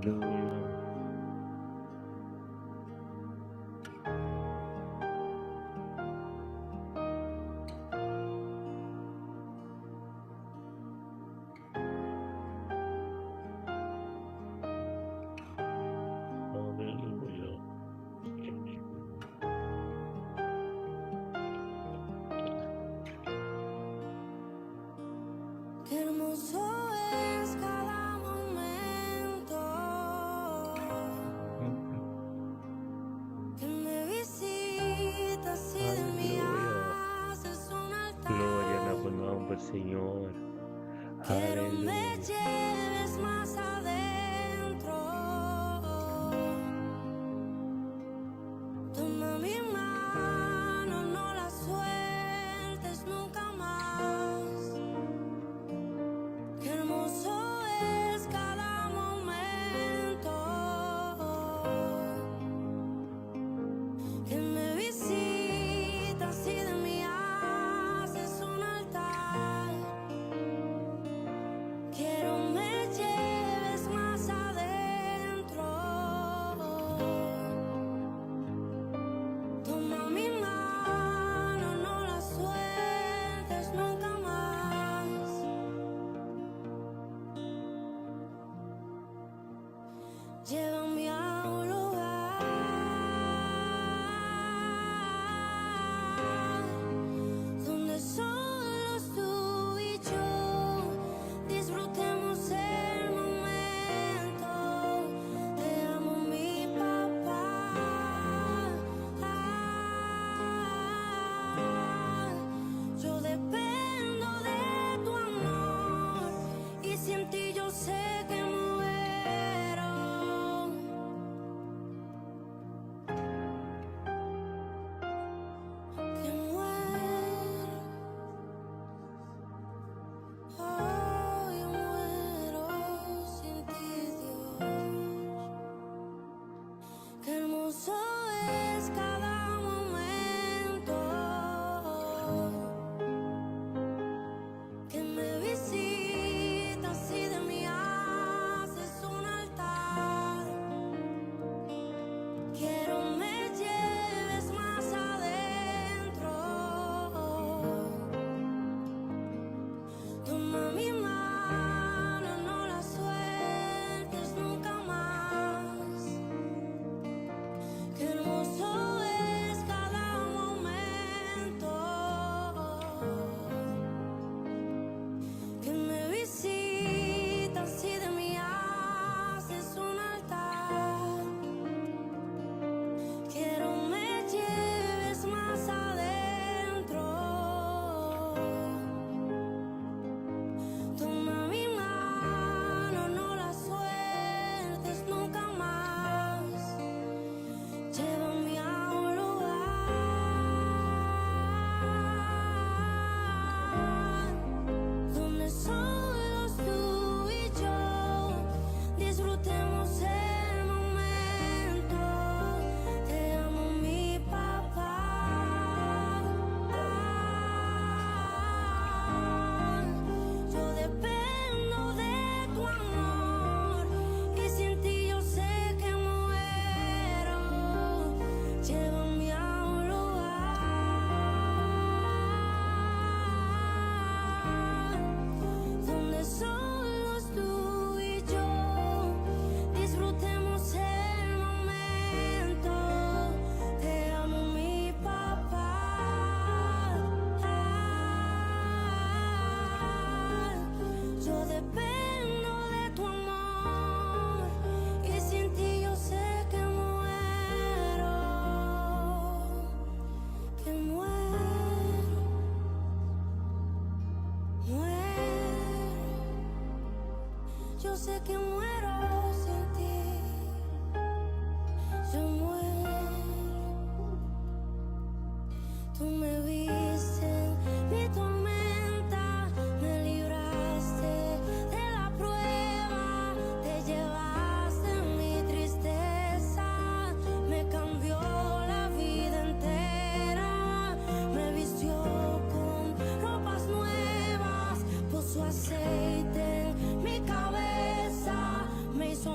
Aleluya. Aleluya. Qué hermoso es cada momento que me visitas y de mí Aleluya. haces un Gloria na altar. bo nomber, Señor. Quiero me Aleluya. lleves más adentro. Toma mi mano, no la sueltes nunca más. Qué hermoso es cada momento que me visitas y de mí haces un altar. Quiero me lleves más adentro. Toma mi mano, no la sueltes nunca más. Llévame a un lugar donde solo tú y yo disfrutemos el momento. Te amo, mi papá. Yo dependo de tu amor y sin ti yo sé que muero. Que muero. Oh, yo muero sin ti, Dios. Qué hermoso es cada momento que me visitas y de mí haces un altar. Quiero me lleves más adentro. Toma mi mano, no la sueltes nunca más. Qué hermoso es cada momento que me visitas y de mí haces un altar. Quiero me lleves más adentro. Toma mi mano, no la sueltes nunca más. Llévame a un lugar donde solo tú y yo disfrutemos el momento. Te amo, mi papá. Yo dependo de tu amor y sin ti yo sé que muero. Llévame a un lugar donde solo tú y yo disfrutemos el momento. Te amo, mi papá. Yo dependo de tu amor y sin ti yo sé que muero, que muero, muero. Yo sé que muero sin ti. Yo muero. Tú me viste en mi tormenta, me libraste de la prueba, te llevaste mi tristeza, me cambió la vida entera, me vistió con ropas nuevas, puso aceite en mi cabeza, me hizo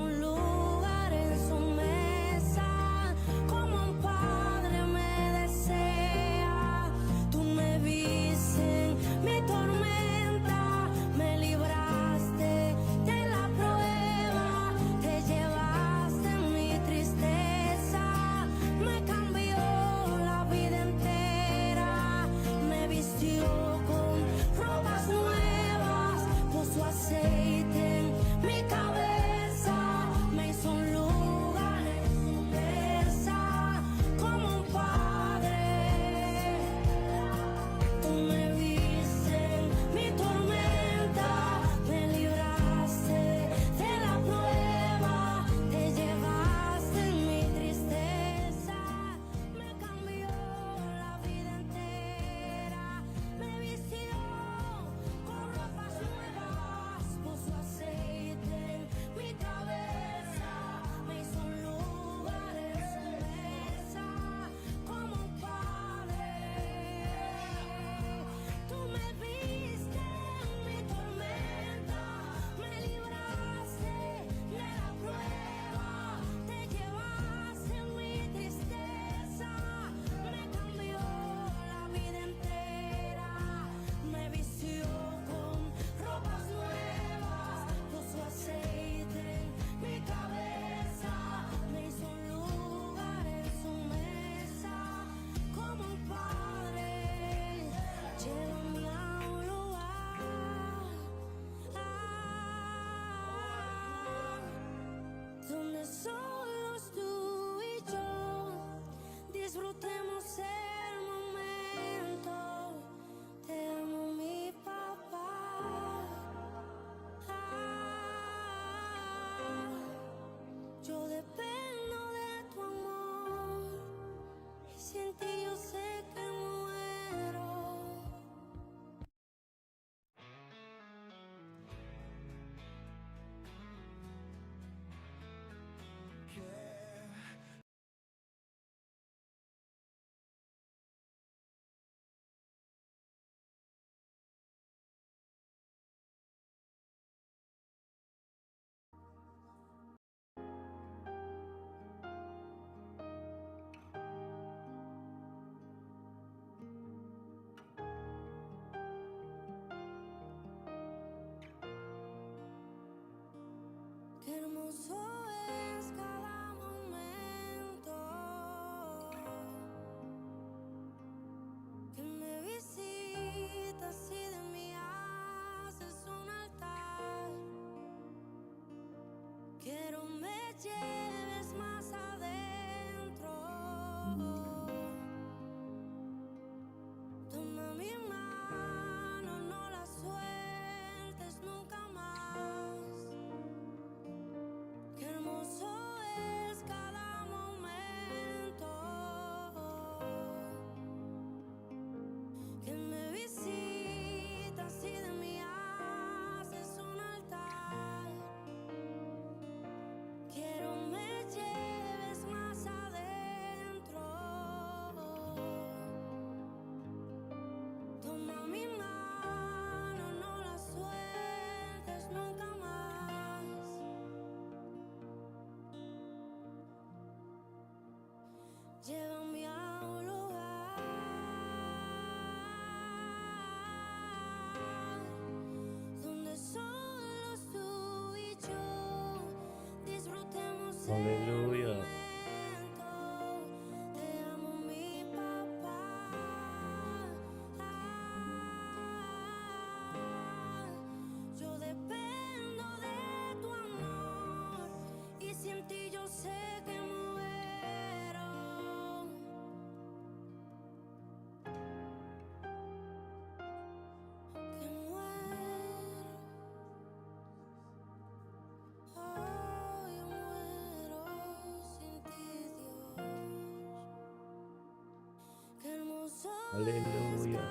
Aleluya.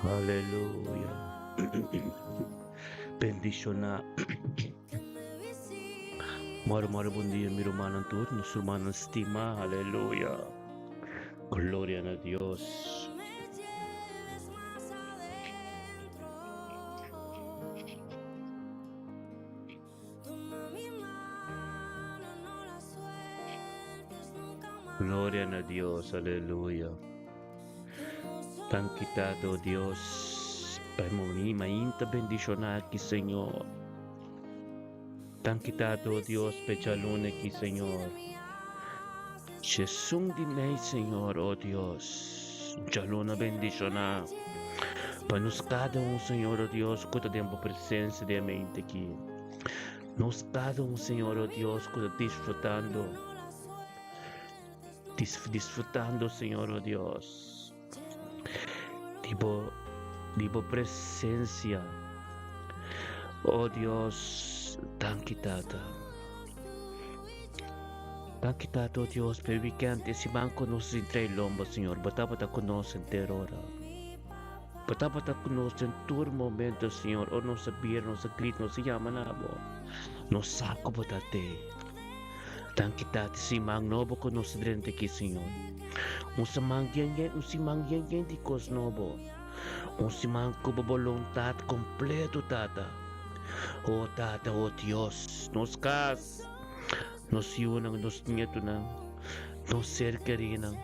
Aleluya. Aleluya. Bendiciona. Moro moro bon dia mi rumannan tur, nos rumannan stima, aleluya. Gloria na Dios. Gloria na Dios, aleluya. Tan quitado, Dios, pa mi mainta bendicionar aquí, Señor. Tan quitado, Dios, pechalune aquí, Señor. Jesús di mei, Señor, oh Dios. Jaluna bendicionar. Pa nos cada un, Señor, oh Dios, ku ta den bo presencia de mente aquí. Nos cada un, Señor, oh Dios, ku ta disfrutando. Disfrutando, Señor, oh Dios. Di bo, di bo presencia. Oh Dios, danki Tata. Danki Tata, oh Dios, pe weekend e siman ku nos entre lomba, Señor. Bo tabata ku nos entero ora. Bo tabata ku nos den tur momento, Señor. Ora nos a bira, nos a grita, nos a yama na bo. Nos sa ku bo ta te. Danki Tata, siman nobo ku nos a drenta aki, Señor. Un siman yen yen, un siman yen yen di kos nobo. Un siman ku bo boluntat kompleto, Tata. Oh Tata, oh Dios, nos kas, nos yunan, nos nietunan, nos ser kerinan.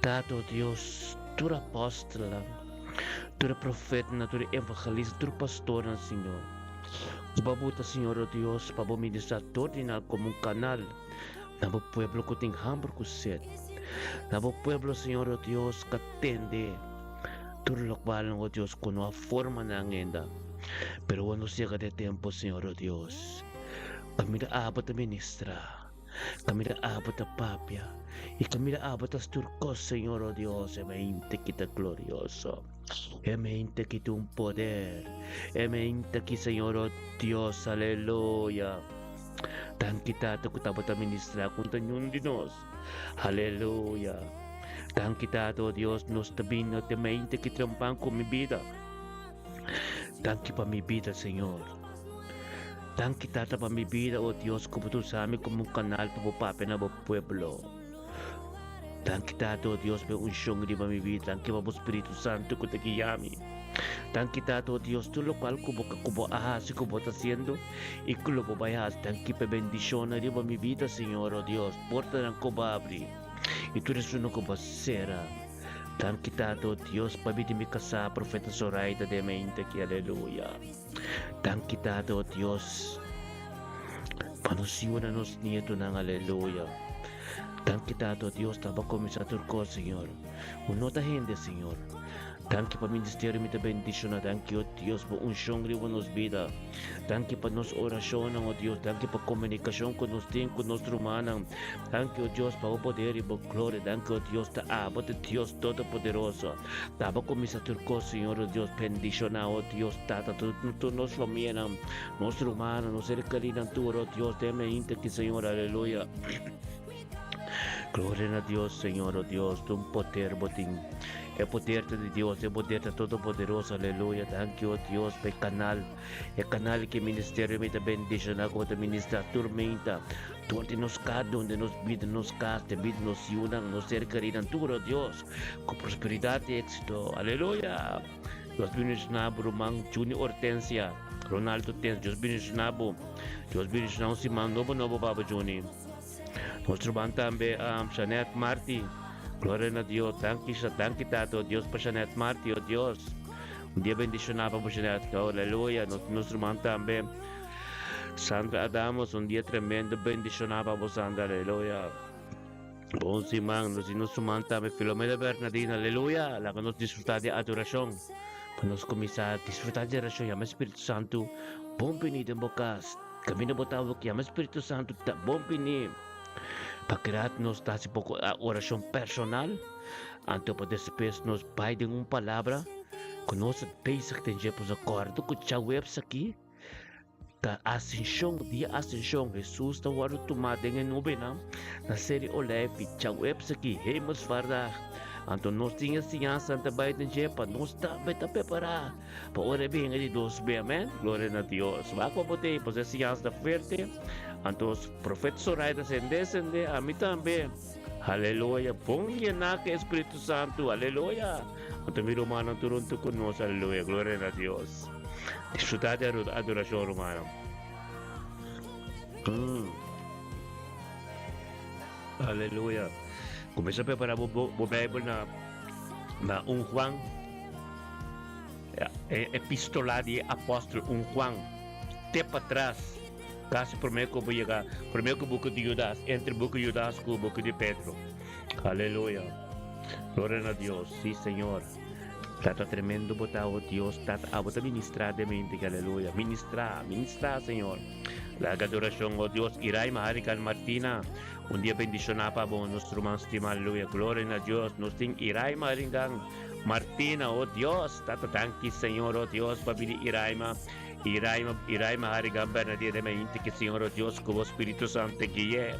Tata, oh Dios, tur apòstelnan, tur e profetanan, tur e evangelistan, tur pastornan, Señor. Ku bo a buta, Señor, oh Dios, pa bo ministrá dor di nan komo un kanal na bo pueblo ku tin hamber ku set. Na bo pueblo, Señor, oh Dios, ku a tende tur lokualnan, oh Dios, ku no a forma nan ainda. Pero ora nos yega den e tempu, Señor, oh Dios, kaminda abo ta ministrá, kaminda abo ta papia, i kaminda abo ta stuur kos, Señor, oh Dios, e mente ki ta glorioso. E mente ki tin un poder. E mente ki, Señor, oh Dios, aleluya. Danki Tata ku tabata ministrá kontra niun di nos. Aleluya. Danki Tata, oh Dios, nos ta bini na te mente ki trempan ku mi bida. Danki pa mi bida, Señor. Danki Tata pa mi bida, oh Dios, ku bo ta usa mi komo un kanal pa bo papia na bo pueblo. Danki Tata, oh Dios, pa e unshon riba mi bida. Danki pa bo Spiritu Santu ku ta guia mi. Danki Tata, oh Dios, tur lokual ku bo ku bo a hasi, ku bo ta hasiendo i ku lo bo bai hasi. Danki pa e bendishonnan riba mi bida, Señor, oh Dios, portanan ku bo a abri i tur esunnan ku bo a sera. Danki Tata, oh Dios, pabia di mi kasá, Profeta Zoraida den mente aki. Aleluya. Danki Tata, oh Dios. Pa nos yunan, nos nietonan, aleluya. Danki Tata, oh Dios, ta bo a kuminsá tur kos, Señor. Bo no ta hende, Señor. Danki pa ministerio mi ta bendiciona. Danki, oh Dios, bo unshon riba nos bida. Danki pa nos orashonnan, oh Dios. Danki pa komunikashon ku nos tin ku nos rumannan. Danki, oh Dios, pa bo poder i bo gloria. Danki, oh Dios, ta abo ta Dios Todopoderoso. Ta abo kuminsá tur kos, Señor, oh Dios. Bendiciona, oh Dios, Tata, tur nos famianan, nos rumannan, nos ser kerinan tur, oh Dios, den mainta aki, Señor. Aleluya. Gloria na Dios, Señor, oh Dios, tu un poder bo tin. E poder ta di Dios, e poder ta todopoderoso, aleluya. Danki, oh Dios, pa e canal, e canal ki ministerio mi ta bendiciona ku bo ta ministra tur meinta, tur di nos kada un, den nos bida, nos kas, den bida nos yunan, nos ser kerinan, tur, oh Dios, ku prosperidad i éxito, aleluya. Dios bendiciona bo ruman Juni Hortensia, Ronaldo Hortensia, Dios bendiciona bo. Dios bendiciona un siman nobo nobo pa bo Juni. Nos ruman tambe um, Shanet Marti. Gloria na Dios. Danki, danki Tato. Dios pa Shanet Marti, oh Dios. Un dia bendicioná pa bo Shanet. Aleluya. Nos, nos ruman tambe Sandra Adamos. Un dia tremendo bendicioná pa bo Sandra. Aleluya. Bon siman. Nos nos ruman tambe Filomena Bernardina. Aleluya. Laga nos disfrutá di adoracion. Pa nos kuminsá disfrutá di adoracion. Yama Spiritu Santu. Bon bini den bo kas. Kaminda bo ta awor yama Spiritu Santu ta bon bini pa keda nos ta hasi poko orashon personal anto pa despues nos bai den un palabra ku nos ta bezig den dje pasobra kòrda ku djaweps aki ta asenshon dia asenshon Hesus ta wòrdu tumá den e nubenan na Seri Oleifi djaweps aki Hemelsvaardag anto nos tin e siñansa ta bai den dje pa nos tambe ta prepará. Pa ora e binga di dos be, amen. Gloria na Dios. Wak pa bo tei, pasobra e siñansa ta fuerte. Anto profeta Soraya ta sende, sende, ami tambe. Aleluya. Bon yená ku e Spiritu Santu. Aleluya. Anto mi rumannan tur huntu ku nos. Aleluya. Gloria na Dios. Disfrutá di adorashon, rumannan. Mm. Aleluya. Kuminsá prepará bo, bo Bijbel na, na 1 Juan. E epistola di e apòstel un Juan te patras, kasi promé ku bo yega, promé ku buki di Judas, entre buki Judas ku buki di Pedro. Aleluya! Gloria na Dios! Sí, Señor. Tata tremendo bo ta, o Dios, Tata, abo ta ministrá den mi inti, aleluya. Ministrá, ministrá, Señor. Laga adorashon, o Dios, Iraima Harikan Martina, un dia bendishoná pa bo, nos ruman stimá, aleluya. Gloria na Dios! Nos tin Iraima Harikan. Martina, oh Dios, tata danki Señor, oh Dios, pa bini Iraima, Iraima, Iraima Harigan Bernadette de Mainti, que Señor, oh Dios, ku bo Spiritu Santo guie,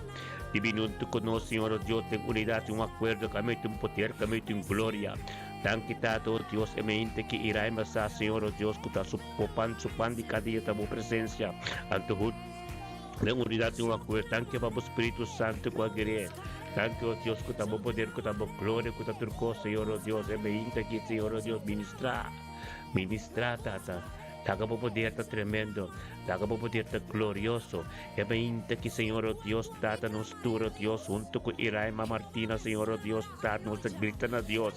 di bini huntu ku nos, Señor, oh Dios, den unidad, un acuerdo, ka mete un poder, ka mete un gloria. Danki Tata, oh Dios, e Mainti ki Iraima sa, Señor, oh Dios, ku ta su pan, su pan di kada dia ta bo presencia. Anto Den unidad tin un acuerdo. Danki pa bo Spiritu Santo cu a gui'é. Danki, oh Dios, cu ta bo poder, cu ta bo gloria, cu ta tur cos, Señor, oh Dios. E beinta aki, Señor, oh Dios, ministra. Ministra, Tata. Laga bo poder ta tremendo. Laga bo poder ta glorioso. E beinta aki, Señor, oh Dios, Tata, nos tur, oh Dios, hunto cu Iraima Martina, Señor, oh Dios, Tata, nos ta grita na Dios.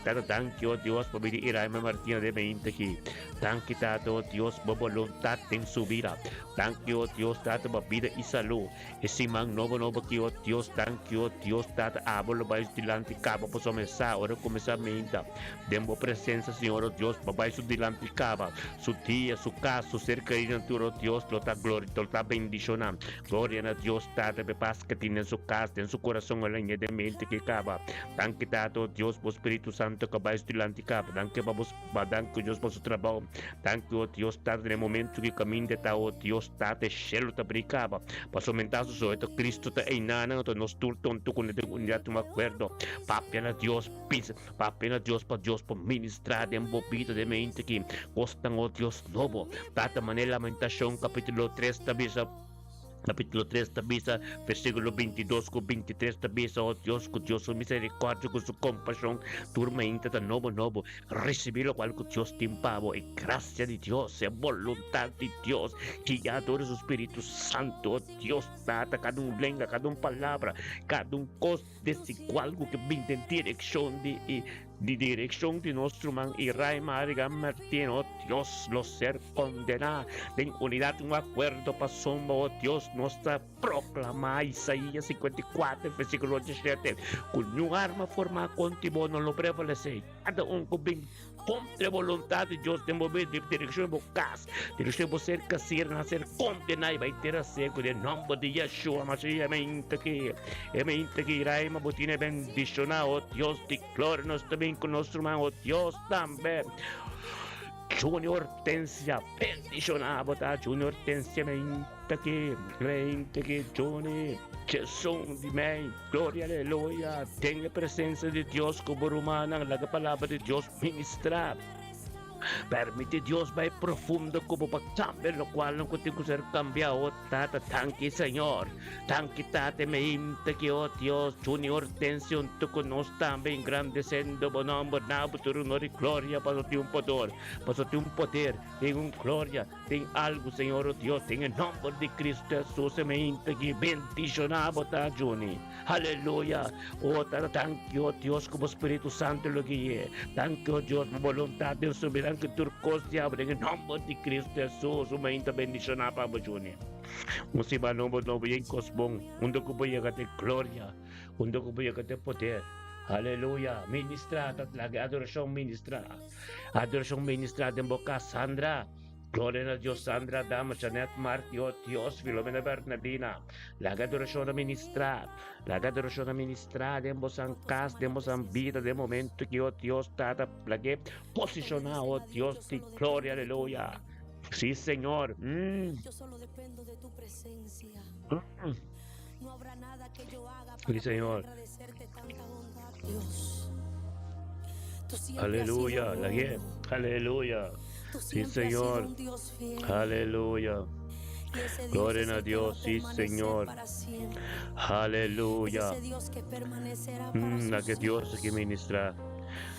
Tata, danki, oh Dios, pa bini Iraima Martina den beinta aki. Danki, Tata, oh Dios, bo boluntad den su bida. Danki, o Dios Tata, pa bida i salú. E siman nobo nobo aki, o Dios, danki, o Dios Tata, abo lo bai su dilanti kaba pasobra mi sa ora kuminsá meinta den bo presensia, Señor, o Dios, bo bai su dilanti kaba. Su dia, su kas, su ser keridonan tur, o Dios, lo ta glori, lo ta bendishoná. Gloria na Dios Tata pa e pas ke tin den su kas, den su kurason, el a ña den mente ki kaba. Danki, Tata, o Dios, bo Spiritu Santo ka bai su dilanti kaba. Danki pa bo. Ba danki Dios pa su trabou. Danki o Dios Tata den e momento ki kaminda ta o Dios Tata e shelu ta brikaba. Paso menta su soeto Cristo ta einanan anto nos tur tonto ku den unidad tin un akuerdo. Papia na Dios pisa papia na Dios pa Dios por ministra den bo bida den mente ki kosnan o Dios nobo. Tata manera Lamentacion capitulo tres ta bisa. Capítulo 3 ta bisa, versículo 22 ku 23 ta bisa, Oh Dios, ku Dios su misericordia, ku su compasión, tur mainta ta nobo nobo. Recibí locual ku Dios tin pa bo, e gracia di Dios, e voluntad di Dios, guiá door di su Spiritu Santo. Oh Dios Tata, cada un lenga, cada un palabra, cada un cos desigual ku ke bin den direccion di, di direccion di nos ruman Iraima Arigan Martin. Oh. Dios, lo ser kondená. Den unidat un akuerdo pasobra, o Dios, nos ta proklamá Isaías 54, versíkulo 17, ku niun arma formá kontra bo no lo prevalesé. Kada un ku bin kontra e boluntat di Dios den bo bida, den direkshon di bo kas, direkshon di bo ser kasir, nan ser kondená i bai tera seku den nòmber di Yeshua Mashiach. E mainta ki, e mainta ki Raima bo tene bendishoná, o Dios di gloria, nos ta bin ku nos ruman, o Dios tambe. Junior Hortensia, bendishoná bo ta Junior Hortensia mainta ki, mainta ki Juni, Jesun di mei. Gloria aleluya! Den e presencia di Dios cu bo rumannan, laga palabra di Dios ministra. Permiti Dios bai profundo cu bo pa cambia locualnan cu tin cu ser cambia. O Tata, danki Señor. Danki Tata, e meinta ki, o Dios, Junior Hortensio hunto cu nos tambe engrandecendo bo nomber. Na bo tur honor y gloria pasobra tin un podor, pasobra tin un poder, tin un gloria. Den algu, Señor, o Dios, den e nomber di Cristo Jesus, e mainta aki, bendiciona bo ta, Juni. Aleluya. O Tata, danki, o Dios, cu bo Spiritu Santo lo gui'e. Danki, o Dios, bo boluntad den su bida. Danki tur cos diablo, den e nomber di Cristo Jesus, un mainta bendiciona pa bo, Juni. Un siman nobo, nobo yen cos bon. Unda cu bo yega te gloria. Unda cu bo yega te poder. Aleluya. Ministra, Tata, laga e adoracion ministra. Adoracion ministra den bo cas, Sandra. Gloria na Dios Sandra Dama Janet Marti oh Dios Filomena Bernardina laga adoracion a ministra laga adoracion a ministra den bosan cas den bosan bida den momento ki oh Dios tata lage posiciona oh Dios di gloria aleluya si Señor mm. Yo solo dependo de tu presencia. Mm. No habrá nada que yo haga Si para poder Señor. agradecerte tanta bondad, Dios. Tú siempre has sido Aleluya lage bueno. aleluya Tú si siempre has sido Señor un Dios fiel. aleluya Y ese Dios Gloria es na el que va a Dios sí permanecer Señor para siempre. Es aleluya ese Dios que permanecerá para Mm, sus lage Dios aki hijos. ministra.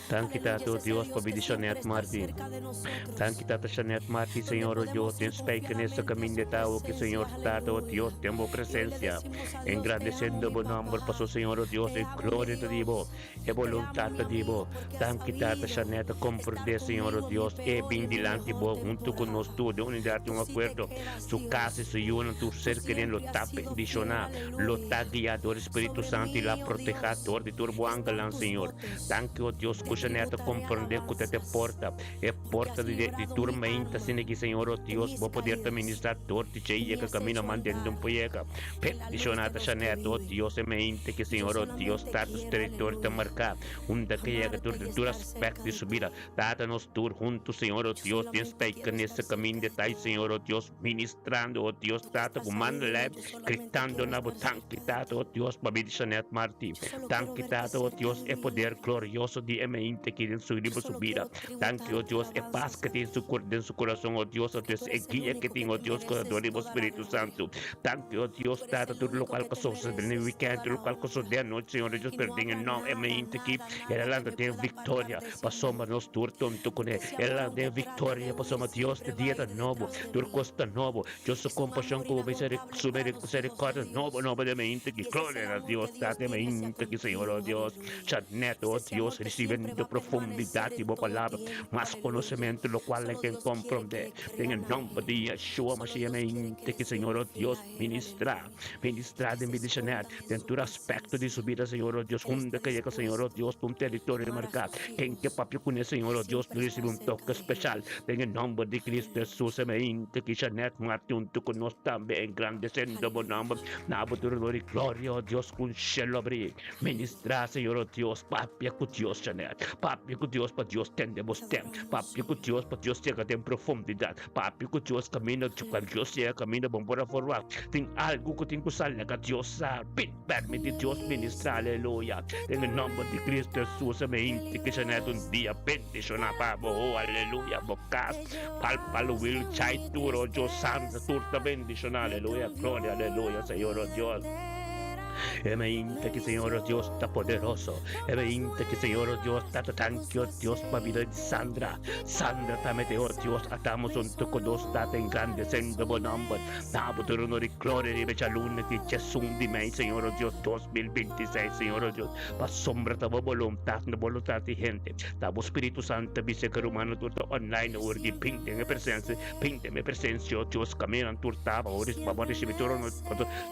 Danki Aleluya, Tata es ese Dios pa Dios que bida siempre Shanet está Marti. cerca de nosotros, Danki Tata Shanet Marti donde Señor o Dios podemos den ir spijkenisse confiadamente a caminda su ta awo ki presencia. Señor Tata o Aleluya. Dios den bo Y hoy le presencia decimos a Dios, te amo, engrandeciendo mi bo nomber papá, paso Señor o Dios te e amo, mi gloria ta di bo Dios, e te amo, boluntad mi ta di amigo, bo. porque has Danki Tata sabido Shanet a estar comprende Señor o conmigo en mi Dios e peor y bin en mi dilanti mejor bo hunto cu nos temporada. tur den unidad Tú un sí te acuerdo quedas, su casa y Dios. su yunan tur Tú ser keren lo siempre ta has sido fiel, bendiciona lo ta aleluya. guia door di Spiritu Sobre Santo y la mí, oh proteha Dios, door di tur bo están angelnan tus Señor. votos. Danki o Dios Te cu Shanet a tributaré comprende cu ta te alabanzas, porta e porque porta has di di librado tur mi mainta alma asina ki Señor o de Dios mis bo poder ta caídas ministra door di dje y me yega has camino hecho manden den andar poyega. en la luz Bendiciona de ta los que Shanet o viven. Dios e mainta ki Y yo Señor o Dios solamente ta su quiero, territorio ta aleluya, marca unda ke yega amarte tur y den tur estar cerca aspecto di de su ti. bida. Tata nos tur hunto Señor o Yo Dios den solamente quiero spijkenisse estar cerca caminda de ta ti. Señor o Dios ministrando o Dios Tú que Tata estás cu ahí, manda dile, live yo solamente gritando quiero na bo estar tanki cerca de Tata ti. o Dios pa bida Shanet Marti Yo solo quiero Danki verte Tata o cerca Dios de e mí. poder glorioso di e mente ki den su Yo riba su solo bida quiero Danki o tributarte Dios e paz alabanzas ki a tin ti, su den su corazon o Dios o porque Dios tú e eres el guia ki único tin que o te Dios mereces dor di bo toda la Spiritu gloria. Santo Danki o Dios Tú eres Tata el tur único locual que cu te sosode den e mereces weekend toda tur la locual cu sosode honra. anochi Señor o Dios Y pero no den e habrá nom e nada, mente ki nada, el a nada que lanta me den pueda apartar victoria de ese pasobra amor. nos tur tonto Porque cune ese el a amor, lanta aunque den trate de victoria pasobra huir, Dios siempre te va dia a ta ir nobo detrás de tur mí. cos ta nobo Dios su Es un compasion amor cu bo inagotable su para los hijos misericordia de nobo Dios. nobo de mente Y ki ese es el gloria na amor que Dios Dios Tata tiene hacia mente ki Señor oh contigo. Dios Aleluya. Chanet Es oh ese amor Dios que siempre recibiendo va a profundidad permanecer di en bo todo palabra tiempo. mas Aleluya. conocimento locual Solo ken Dios quiere que comprende le den e crean a nomber Él. di Yeshua Solo Mashiach Dios quiere que mente le ki Señor sean oh fiel Dios a Él. ministra Aleluya. Y ministra que den se bida Chanet escondan en den su tur aspecto di su presencia. bida Señor oh Dios Él unda está ke yega Señor oh dispuesto Dios un a territorio amar a marca sus ken ke hijos papia cune y Señor oh Dios siempre recibi estar un cerca toque de special ellos. den e nomber di Cristo Aleluya. Jesus mente ki Chanet Marti hunto cu nos tambe engrandeciendo bo Aleluya. nomber na bo tur honor y gloria oh Dios cu un cielo abri Aleluya. ministra Señor oh Dios papia cu Dios Chanet papia cu Dios pa Dios tende bo Te stem adoramos, papia cu Señor. Dios pa Dios yega den profundidad papia cu Dios caminda cu Dios Aleluya. yega caminda bon por a forwak tin algo cu tin cu sali laga Dios sa permiti Dios ministra aleluya Que den e nomber di Cristo tormenta Jesus mente ki Chanet un dia peligrosa bendiciona pa bo oh aleluya bo cas que yo pal pal wil hasta chai mi tur oh Dios santo tur ta tristeza bendiciona me aleluya cambió gloria aleluya la Señor oh vida Dios. entera. E mainta ki Señor nos Dios ta poderoso. E mainta ki Señor nos Dios ta ta tanki, oh Dios, pa bida di Sandra. Sandra ta mete, oh Dios, atamos hunto ku nos Tata engrandesendo bo nomber. Na bo tur honor i gloria riba e djaluna di djesun di mei, Señor nos Dios, 2026, Señor nos Dios, pasobra ta bo boluntat, no boluntat di hende. Ta bo Spiritu Santo ta bisa ku rumannan tur ta online awor di bin den e presensia, bin den mi presensia, oh Dios, kaminnan tur ta pa bo risibi tur honor.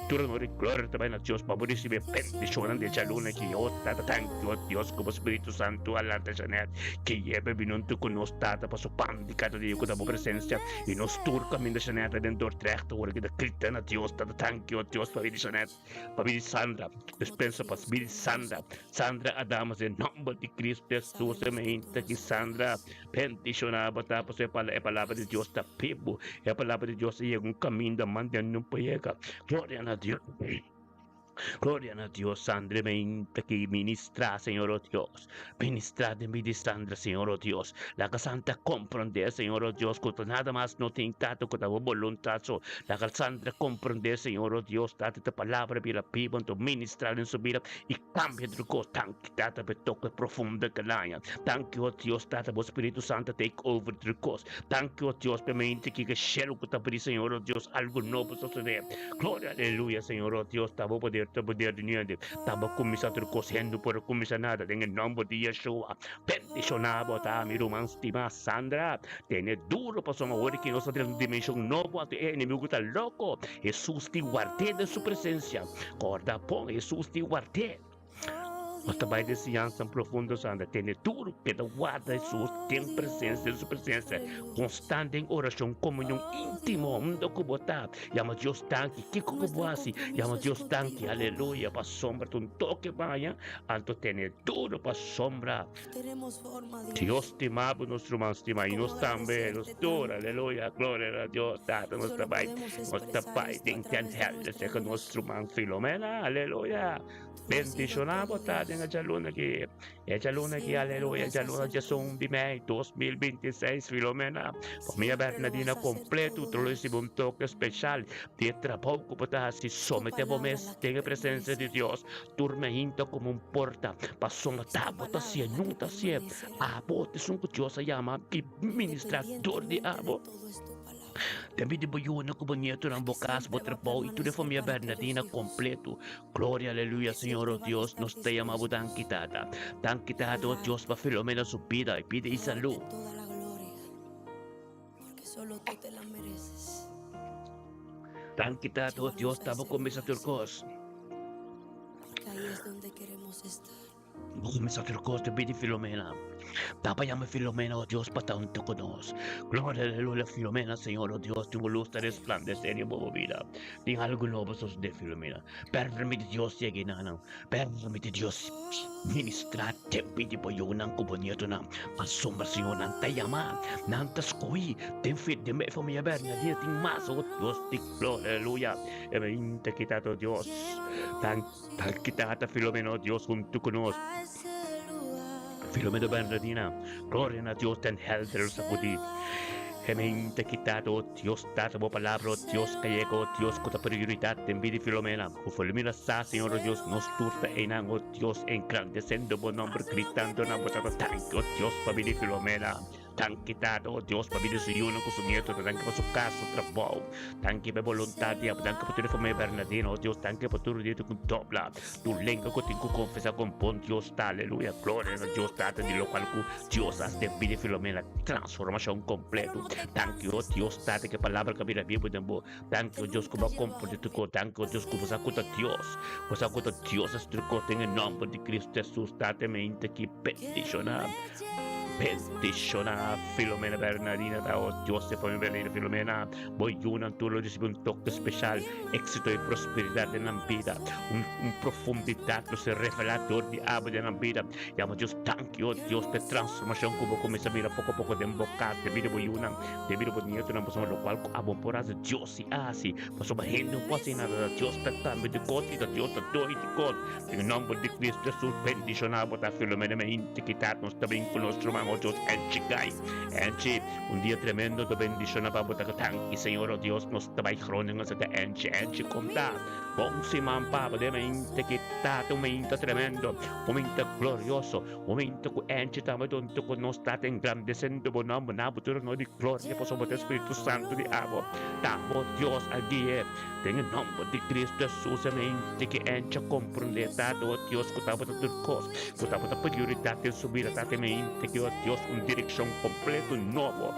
Tur honor i gloria ta bai na Dios pa bo risibi e bendishonnan di e djaluna ki yo Tata. Thank you, oh Dios, ku bo Spiritu Santu a lanta Janet ki yeba e binuntu ku nos Tata pa su pan di kada dia ku ta bo presensia i nos tur kaminda Janet ta den Dordrecht ora ki ta grita na Dios Tata. Thank you, oh Dios, pa bini Janet, pa bini Sandra, dispensa pa bini Sandra, Sandra Adamas den nomber di Cristo Jesus e meinta ki Sandra Bendishoná bo ta pasobra e palabra di Dios ta bibu. E palabra di Dios ta yega un kaminda manda no por yega. Gloria na Dios. Gloria na Dios. Sandra meinta ki ministrá, Señor o Dios. Ministrá den bida di Sandra, Señor o Dios. Laga Sandra komprondé, Señor o Dios, ku ta nada mas no tin Tata ku ta bo boluntat so. Laga Sandra komprondé, Señor o Dios, Tata, ta palabra bira bibu anto ministrá den su bida i Cambia tur cos, danki Tata p'e toke profundo ke laña. Danki o Dios Tata bo Spiritu Santo take over tur cos. Danki o Dios p'e mente ki ke shelu ku ta bri Señor o Dios algo nobo sosode. Gloria aleluya Señor o Dios ta bo poder ta poder di niente. Ta bo cuminsa tur cos hende no por a cuminsa nada den e nomber di Yeshua. Bendiciona bo ta mi ruman stima Sandra. Tene duro pasobra awor ki nos ta den un dimension nobo anto e enemigo ta loco. Jesus tin ward'é den su presencia. Corda bon, Jesus tin ward'é. Nos ta bai den siñansa profundo Sandra. Tene duro, keda warda Jesus den presencia, den su presencia. Constant den oracion, comunion intimo unda cu bo ta. Yama Dios danki. Kiko ku bo hasi? Yama Dios danki. Aleluya. Pasobra ta un toke baña, anto tene duro pasobra. Dios stima bo nos ruman stima y nos tambe nos tur aleluya gloria na Dios tata nos ta bai nos ta bai den ten hel seka nos ruman Filomena aleluya bendiciona bo ta den e djaluna aki e djaluna aki aleluya djaluna djesun di mei 2026 Filomena famia Bernadina completo ta lo ricibi un toke special di e trabou ku bo ta hasi somete bo mes den e presencia di Dios Tur meinta komo un porta pasobra ta bo ta sié, nun ta sié. Abo ta esun ku Dios a yama i ministrá dor di abo. Den bida bo yunan ku bo nietonan, bo kas, bo trabou i tur e famia Bernardina kompleto. Gloria aleluya Señor o Dios, nos ta yama bo danki Tata. Danki Tata o Dios pa Filomena su bida i bida i salú. Danki Tata o Dios ta bo kuminsá tur kos. Bo kuminsá tur kos den bida di Filomena. Tapa yama Filomena, o Dios, pa ta huntu ku nos. Gloria, aleluya, Filomena, Señor, o Dios, tin un lus ta resplandesé den bo bida. Tin algu nobo sosodé, Filomena. Permiti Dios yega einan. Permiti Dios ministrá den bida di bo yunan ku bo nietonan. Pasobra, Señor, nan ta yama, nan ta skohí. Den fe, den e famia Bernadina tin mas, o Dios di gloria, aleluya. E mainta kita to Dios. Tan tan kita ta Filomeno Dios huntu ku nos. Filomeno Bernardina, gloria na Dios den helder lo sakudí. E mainta kita to Dios tata bo palabra, o Dios kayego, o Dios ku ta prioridat den bida di Filomena. Ku Filomena sa, Señor o Dios, nos tur ta einan, o Dios, engrandesendo bo nomber, gritando na bo tata, Danki, o Dios, pa bida di Filomena. Danki Tata, oh Dios, pa bida su yunan ku su nietonan. Danki pa su kas, su trabou. Danki pa e boluntat di abo. Danki pa tur e famia Bernardino, oh Dios. Danki pa tur nieto ku dobla tur lenga ku tin ku konfesá kon bon Dios ta. Aleluya. Gloria na Dios Tata di lokual ku Dios a hasi den bida Filomena. Transformashon kompleto. Danki, oh Dios Tata, ku e palabra ku a bira bibu den bo. Danki, oh Dios, ku bo a komprondé tur kos. Danki, oh Dios, ku bo sa ku ta Dios. Bo sa ku ta Dios a hasi tur kos den e nòmber di Kristu Hesus. Tata, mi a hinta aki bendishoná. Bendiciona Filomena Bernardina ta o Dios e familia Bernardina Filomena bo yunan tur lo ricibi un toque special exito y prosperidad den nan bida un un profundidad lo ser revela door di abo den nan bida yama Dios danki o Dios p'e transformacion cu bo cuminsa mira poco poco den bo cas den bida bo yunan den bida bo nietonan pasobra locual cu abo por haci Dios si a haci pasobra hende no por haci nada ta Dios ta cambia di cos y ta Dios ta doy di cos. Den nomber di Cristo Jesus bendiciona bo ta Filomena me inti kita nos ta bin cu nos ruman. ruman, oh Dios, Anchi Gai. Anchi, un dia tremendo ta bendiciona pa bo ta danki Señor, oh Dios, nos ta bai Groningen sa ta Anchi, Anchi conta. Bon siman pa bo, den mente ki ta un mente tremendo, un mente glorioso, un mente cu Anchi tambe donde cu nos ta ta engrandeciendo bo nomber, na bo tur honor y gloria pasobra bo ta Spiritu Santo di abo. Ta bo Dios a gui'e. Den e nomber di Cristo Jesus e mente ki Anchi a comprende, Tata, oh Dios, cu tabata tur cos, cu tabata prioridad den su bida, Tata, e mente ki, oh Dios, un direccion completo nobo.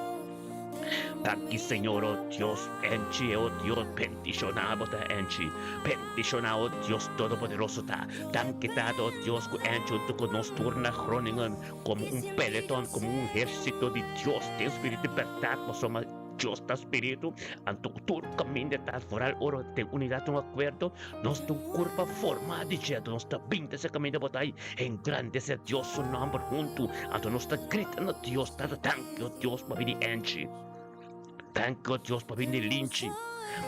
Danki Señor, oh Dios, Anchi, oh Dios, bendiciona bo ta Anchi, bendiciona, oh Dios Todopoderoso ta. Danki Tata, oh Dios, cu Anchi hunto cu nos tur na Groningen como un peleton, como un ehercito di Dios den spiritu di berdad, pasobra Dios ta spiritu, anto tur caminda ta foral ora den unidad un acuerdo, nos ta un curpa forma di dje, anto nos ta bin den se caminda bo ta ay engrandece Dios su nomber hunto, anto nos ta grita na Dios, Tata, danki o Dios pa bini Angie. Danki o Dios pa bini Linchi.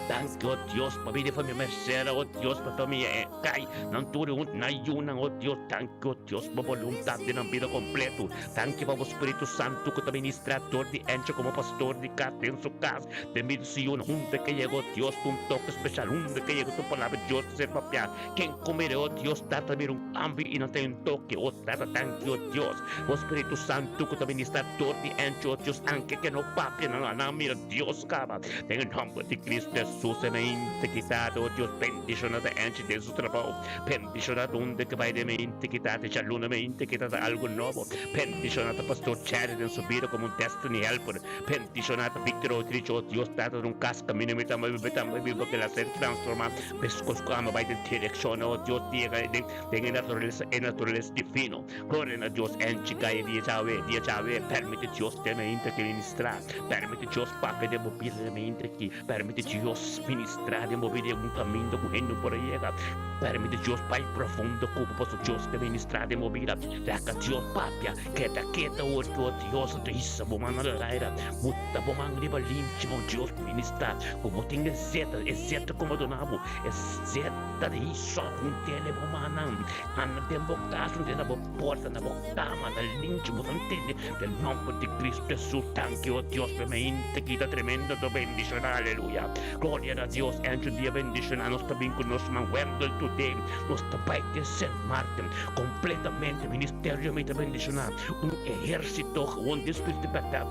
Danki o Dios pa bini famia Mercera, o Dios pa famia Kai, nan tur huntu, nan yunan, o Dios, danki o Dios pa boluntad di nan bida completo. Danki pa bo Spiritu Santu ku ta ministra dor di Angie komo pastor di kas den su kas, den bida su yunan. Unda ke yega, o Dios, tu un toke spesial. Unda ke yega tu palabra di Dios ta ser papiá. Ken ku mira, o Dios, Tata mira un kambio i nan ta un toke, o Tata, danki, o Dios. Bo Spiritu Santu ku ta ministra dor di Angie, o Dios, anke ke no papia, nan a mira Dios kaba. Den e nòmber di Cristo Hesus, e mente ki Tata, o Dios, bendishona ta Angie den su trabou. Bendishona unda ke bai den mente ki Tata, djaluna mente ki Tata algu nobo. Bendishona ta Pastor Cherry den su bida komo un destiny helper. Bendishona ta Victor Outreach, o Dios, Tata, den un kas kaminda mi ta mi ta biba ke la ser transforma. Meskos ku ama bai den direkshon, o Dios, di yega den den e naturalesa e naturalesa divino. Gloria na Dios, Angie Gaye dia djawe, dia djawe. Permiti Dios den mente ki ministra. Permiti Dios papia den bo bida den mente ki. Permiti Dios ministra den bo bida un kaminda ku hende no por a yega. Permiti Dios bai profundo ku bo pasobra Dios ta ministra den bo bida. Laga Dios papia. Keda keda ora ku Dios ta hisa bo man na laira. Buta bo man riba limchi bo Dios ministra. Ku bo tin e zeta, e zeta ku bo duna bo, e zeta di hisa ku tene bo mannan. Anda den bo kas, den na bo porta, na bo kama, na limchi bo ta ntende. Den nomber di Cristo Jesus, danki o Dios pa e mente ki ta tremendo ta bendiciona, aleluya. Gloria na Dios, ancho dia bendiciona, nos ta bin cu nos man Wendell today, nos ta bay te Sint Maarten, completamente ministerio mi ta bendiciona, un ehercito gewoon den spiritu di berdad.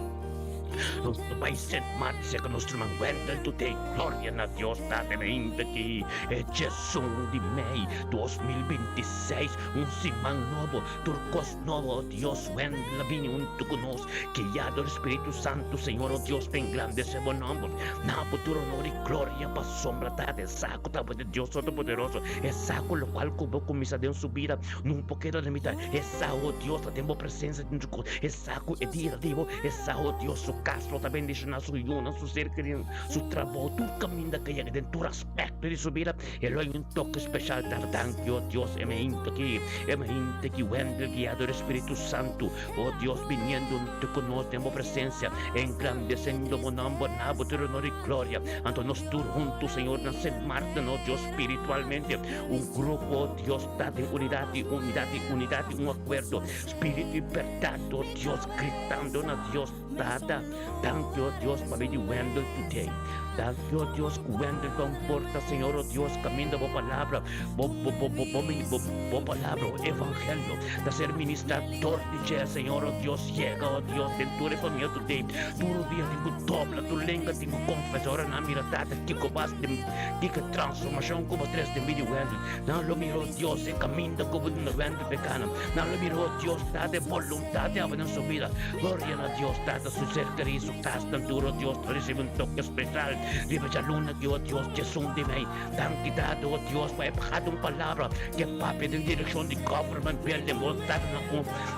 Nos ta bay Sint Maarten cerca nos ruman Wendell today, gloria na Dios, Tata mente ki e djesun di mei 2026, un siman nobo, tur cos Nobo, Dios wendel a bini huntu ku nos, guiado di Spiritu Santu, Señor, o Dios, pa engrandesé bo nòmber. Na bo tur honor i gloria pasobra ta e sa ku ta bo di Dios Todopoderoso, e sa ku lokual ku bo kuminsá den su bida no por keda limitá, e sa, o Dios, ta den bo presensia den tur kos, e sa ku e dia ta di bo, e sa, o Dios, su kas lo ta bendishoná, su yunan, su ser kerinan, su trabou, tur kaminda ku e yega den tur aspekto di su bida. E lo hay un toke special ta danki, oh Dios, e mente aki, e mente aki Wendel guiado di Spiritu Santu, oh Dios, biniendo hunto cu nos den bo presencia, engrandeciendo bo nomber, na bo tur honor y gloria. Anto nos tur hunto, Señor, na Sint Maarten, oh Dios, spiritualmente, un grupo, oh Dios, ta den unidad y unidad y unidad y un acuerdo, Spiritu y berdad, oh Dios, gritando na Dios, Tata, danki, oh Dios, pa di Wendel today. Danki, oh Dios, ku Wendel ta un porta, Señor, oh Dios, kaminda bo palabra, bo, bo, bo, bo, bo, bo, bo palabra, bo evangelio, ta ser ministrá dor di dje, Señor, oh Dios, yega, oh Dios, den tur e famia today. Tur dia tin ku dobla tur lenga, tin ku konfesá ora nan mira, Tata, kiko bas den, kiko transformashon ku bo tres den bida di Wendel. Nan lo mira, oh Dios, e kaminda ku bo duna Wendel p'e kana. Nan lo mira, oh Dios, Tata, e boluntat di abo den su bida. Gloria na Dios Tata, su ser kerí, su kas tan duro, Dios ta risibi un toke spesial riba djaluna ki, o Dios, djesun di mei. Danki Tata, o Dios, pa e pagado un palabra ke papia den direkshon di Government Building, bo Tata na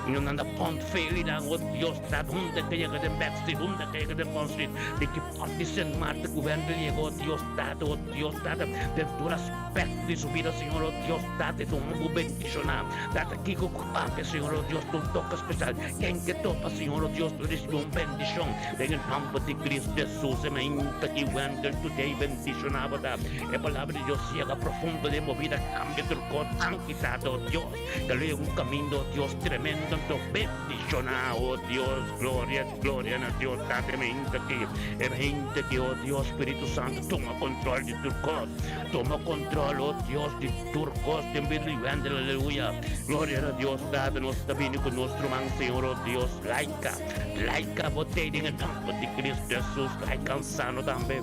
un na na Pont Feli nan, o Dios Tata, unda ke yega den Back Street, unda ke yega den Pont Street, di ki port di Sint Maarten ku Wendel yega, o Dios Tata, o Dios Tata, den tur aspekto di su bida, Señor, o Dios Tata, e ta un homber bendishoná. Tata, kiko ku papia, Señor, o Dios, ta un toke spesial. Ken ke topa, Señor, o Dios, lo risibi un. bendishon den e nòmber di Cristo Jesus. E mainta ki Wendel today bendishoná bo ta. E palabra di Dios yega profundo den bo bida, kambia tur kos. Danki Tata, oh Dios, ta lo yega un kaminda, oh Dios, tremendo anto bendishoná, oh Dios. Gloria, gloria na Dios Tata e mainta ki, e mainta ki, oh Dios, Spiritu Santo tuma kontrol di tur kos. Tuma kontrol, oh Dios, di tur kos den bida di Wendel, aleluya. Gloria na Dios Tata, nos ta bini ku nos ruman, Señor, oh Dios, laika, laika bo tei den e nòmber di Cristo Jesus, laika ansano tambe.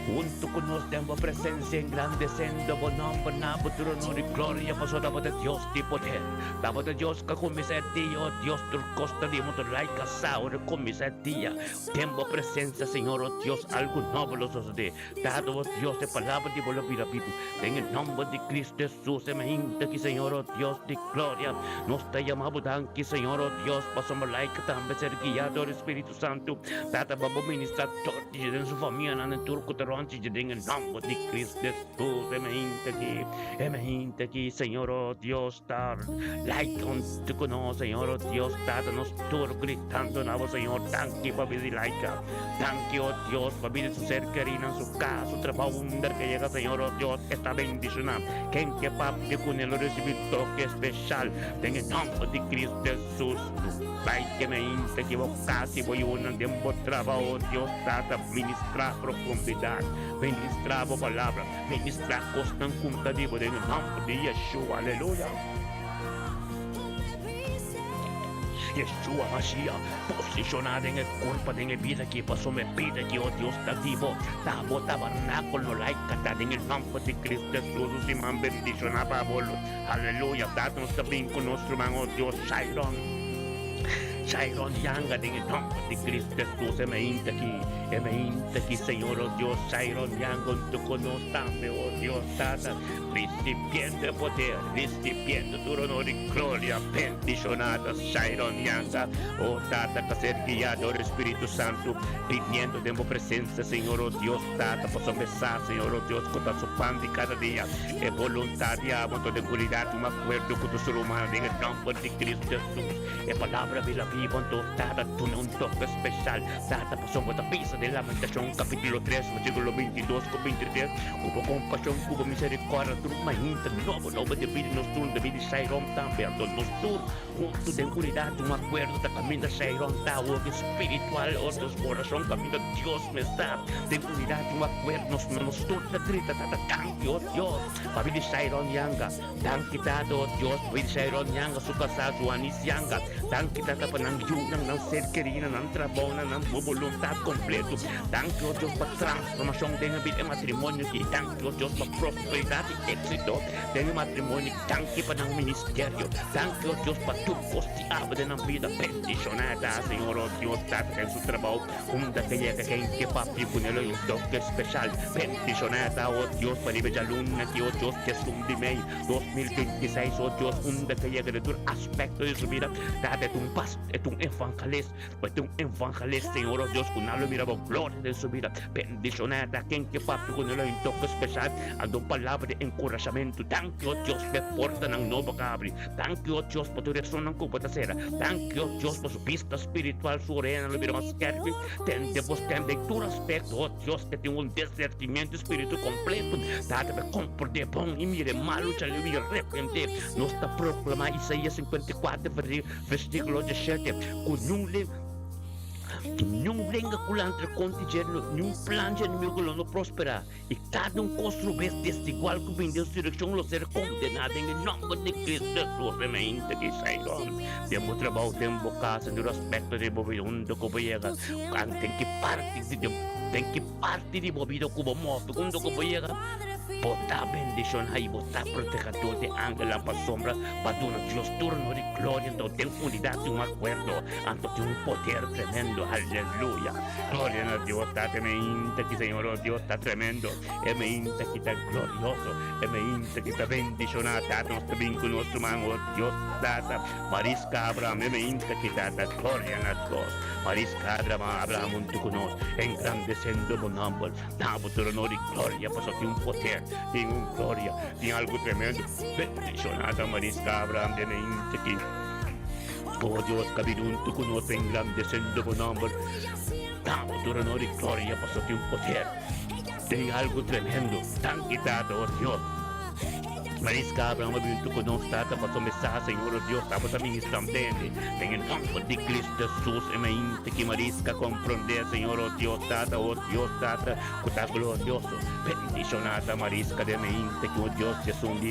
Huntu ku nos den bo presensia, engrandesendo bo nòmber na bo tur honor i gloria, pasobra bo ta Dios di poder. Ta bo ta Dios ku a kuminsá e dia, oh Dios, tur kos ta di motor laika sa ora kuminsá e dia. Den bo presensia, Señor, oh Dios, algu nobo lo sosodé. Dado, oh Dios, e palabra di bo lo bira bibu. Den e nomber di Cristo Jesus, e mainta aki, Señor, oh Dios di gloria, nos ta yama bo danki, Señor, oh Dios, pasobra laika tambe ser guiá dor e Spiritu Santu. Tata, pa bo ministra tur di dje den su famianan, den tur ku ta rònt di dje, den e nomber di Cristo Jesus, e mainta aki, e mainta aki, Señor, oh Dios, ta laika huntu ku nos, Señor, oh Dios, Tata, nos tur gritando na bo, Señor, danki pa bida di laika. Danki, oh Dios, pa bida su ser kerí nan su kas, su trabou, unda ke yega, Señor, oh Dios, e ta bendishoná. Ken ke papia kuné lo risibí toke speshal den e nòmber di Cristo Hesus. No bai ke mainta kiboká si bo yunan den bo trabou, oh Dios Tata, ministrá profundidat, ministrá bo palabra, ministrá kosnan ku ta di bo den e nòmber di Yeshua. Aleluya! Yeshua Mashiach, posishoná den e kurpa, den e bida aki, pasobra e bida aki, o Dios, ta di bo, ta bo tabernákulo, laika ta den e nòmber di Cristo Hesus, un siman bendishoná pa bo. Aleluya! Tata, nos ta bin ku nos ruman, o Dios, Shairon, Shairon Yanga, den e nòmber di Cristo Hesus, e mainta aki, e mainta aki, Señor, o Dios, Shairon Yanga, huntu ku nos tambe, o Dios, Tata. Risipiendo e poder, risipiendo tur honor i gloria, bendishonada Shairon Yanga, o Tata ka ser guiá dor e Spiritu Santu, biniendo den bo presensia, Señor, o Dios Tata, pasobra e sa, Señor, o Dios, ku ta su pan di kada dia, e boluntat di abo, anto den unidat un akuerdo ku tur ser humano den e nòmber di Cristo Jesus. E palabra bira bibu, anto Tata duna un toke speshal, Tata, pasobra bo ta bisa den Lamentashon kapítulo tres, versíkulo 22 ku 23, Ku bo kompashon, ku bo miserikòrdia tur mainta nobo nobo den bida nos tur, den bida di Shairon tambe. Anto nos tur huntu den unidat, un akuerdo ta kaminda Shairon ta awor den spiritual ora nos korason kaminda Dios mes ta den unidat, un akuerdo nos nos tur ta grita Tata danki o Dios pa bida di Shairon Yanga. Danki Tata o Dios pa bida di Shairon Yanga, su kasá Juanis Yanga. Danki Tata pa nan yunan, nan ser kerinan, nan trabounan, nan bo boluntat kompleto. Danki o Dios pa transformashon den e bida e matrimonio aki. Danki o Dios pa prosperidat i éksito den e matrimonio. Danki pa nan ministerio. Danki o Dios pa tur kos di abo den nan bida. Bendishoná ta Señor o Dios Tata den su trabou. Unda ke yega hende papia ku nel un toke speshal. Bendishoná ta o Dios pa riba djaluna aki o Dios diesun di mei 2026 o Dios unda ke yega den tur aspekto di su bida. Tata e ta un pas e ta un evangelist. Bo ta un evangelista, Señor, oh Dios, ku nan lo mira bo gloria den su bida. Bendishoná ta ken ke papia ku nan lo un toke speshal, anto un palabra di enkurashamentu. Danki, oh Dios, pa e portanan nobo ku a abri. Danki, oh Dios, pa tur esunnan ku bo ta sera. Danki, oh Dios, pa su bista spiritual, su oreanan lo bira mas skèrpi. Tende bo stèm den tur aspekto, oh Dios, ke tin un disertimiento spiritu kompleto. Tata, pa e komprendé bon i mira e malu chaliu i repent'é. Nos ta proklamá Isaías 54, Versíkulo 17, Ku niun niun lenga ku lantra kontra dje, niun plan dje enemigu lo no prosperá, i kada un kos robes desigual ku bini den su direkshon lo ser kondená den e nòmber di Kristu Hesus. Amén. Ta ki Shairon, den bo trabou, den bo kasa, den tur aspekto di bo bida, unda ku bo yega, den ki parti di den ki parti di bo bida ku bo move, unda ku bo yega, Bo ta bendishoná i bo ta protegá dor di angelnan pasobra pa duna Dios tur honor i gloria. Anto den unidat tin un akuerdo, anto tin un poder tremendo. Aleluya! Gloria na Dios Tata. E meinta ki Señor, oh Dios, ta tremendo. E meinta ki ta glorioso. E meinta ki ta bendishoná. Tata, nos ta bin ku nos ruman, oh Dios Tata. Mariska Abraham, e meinta ki Tata. Gloria na Dios. Mariska Abraham huntu ku nos, engrandesendo bo nòmber. Na bo tur honor i gloria, pasobra tin un poder, tin un gloria, tin algu tremendo. Bendishonada Mariska Abraham den e inti aki. Oh Dios, kabinuntu ku nos engrandesendo bo nomber. Damo tur honor i gloria paso tin un poder den algo tremendo. Danki Tata, oh Dios. Mariska Abraham a bintu ku nos Tata paso mi sa Señor oh Dios tabata ministrando hende. Den e nomber di Cristo Jesus e mainta ki Mariska comprende Señor oh Dios Tata, oh Dios Tata ku ta glorioso. Bendiciona ta Mariska den mainta ki oh Dios djesun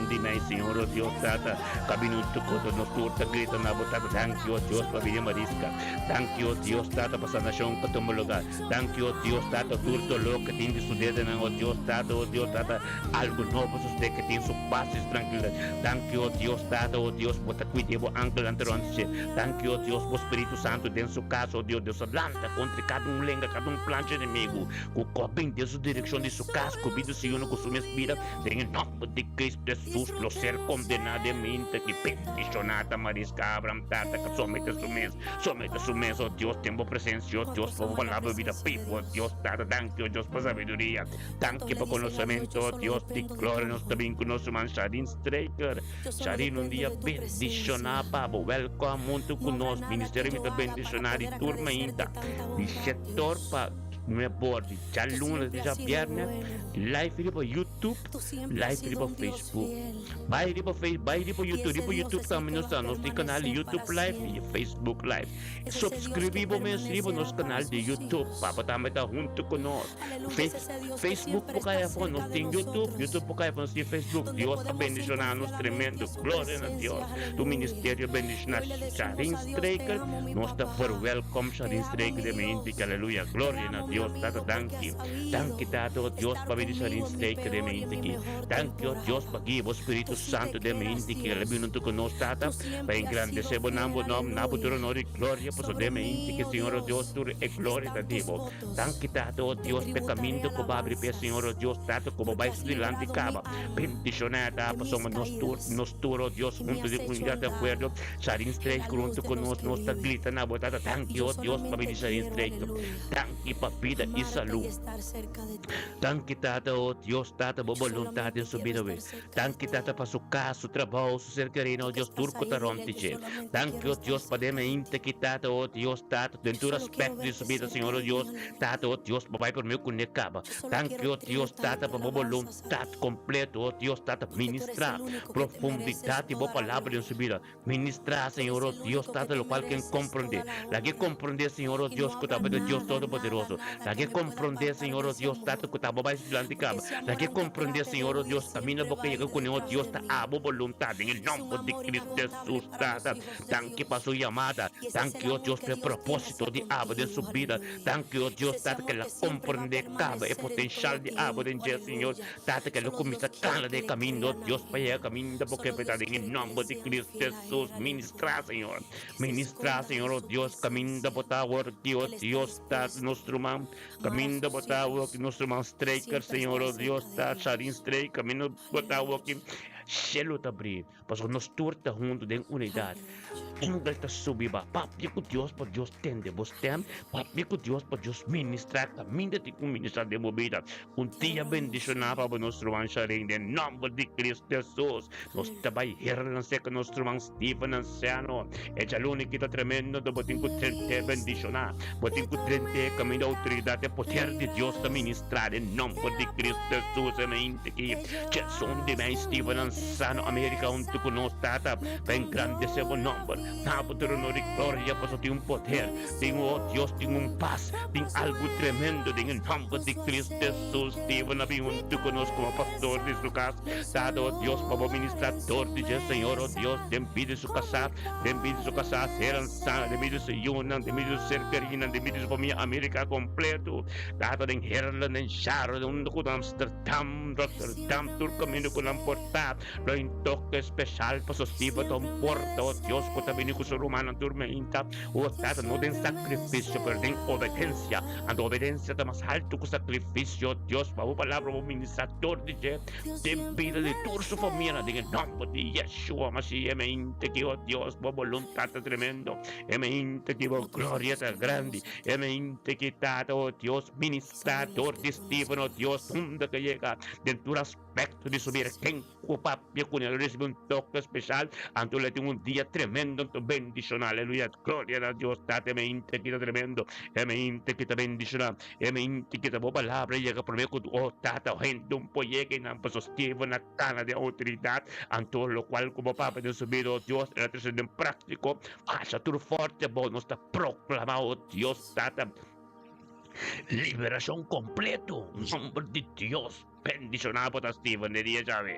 di mei Señor oh Dios Tata. Kabinutu koto nos tur ta grita na bo Tata danki o Dios pa bida Mariska danki o Dios Tata pa sanashon ka tuma lugar danki o Dios Tata tur dolor ke tin di su dedenan o Dios Tata o Dios Tata algo nobo sosode ke tin su pas i su trankilidat danki o Dios Tata o Dios bo ta kuida bo angelnan ta rond dje danki o Dios bo Spiritu Santu den su kas o Dios Dios a lanta kontra kada un lenga kada un plan dje enemigu ku ko bin den su direkshon di su kas ku bida su yunan ku su mes bida Den e nomber di Cristo Jesus lo ser condená den minta ki bendicioná ta Mariska Abraham tata ka somete su mes, somete su mes, oh Dios, den bo presencia, oh Dios, pa bo palabra bida bibu, oh Dios, tata, danki, oh Dios, pa sabiduria, danki pa conocemento, oh Dios di gloria, nos ta bin cu nos ruman Sharin Straker, Sharin un dia bendicioná pa bo, welcome hunto cu nos, ministerio mi ta bendicioná di tur mainta, di sector pa nuebor di djaluna te djabierne. Live riba YouTube, live riba Facebook. Bai riba Facebook, bai riba YouTube, riba YouTube tambe nos ta, nos tin kanal di YouTube live i Facebook live. Subscribi bo mes riba nos kanal di YouTube, pa bo tambe ta huntu ku nos. Facebook por kaya afó, nos tin YouTube, YouTube por kaya afó, nos tin Facebook. Dios a bendishoná nos tremendo, gloria na Dios. Tu ministerio bendishoná Sharin Straker, nos ta verwelkom Sharin Straker den mente, aleluya, gloria na Dios, Tata danki. Danki Tata o Dios pa bendicion di steek den mi hente aki. Danki o Dios pa guia bo Spiritu Santo den mi hente aki. El a bini hunto cu nos Tata pa engrandece bo nam bo nom na bo tur honor y gloria pasobra den mi hente aki Señor o Dios tur e gloria ta di bo. Danki Tata o Dios pa e caminda cu bo abri p'e Señor o Dios Tata cu bo bay su dilanti caba. Bendiciona e ta pasobra nos tur nos tur o Dios hunto den unidad di acuerdo Sharin Streek hunto cu nos nos ta grita na bo Tata danki o Dios pa bendicion Sharin Streek. Danki pa bida i salú. Danki Tata, o Dios Tata, bo boluntat den su bida we. Danki Tata pa su kas, su trabou, su ser kerí, o Dios, tur ku ta rònt di dje. Danki, o Dios, pa den mente ki Tata, o Dios Tata, den tur aspekto di su bida, Señor, o Dios Tata, o Dios, bo bai promé ku ne kaba. Danki, o Dios Tata, pa bo boluntat kompleto, o Dios Tata, ministrá profundidat di bo palabra den su bida. Ministrá, Señor, o Dios Tata, locual ken comprendé. Lag'é comprendé, Señor, o Dios, cu ta bo ta Dios Todopoderoso. Lag'é comprendé, Señor, o Dios Tata, cu ta bo bai su dilanti caba. Lag'é comprendé, Señor, o Dios, caminda bo ke yega cuné, o Dios, ta abo boluntad. Den e nomber di Cristo Jesus, Tata, danki pa su yamada. Danki, o Dios, pa e propósito di abo den su bida. Danki, o Dios, Tata, ke el a comprendé caba e potencial di abo den dje, Señor. Tata ke lo kuminsá kana den e kaminda, o Dios, pa yega kaminda bo ke p'e ta den e nòmber di Cristo Jesus. Ministrá, Señor. Ministrá, Señor, o Dios, kaminda bo ta awor aki, o Dios, ta nos ruman. Kaminda bo ta awor aki, nos ruman Straker, Señor, o Dios, ta Sharin Straker, kaminda bo ta awor aki, shelu ta bri. Pasobra nos tur ta huntu den unidat. Angel ta subi ba papia ku Dios pa Dios tende bo stem, papia ku Dios pa Dios ministrá kaminda tin ku ministrá den bo bida. Un dia bendishoná pa bo nos ruman Sharin den nòmber di Cristo Jesus. Nos ta bai hernan serka nos ruman Steven ansiano. E djaluni ki ta tremendo anto bo tin ku trent'é bendishoná. Bo tin ku trent'é kaminda outoridat e poder di Dios ta ministrá den nòmber di Cristo Jesus. E mente ki. Djesun di mei Steven Ansano America huntu ku nos Tata pa engrandesé bo nòmber. Na bo trono di gloria pasobra tin un poder, tin un oh Dios, tin un pas, tin algu tremendo den e nòmber di Cristo Jesus. Steven a bin huntu ku nos komo pastor di su kas. Tata, oh Dios, pa bo ministrá dor di dje, Señor, oh Dios, den bida di su kasá, den bida di su kasá ser ansano, den bida di su yunan, den bida di su ser kerinan, den bida di su famia America kompleto. Tata, den Heerlen, den Sharon, den unda ku ta Amsterdam. Dam, Rotterdam, tur kaminda ku nan por ta, lo in toke speshal paso Steven ta un porta, o Dios ku ta bini ku su rumannan tur meinta, o Tata, no den sakrifisio, pero den obedensia, anto obedensia ta mas haltu ku sakrifisio, Dios, pa bo palabra bo ministra dor di dje den bida di tur su famianan, den e nòmber di Yeshua Mashiach, e meinta ki, o Dios, bo boluntat ta tremendo, e meinta ki bo gloria ta grandi, e meinta ki, Tata. Tata, oh Dios, ministrá dor di Steven, oh Dios, unda ku e yega den tur aspekto di su bida, ken ku papia kuné lo risibí un toke speshal, anto lo tin un dia tremendo anto bendishoná, aleluya, gloria na Dios, Tata, e mente aki ta tremendo, e mente aki ta bendishoná, e mente aki ta bo palabra yega promé ku, oh Tata, hende un por yega einan, pasobra Steven a kana den outoridat, anto lokual ku bo papia den su bida, oh Dios, el a trese den práktiko, Pasa tur forte bo nos ta proclama o Dios Tata liberacion completo nomber di Dios bendiciona bo ta Steven de dia djawe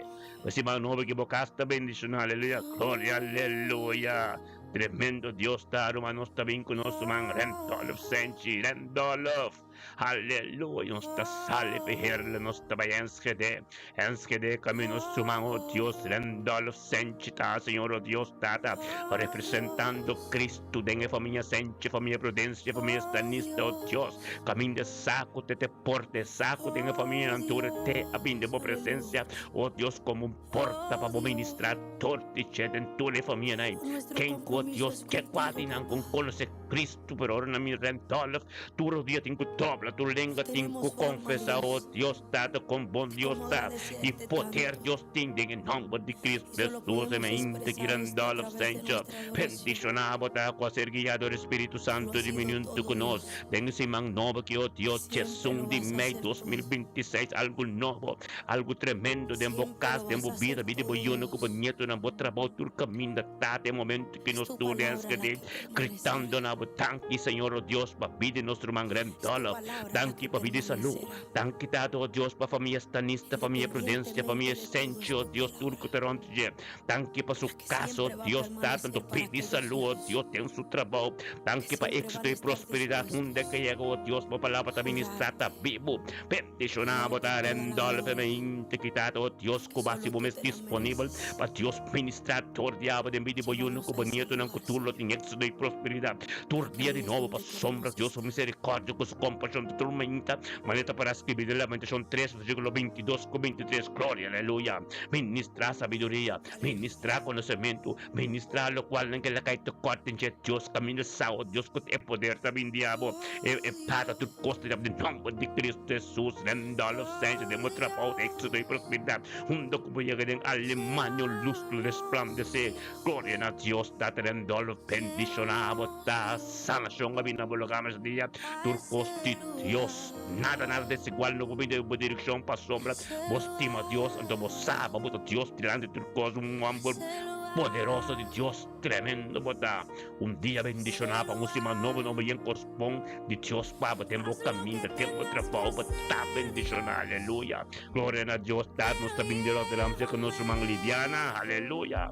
siman nobo ki bo cas ta bendiciona aleluya gloria aleluya tremendo Dios ta ruman nos ta bin cu nos ruman Randolph Senchi Randolph. Aleluya, nos ta sali pa Heerlijk, nos ta bai Enschede, Enschede camino suman, oh Dios, Randolph Senchi ta, Señor, oh Dios, Tata, representando Cristo den e familia Senchi, familia Prudencia, familia Stanista, oh Dios, caminda saco te te porte, saco den e familia nan tur te a bin den bo presencia, oh Dios, como un porta pa bo ministra tur di che den tur e familia nan, ken cu, oh Dios, ke cuadi nan con conoce Cristo, pero ora nan mira Randolph, Tur dia tin ku dobla, tur lenga tin ku konfesá, O Dios Tata, kon bon Dios ta i poder Dios tin den e nòmber di Cristo Hesus. E mente ki Randolph Sencho bendishoná bo ta ku a ser guiá dor e Spiritu Santu di bini huntu ku nos den e siman nobo ki, O Dios, diesun di mei 2026, algu nobo, algu tremendo den bo kas, den bo bida, bida di bo yunan ku bo nietonan, bo trabou, tur kaminda, Tata, e momento ki nos tur den skete. Gritando na bo, Danki, Señor, o Dios, pa bida di nos ruman Randolph. Danki pa bida i salú. Danki, Tata, o Dios, pa famia Stanista, famia Prudencia, famia Senchi, o Dios, tur ku ta rònt dje. Danki pa su kas, o Dios, Tata, anto bida i salú, o Dios, den su trabou. Danki pa éksito i prosperidat unda ke yega, o Dios, bo palabra ta ministrá, ta bibu. Bendishoná bo ta, Randolph, e mente ki, Tata, o Dios, ku bo hasi bo mes disponibel pa Dios ministrá tur dia bo den bida di bo yunan ku bo nietonan ku tur lo tin éksito i prosperidat tur dia di nobo pasobra Dios su miserikòrdia ku su kompashon ta tur mainta manera ta para skibí den Lamentashon tres versíkulo 22 ku 23. Gloria aleluya! Ministrá sabiduria, ministrá konosementu, ministrá lokualnan ke lakai tekòrt den dje Dios kaminda sa o Dios ku e poder ta bin di abo e e pata tur kos ta den nòmber di Kristu Hesus Randolph Sanchez den bo trabou éksito i prosperidat. Hunto ku bo yega den Alemania un lus lo resplandesé. Gloria na Dios Tata den dòlf bendishoná bo ta sanashon a bin na bo lugá mes dia. Tur kos di Dios nada nada desigual no por bin den bo direkshon pasobra bo stima Dios anto bo sa bo ta Dios dilanti tur kos un hòmber poderoso di Dios. Tremendo bo ta! Un dia bendishoná pa un siman nobo nobo yen kos bon di Dios pa bo den bo kaminda, den bo trabou, bo ta bendishoná. Aleluya! Gloria na Dios Tata, nos ta bin di Rotterdam serka nos ruman Lidiana. Aleluya!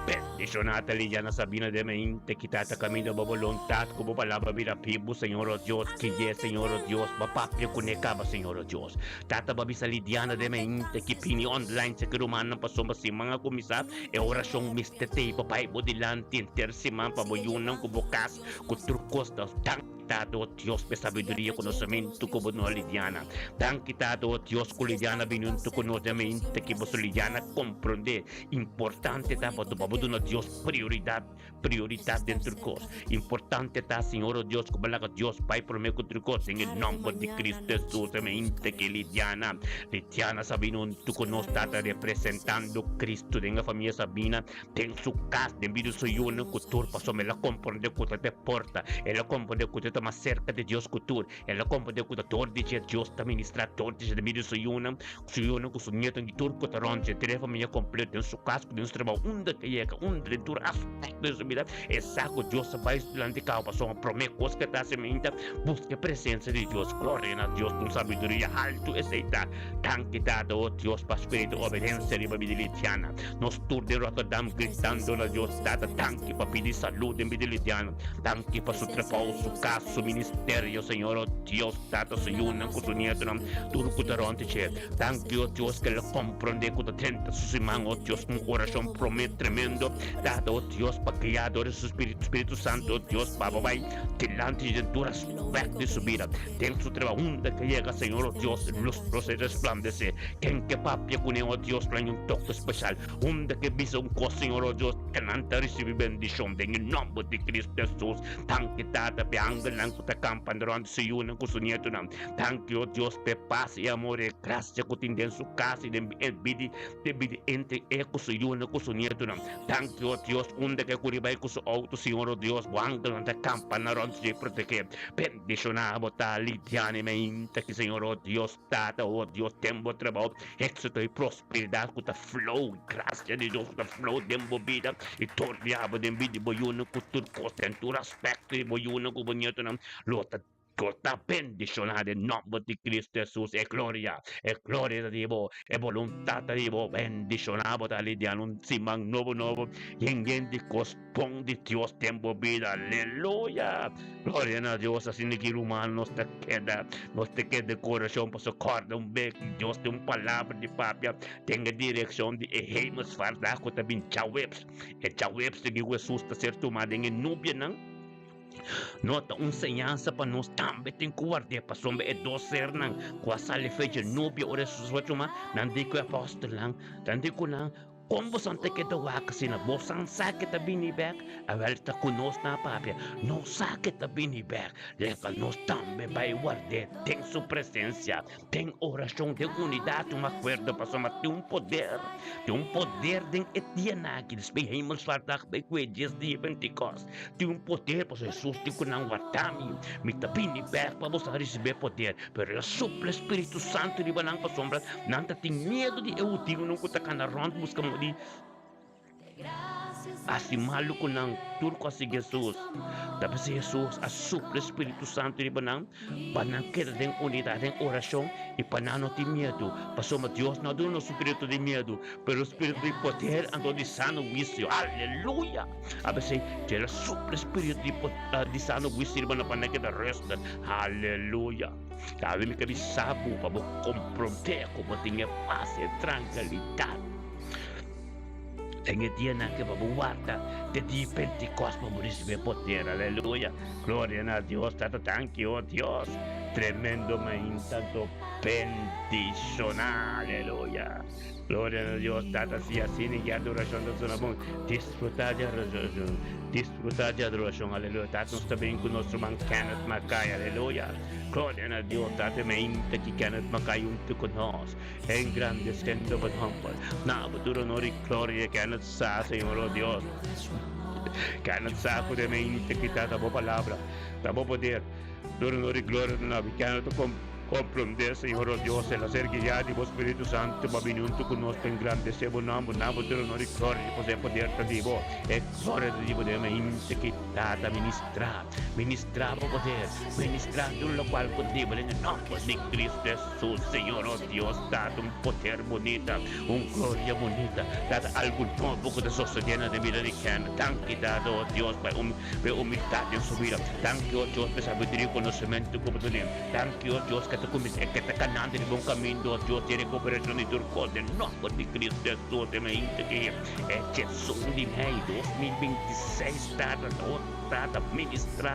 Bendishoná ta Lidiana Sabina den mente ki ta ta kaminda bo boluntat ku bo palabra bira bibu, Señor o Dios, kiye Señor o Dios, bo papia kuné kaba, Señor o Dios. Tata bo a bisa Lidiana den mente ki bini online serka rumannan pasobra siman a kuminsá. E orashon mester tei pa bai bo dilanti henter siman pa bo yunan ku bo kas ku tur kos ta. Danki Tata o Dios pa e sabiduria i konosementu ku bo duna Lidiana. Danki Tata o Dios ku Lidiana bini huntu ku nos den mente ki boso Lidiana komprondé importante ta pa bo duna Dios prioridat prioridat den tur kos. Importante ta Señor o Dios ku bo laga Dios bai promé ku tur kos den e nòmber di Kristu Hesus e mente ki Lidiana Lidiana sa bini huntu ku nos Tata representando Kristu den e famia Sabina den su kas den bida su yunan ku tur pasobra el a komprondé ku ta te porta el a komprondé ku ta mas serka di Dios ku tur El a komprendé ku ta dor di dje Dios ta ministrá dor di dje den medio di su yunan, ku su yunan, ku su nietunan i tur ku ta rònt dje. Tene e famia kompleto den su kas ku den su trabou, unda ke yega, unda den tur aspekto di su bida, e sa ku Dios ta bai su dilanti kaba pasobra promé kos ku e ta hasi mainta, buska e presensia di Dios. Gloria na Dios ku un sabiduria haltu esei ta. Danki Tata, o Dios, pa spiritu obedensia riba bida di Lidiana. Nos tur den Rotterdam gritando na Dios, Tata, danki pa pidi salud den bida di Lidiana. Danki pa su trabou, su kas, su ministerio, Señor, o Dios, Tata, su yunan ku su nietonan, tur ku ta rònt dje. Danki, o Dios, ke el a komprondé ku ta drenta su siman, o Dios, un orashon promé tremendo, Tata, o Dios, pa guiá dor di su Spiritu, Spiritu Santu, o Dios, pa bo bai dilanti dje den tur aspèkto di su bida, den su trabou, unda ke yega, Señor, o Dios, lus lo ser resplandesé. Ken ke papia kuné, o Dios, lo haña un toke spesial. Unda ke bisa un kos, Señor, o Dios, ke nan ta risibí bendishon den e nòmber di Cristo Hesus. Danki, Tata, p'e angel. Angelnan ku ta kampa rònt su yunan ku su nietunan. Danki, o Dios, p'e pas i amor i e grasia ku tin den su kas i den e bida den bida entre e ku su yunan ku su nietunan. Danki, o Dios, unda ke ku riba e ku su outo, Señor, o Dios, bo angelnan ta kampa na rònt dje protegé. Bendishoná bo ta lidian i meinta ki, Señor, o Dios, Tata, o Dios, den bo trabou, éksito i prosperidat ku ta flow, grasia di Dios ku ta flow den bo bida i tornea bo den bida di bo yunan ku tur kos den tur aspekto di bo yunan ku bo nietunan lo ta lo ta bendishoná den nòmber di Kristu Hesus. E gloria, e gloria ta di bo, e boluntat ta di bo. Bendishoná bo ta lidiando un siman nobo nobo yen yen di kos bon di Dios den bo bida. Aleluya! Gloria na Dios! Asina ki ruman nos ta keda, nos ta keda di korashon pasobra kòrda un bes ki Dios tin un palabra di papia den e direkshon di e hemelsvaardag ku ta bin djaweps. E djaweps di ku Hesus ta ser tumá den e nubianan no ta un señansa pa nos tambe tin ku ward'é, pasobra e dos sernan ku a sali fe dje nubia ora Hesus a tuma nan di ku e apòstelnan, nan di ku nan, Kon bosan ta keda wak asina? Bosan sa ke ta bini bek? Awel ta ku nos na papia. Nos sa ke ta bini bek. Leka nos tambe bai ward'é den su presensia, den orashon, den unidat, un akuerdo, pasobra tin un poder, tin un poder den e dianan aki, despues Hemelsvaartdag bai ku e dies di Pentikòst. Tin un poder, pasobra Hesus di ku nan, Warda mi, mi ta bini bek pa bosan risibí e poder. Pero el a supla e Spiritu Santu riba nan pasobra nan ta tin miedu di e hudiunan ku ta kana rònt buska di hasi malu ku nan. Tur ku a sigui Hesus. Ta p'esei Hesus a supla e Spiritu Santu riba nan pa nan keda den unidat, den orashon i pa nan no tin miedu. Pasobra Dios no a duna nos un spiritu di miedu, pero un spiritu di poder anto di sano huisio. Aleluya! A p'esei el a supla e spiritu di sano huisio riba nan pa nan keda rèstig. Aleluya! Tawe mi ta bisa bo pa bo komprondé ku bo tin e pas i e trankilidat den e dianan ke pa bo warda te dia di Pentikòst pa bo risibí e poder. Aleluya! Gloria na Dios Tata. Danki, o Dios. Tremendo mainta anto bendishoná. Aleluya! Gloria na Dios Tata. Si asina e adorashon ta sona bon, disfrutá di adorashon. Disfrutá di adorashon. Aleluya. Tata, nos ta bin ku nos ruman Kenneth Mackay. Aleluya. Gloria na Dios. Tata, mainta ki Kenneth Mackay huntu ku nos, engrandesiendo bo nomber. Na bo tur honor i gloria. Kenneth sa, Señor, o Dios. Kenneth sa ku den mainta ki Tata bo palabra ta bo poder. Tur honor i gloria na bo. Kenneth ta Comprendé, Señor, o Dios, el a ser guiá di bo Spiritu Santu pa bini huntu ku nos pa engrandesé bo nòmber. Na bo tur honor i gloria, pasobra e poder ta di bo. E gloria ta di bo den hende ki Tata ministrá. Ministrá bo poder. Ministrá tur lokual ku di bo den e nòmber di Cristo Hesus, Señor, o Dios, Tata, un poder bunita, un gloria bunita. Tata, algu nobo ku ta sosodé na den bida di hende. Danki, Tata, o Dios, pa e humildat den su bida. Danki, o Dios, pa e sabiduria i konosementu ku bo ta duna. Danki, o Dios, ke ta kuminsá, ke ta kanando riba un kaminda, o Dios, di rekuperashon di tur kos, den nòmber di Kristu Hesus, e mainta ki e djesun di mei 2026, Tata, o Tata, ministrá,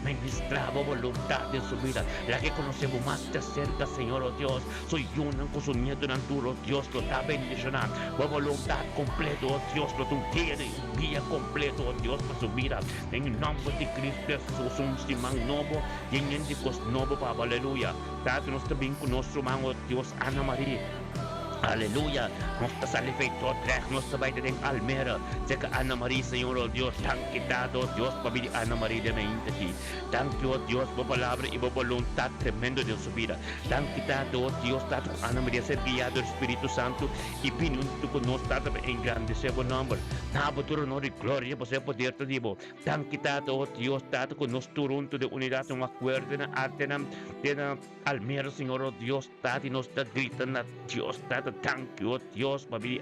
ministrá bo boluntat den su bida. Laga e konosé bo mas di aserka, Señor, o Dios. Su yunan ku su nietunan tur, o Dios, lo ta bendishoná. Bo boluntat kompleto, o Dios, lo ta un guia di un guia kompleto, o Dios, pa su bida. Den e nòmber di Kristu Hesus, un siman nobo. Yen yen di kos nobo pa bo, aleluya. Tata nos ta bin ku nos ruman, o Dios, Ana Marie, aleluya. Nos ta sali fei Dordrecht, nos ta bai ta den Almere, serka Ana Marie, Señor, o Dios. Danki, Tata, o Dios, pa bini Ana Marie den mainta aki. Danki, o Dios, bo palabra i bo boluntat tremendo den su bida. Danki, Tata, o Dios, Tata, ku Ana Marie a ser guiá dor Spiritu Santu i bini huntu ku nos, Tata, pa engrandesé bo nòmber. Na bo tur honor i gloria, pasobra e poder ta di bo. Danki Tata, oh Dios Tata, ku nos tur huntu den unidat den un akuerdo den artenan den Almere Señor, oh Dios Tata, i nos ta grita na Dios Tata, danki oh Dios pa bidi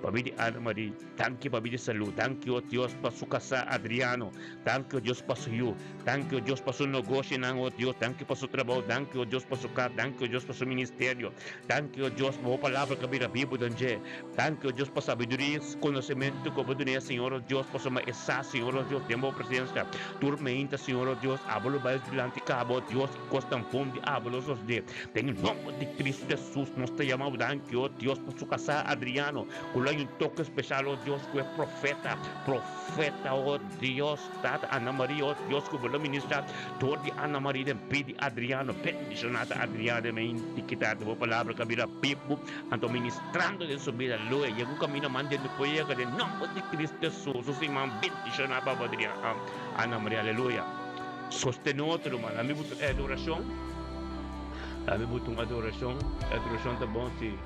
pa bidi Ana Marie, danki pa bidi salud, danki oh Dios pa su kasá Adriano, danki oh Dios pa su yu, danki oh Dios pa su nogoshinan oh Dios, danki pa su trabou, danki oh Dios pa su kas, danki oh Dios pa su ministerio, danki oh Dios pa bo palabra ku a bira bibu den dje. Danki, o Dios, pa sabiduria i konosementu ku bo duna e Señor, o Dios, pasobra e sa, Señor, o Dios, den bo presensia tur meinta, Señor, o Dios, abo lo bai dilanti kaba, o Dios, i kosnan bon di abo lo sosodé. Den e nòmber di Kristu Hesus nos ta yama bo danki, o Dios, pa su kasá Adriano. Ku lo hay un toke spesial, oh Dios, ku e profeta, profeta, oh Dios, Tata Ana Maria, oh Dios, ku bo lo ministra dor di Ana Maria den pie di Adriano. Bendishoná ta Adriano den mente ki Tata bo palabra ka bira bibu, anto ministrando den su bida. Aleluya. Yega un kaminda man den por yega den nomber di Cristo Hesus. Su siman bendishoná Papa Adriano, Ana Maria. Aleluya. Sostené otro, ruman. Ami buta e adorashon. Ami buta un adorashon. Adorashon ta bon si.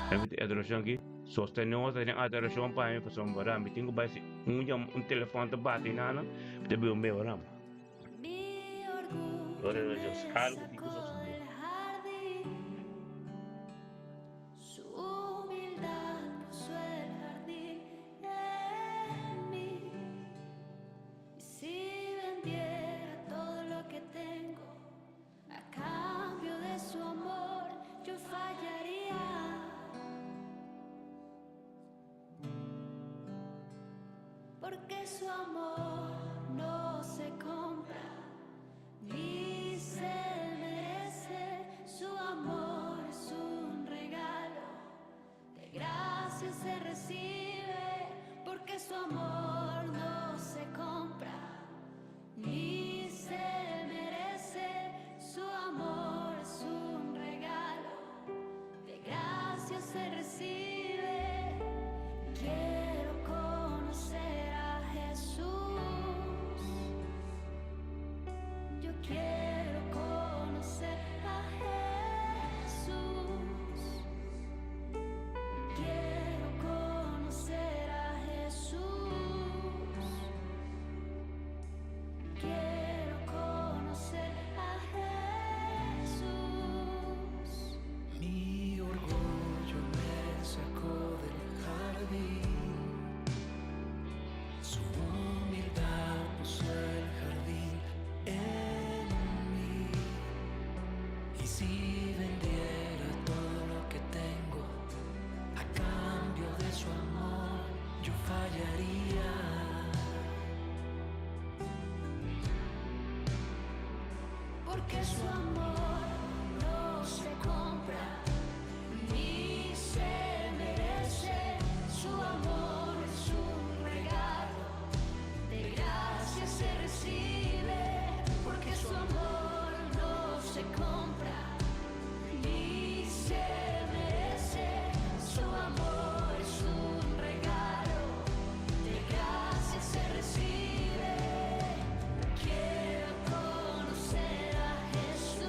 Ami buta e adorashon aki. Sostené otro den adorashon pa mi pasobra mi tin ku bai si un yama un telefòn ta bati nana mi ta bin un bey ora. Gloria na Dios. Algu tin ku sosodé. Porque su amor no se compra ni se merece. Su amor es un regalo de gracia se recibe. Porque su amor no se compra ni se merece. Su amor es un regalo de gracia se recibe. Quiero conocer a Jesús. Yo quiero conocer a Jesús. Quiero conocer a Jesús. Quiero conocer a Jesús. Mi orgullo me sacó del jardín. Su humildad puso el jardín en mí. Y si vendiera todo lo que tengo a cambio de su amor, yo fallaría. Porque su amor no se compra ni se merece. Su amor es un regalo de gracia se recibe. Porque su amor no se compra ni se merece. Su amor es un regalo de gracia se recibe. Quiero conocer a Jesús.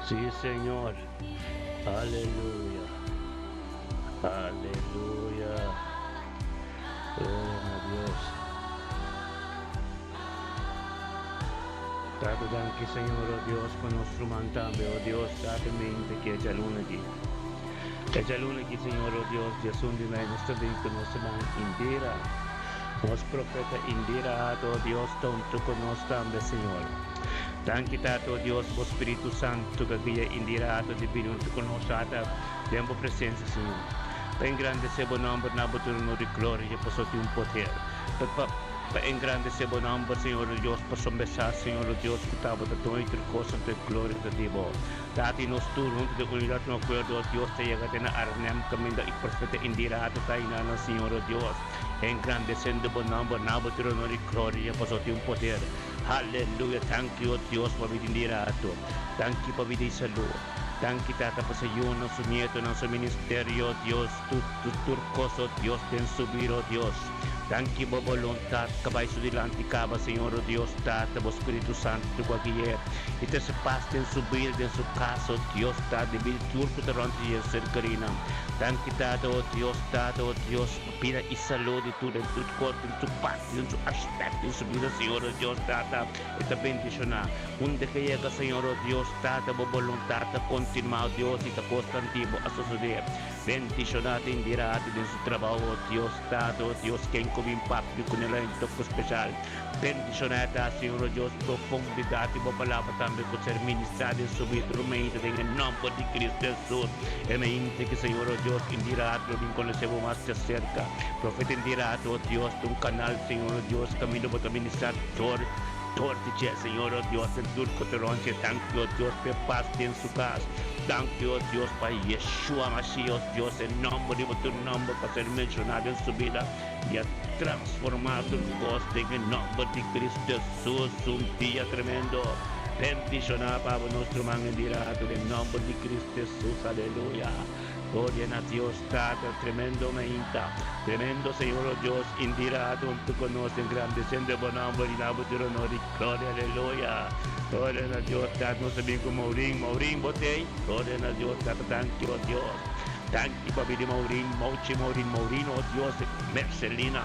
Sí, Señor. Aleluya. Aleluya. Gloria na Dios. Tata danki Señor, oh Dios, pa nos ruman tambe, oh Dios, Tata mente ki e djaluna aki. E djaluna aki, Señor, oh Dios, diasun di mei nos ta bin ku nos ruman Indira. Nos profeta Indira Hato, oh Dios, ta huntu ku nos tambe, Señor. Danki Tata, oh Dios, bo Spiritu Santu ka guia Indira Hato di bini huntu ku nos, Tata, den bo presensia, Señor. Pa engrandesé bo nòmber na bo trono di gloria, pasobra tin un poder. Pa, pa engrandesé bo nòmber, Señor, oh Dios, pasobra sa, Señor, oh Dios, ku ta bo ta doño tur kos, anto e gloria ta di bo. Tata i nos tur huntu den unidat no akuerdo, oh Dios, ta yega te na Arnhem, kaminda i profeta Indira Hato ta i nan, Señor, oh Dios, engrandesendo bo nòmber na bo trono di gloria, pasobra tin un poder. Haleluya! Danki, oh Dios, pa bida Indira Hato. Danki pa bida i salú. Danki, Tata, pa su yunan, su nietonan, su ministerio, oh Dios, tur, tur, tur kos, oh Dios, den su bida, oh Dios. Danki bo boluntat ka bai su dilanti kaba, Señor, oh Dios, Tata, bo Spiritu Santu ku a gui'é i trese pas den su bida, den su kas, oh Dios, Tata, den bida di tur ku ta rònt di dje ser kerina. Danki, Tata, oh Dios, Tata, oh Dios, pa bida i salú di tur den tur kos, den tur parti, den tur aspekto den su bida, Señor, oh Dios, Tata, e ta bendishoná. Unda ke yega, Señor, oh Dios, Tata, bo boluntat ta kontinuá, oh Dios, i ta kosnan di bo a sosodé. Bendishoná ta Indira den su trabou, oh Dios Tata, oh Dios, ken ku bin papia ku nel un toko speshal. Bendishoná ta, Señor, oh Dios, profundidat di bo palabra tambe ku ser ministrá den su bida rumeita den e nòmber di Cristo Hesus. E mente ki, Señor, oh Dios, Indira lo bin konosé bo mas djaserka. Profeta Indira, oh Dios, ta un kanal, Señor, oh Dios, kaminda bo ta ministrá dor dor di dje, Señor, oh Dios, den tur ku ta rònt dje. Danki, oh Dios, p'e pas den su kas. Danki, oh Dios, pa Yeshua Mashiach, oh Dios, e nomber riba tur nomber pa ser menshoná den su bida i a transformá tur kos den e nomber di Cristo Jesus. Un dia tremendo. Bendishoná pa bo nos ruman Indirato den nomber di Cristo Jesus. Aleluya. Gloria na Dios Tata. Tremendo mainta. Tremendo Señor, oh Dios, Indirato huntu ku nos engrandesiendo bo nomber i na bo tur honor i gloria. Aleluya. Gloria na Dios Tata. Nos ta bin ku Maurin. Maurin, bo t'ei? Gloria na Dios Tata. Danki, oh Dios. Danki pa bini Maurin, Mauchi Maurin, Maurino, oh Dios, Mercelina.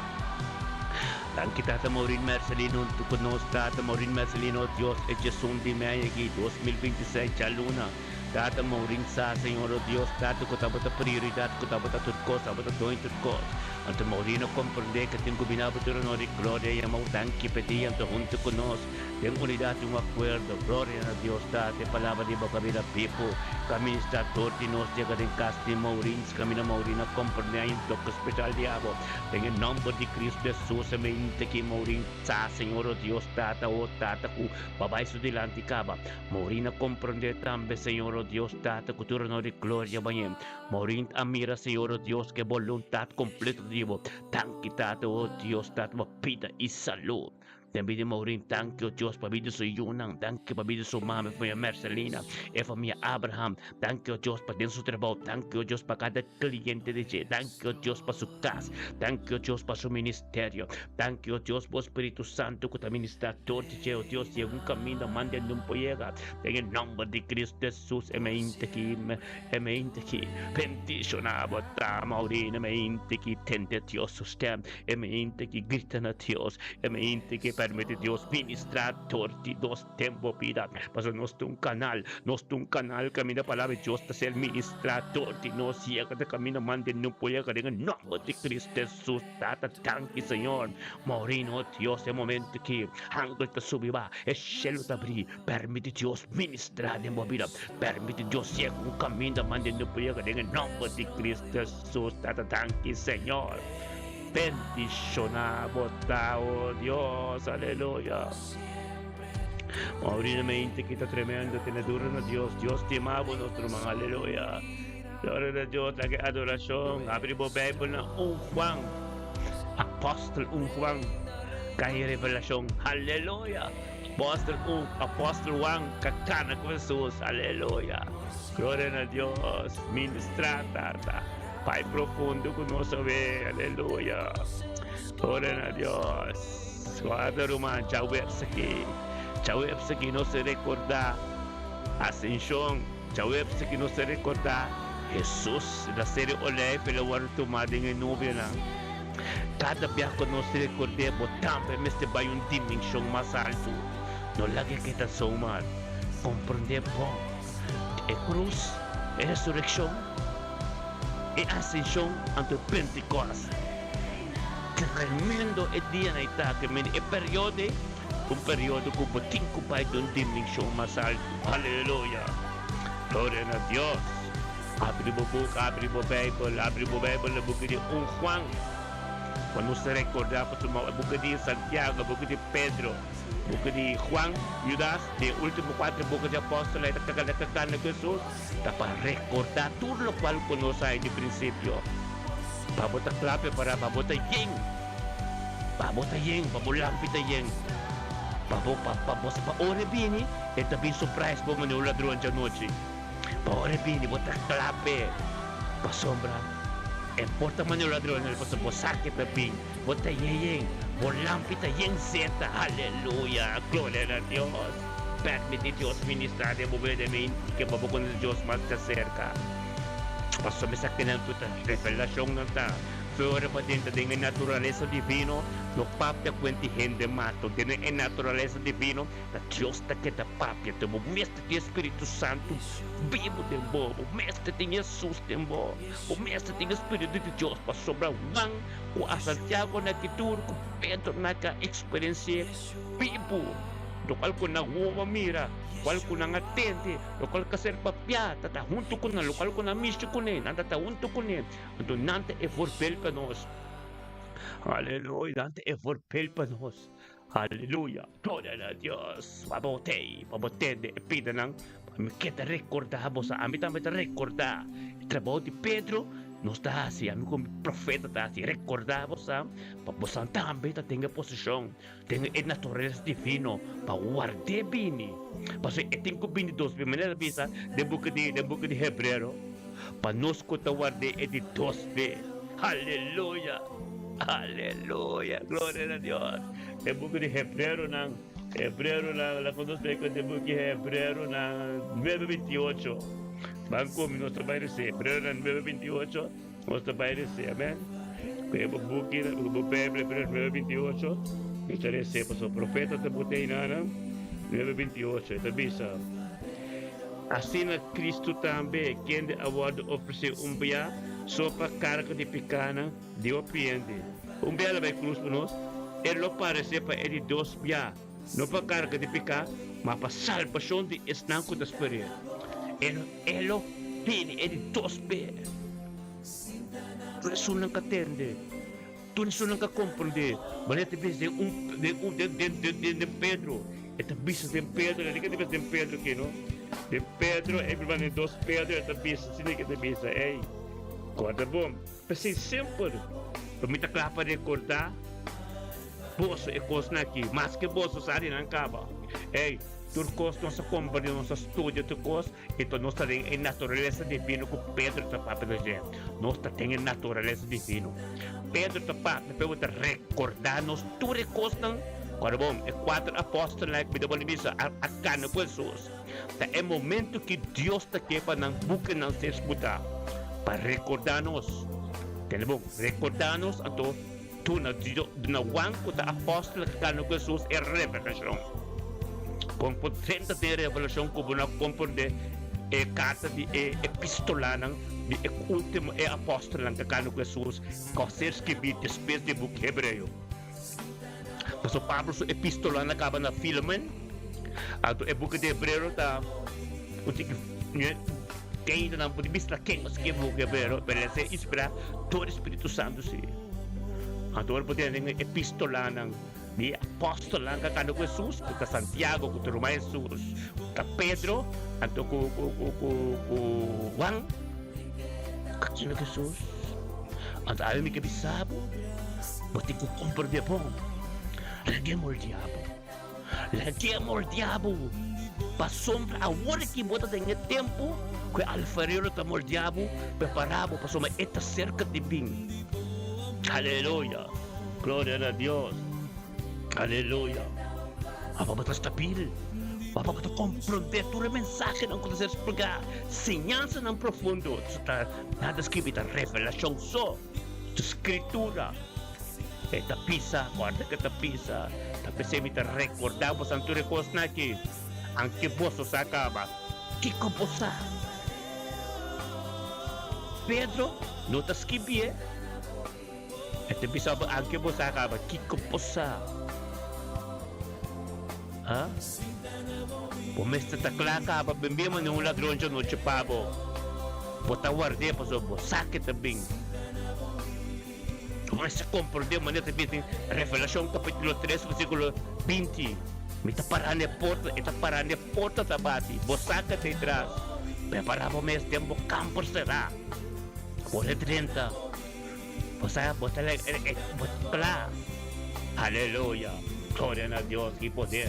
Danki Tata Maurin Mercelina huntu ku nos Tata Maurin Mercelina, oh Dios, e djesun di mei aki, 2026, djaluna. Tata Maurin sa, Señor, oh Dios, Tata, ku tabata prioridat, ku tabata tur kos, tabata doño tur kos. Anto Maurino komprendé ku tin ku bini abo tur honor i gloria i amor. Danki p'e dia anto huntu ku nos. Den unidat i un akuerdo, gloria na Dios Tata, e palabra di bo kabida bibu, ku a ministrá tur di nos yega den kas di Maurins, kaminda Maurin a komprendé a un toke speshal di abo. Den e nòmber di Kristu Hesus, e mente ki Maurin sa, Señor, o Dios Tata, o Tata, ku bo a bai su dilanti kaba. Maurin a komprendé tambe, Señor, o Dios Tata, ku tur honor i gloria bañ'é. Maurin a mira, Señor, o Dios, ku e boluntat kompleto di bo. Danki, Tata, o Dios Tata, pa bida i salú. Den bida di Maureen, danki o Dios pa bida di su yunan, danki pa bida di su mama, e famia Mercelina, e famia Abraham, danki o Dios pa den su trabou, danki o Dios pa kada kliente di dje, danki o Dios pa su kas, danki o Dios pa su ministerio, danki o Dios bo Spiritu Santu ku ta ministra dor di dje, o Dios yega un kaminda manda e nun por yega, den e nomber di Cristo Jesus e mente ki e mente ki bendiciona bo ta Maureen, e mente ki tende Dios su stem, E mente ki grita na Dios, e mente ki permiti Dios ministra dor di nos den bo bida. Pasobra nos ta un kanal, nos ta un kanal kaminda palabra di Dios ta ser ministra dor di nos. Yega ta kaminda mande no por yega den e nomber di Cristo Jesus. Tata, danki Señor. Maureen, oh Dios, e momento ki angel ta subi ba, e shelu ta abri. Permiti Dios ministra den bo bida. Permiti Dios yega un kaminda mande no por yega den e nomber di Cristo Jesus. Tata, danki Señor. Bendiciona bo ta, oh Dios, aleluya. Maurina mente kita tremendo, tene duro na Dios. Dios te amabo nuestro man, aleluya. Gloria na Dios, la que adoración. Abri bo Bijbel na 1 Juan. Apóstol 1 Juan. Cae revelación, aleluya. Apóstol 1, Apóstol Juan, cacana con Jesús, aleluya. Gloria na Dios, ministra tata. Pai profundo ku nos a ve, aleluya. Gloria na Dios. Guarda ruman, djaweps aki. Djaweps aki nos a rekordá. Asenshon, Djaweps aki nos ta rekordá Hesus na Seri Olijf el a wòrdu tumá den e nubianan. Kada biaha ku nos rekord'é bo tambe mester bai un dimenshon mas altu. No laga e keda zomaar. Komprondé bon e krus, e resurekshon, e asenshon anto e Pentekòst. Tremendo e dianan ei ta, ke mende e periodo ei un periodo ku bo tin ku bai den un dimenshon mas altu. Aleluya! Gloria na Dios! Abri bo boka, abri bo Beibel, abri bo Beibel na buki di un Juan. Pa nos ta rekordá pasobra e buki di Santiago, e buki di Pedro, buki di Juan, Judas, di e último kuater buki di apòstelnan ei ta kaganda ku Hesus, ta pa rekordá tur lokual ku nos a haña di prinsipio. Pa bo ta kla prepará, pa bo ta yen. Pa bo ta yen, pa bo lampi ta yen. Pa bo, pa, pa bo sa pa ora e bini, e ta bin surprise bo manera un ladron djanochi. Pa ora e bini, bo ta kla p'e. Pasobra e por ta manera un ladron djanochi, pasobra bo sa ke ta bin. Bo ta yen yen, bo lampi ta yen zeta. Aleluya! Gloria na Dios! Permiti Dios ministra den bo bida menti ke pa bo konoce Dios mas djaserka. Pasobra esakinan tur ta revelashonnan ta. Flora pa drenta den e naturalesa divino, no papia kuenti hende mato. Den e naturalesa divino, ta Dios ta keda papia. Te bo mester tin e Spiritu Santu bibu den bo. Bo mester tin Hesus den bo. Bo mester tin e Spiritu di Dios. Pasobra Juan ku a Santiago na ki tur ku Pedro na ka eksperensi'é bibu. Lokual ku nan wowo a mira, lokual ku nan a tende, lokual ku a ser papiá, ta ta huntu ku nan. Lokual ku nan a mishi kuné, nan ta ta huntu kuné. Anto nan ta e voorbeeld pa nos. Aleluya, nan ta e voorbeeld pa nos. Aleluya, gloria na Dios. Pa bo tei, pa bo tende e pidanan, pa mi keda rekordá boso. Ami tambe ta rekordá e trabou di Pedro, nos ta hasi, ami ku mi profeta ta hasi, rekordá boso, pa boso tambe ta den e posishon, den e naturalesa divino, pa ward'é bini. Pasobra e tin ku bini dos bes, manera ta bisa den buki di, den buki di Hebrero. Pa nos ku ta ward'é e di dos be. Aleluya! Aleluya! Gloria na Dios! E buki di Hebreronan, Hebreronan, laga nos bai ku e buki Hebreronan nuebe bintiocho. Ban ku mi, nos ta bai rese. Hebreronan nuebe bintiocho, nos ta bai rese. Amen. Ku e bo buki, ku bo Beibel, Hebreonan nuebe bintiocho, nos ta rese. Pasobra profeta ta bota einanan, nuebe bintiocho, e ta bisa. Asina Cristo tambe, kende a wòrdu ofresé un bia so pa karga di pikánan di hopi hende, un bia lo bai krus pa nos, e lo paresé pa e di dos bia, no pa karga di piká, ma pa salbashon di esnan ku ta sper'é. E lo bini e di dos bia. Tur esunnan ka tende, tur esunnan ka komprendé, manera ta bisa den un den un den den den den Pedro. E ta bisa den Pedro, e ta bisa den Pedro ki no? Den Pedro, e prima den dos Pedro e ta bisa, asina ke ta bisa, ey, korda bon. P'esei semper lo mi ta kla pa rekordá boso e kosnan aki, maske boso sa di nan kaba. Ey, tur kos nos a komprendé, nos a studia tur kos, enton nos ta den e naturalesa divino ku Pedro ta papia ta dje. Nos ta den e naturalesa divino. Pedro ta papia, pero ta rekordá nos tur e kosnan. Ora bon, e kuater apòstelnan ku mi ta pone bisa a a kana ku Hesus. Ta e momentu ki Dios ta ke pa nan bukinan ser sputá, pa rekordá nos. Tende bon, rekordá nos anto duna duna Juan ku ta apòstel ku kana ku Hesus e revelashon. Kon por drenta den e revelashon ku bo no a komprondé e karta di e epistolanan di e último e apòstelnan ku kana ku Hesus ku a ser skibí despues di e buki Hebreo. Pasobra Pablo su epístolanan a kaba na Filemon, anto e buki di Hebreo ta un tiki keinta nan por di bisa ken a skirbi buki di Hebreo, pero el a ser inspirá dor di Spiritu Santu sí. Anto ora bo tene den e epístolanan di e apòstelnan ku a kanda ku Hesus, ku ta Santiago, ku ta ruman Hesus, ku ta Pedro, anto ku Juan, ku a kanda ku Hesus. Anto awe mi ke bisa bo. Bo tin ku komprendé bon. Lag'é moldiá bo. Lag'é moldiá bo. Pasobra awor aki bo ta den e tempu ku e alfarero ta moldiá bo, prepará bo pasobra e ta serka di bin. Aleluya! Gloria na Dios! Aleluya! Aba bo ta stabil. Pa bo ta komprondé tur e mensahenan ku ta ser spliká, siñansanan profundo. Ta nada skibí ta revelashon so, ta Skritura. E ta bisa, kòrda ku e ta bisa, Ta p'esei mi ta rekordá bosan tur e kosnan akí, anke boso sa kaba. Kiko bo sa? Pedro no ta skibié. E ta bisa bo, anke bo sa kaba, kiko bo sa? Ha? Bo mester ta kla kaba, ben bien manera un ladron djanochi pa bo. Bo ta ward'é pasobra bo sa ke ta bin. Bo mester komprondé manera ta bin den Revelashon kapítulo tres versíkulo 20. Mi ta pará na e porta, e ta pará na e porta ta bati. Bo sa ke ta ei tras. Prepará bo mes den bo kamper será. Bo ta drenta. Bo sa, bo ta like, e, e, bo ta kla. Aleluya! Gloria na Dios, ki poder,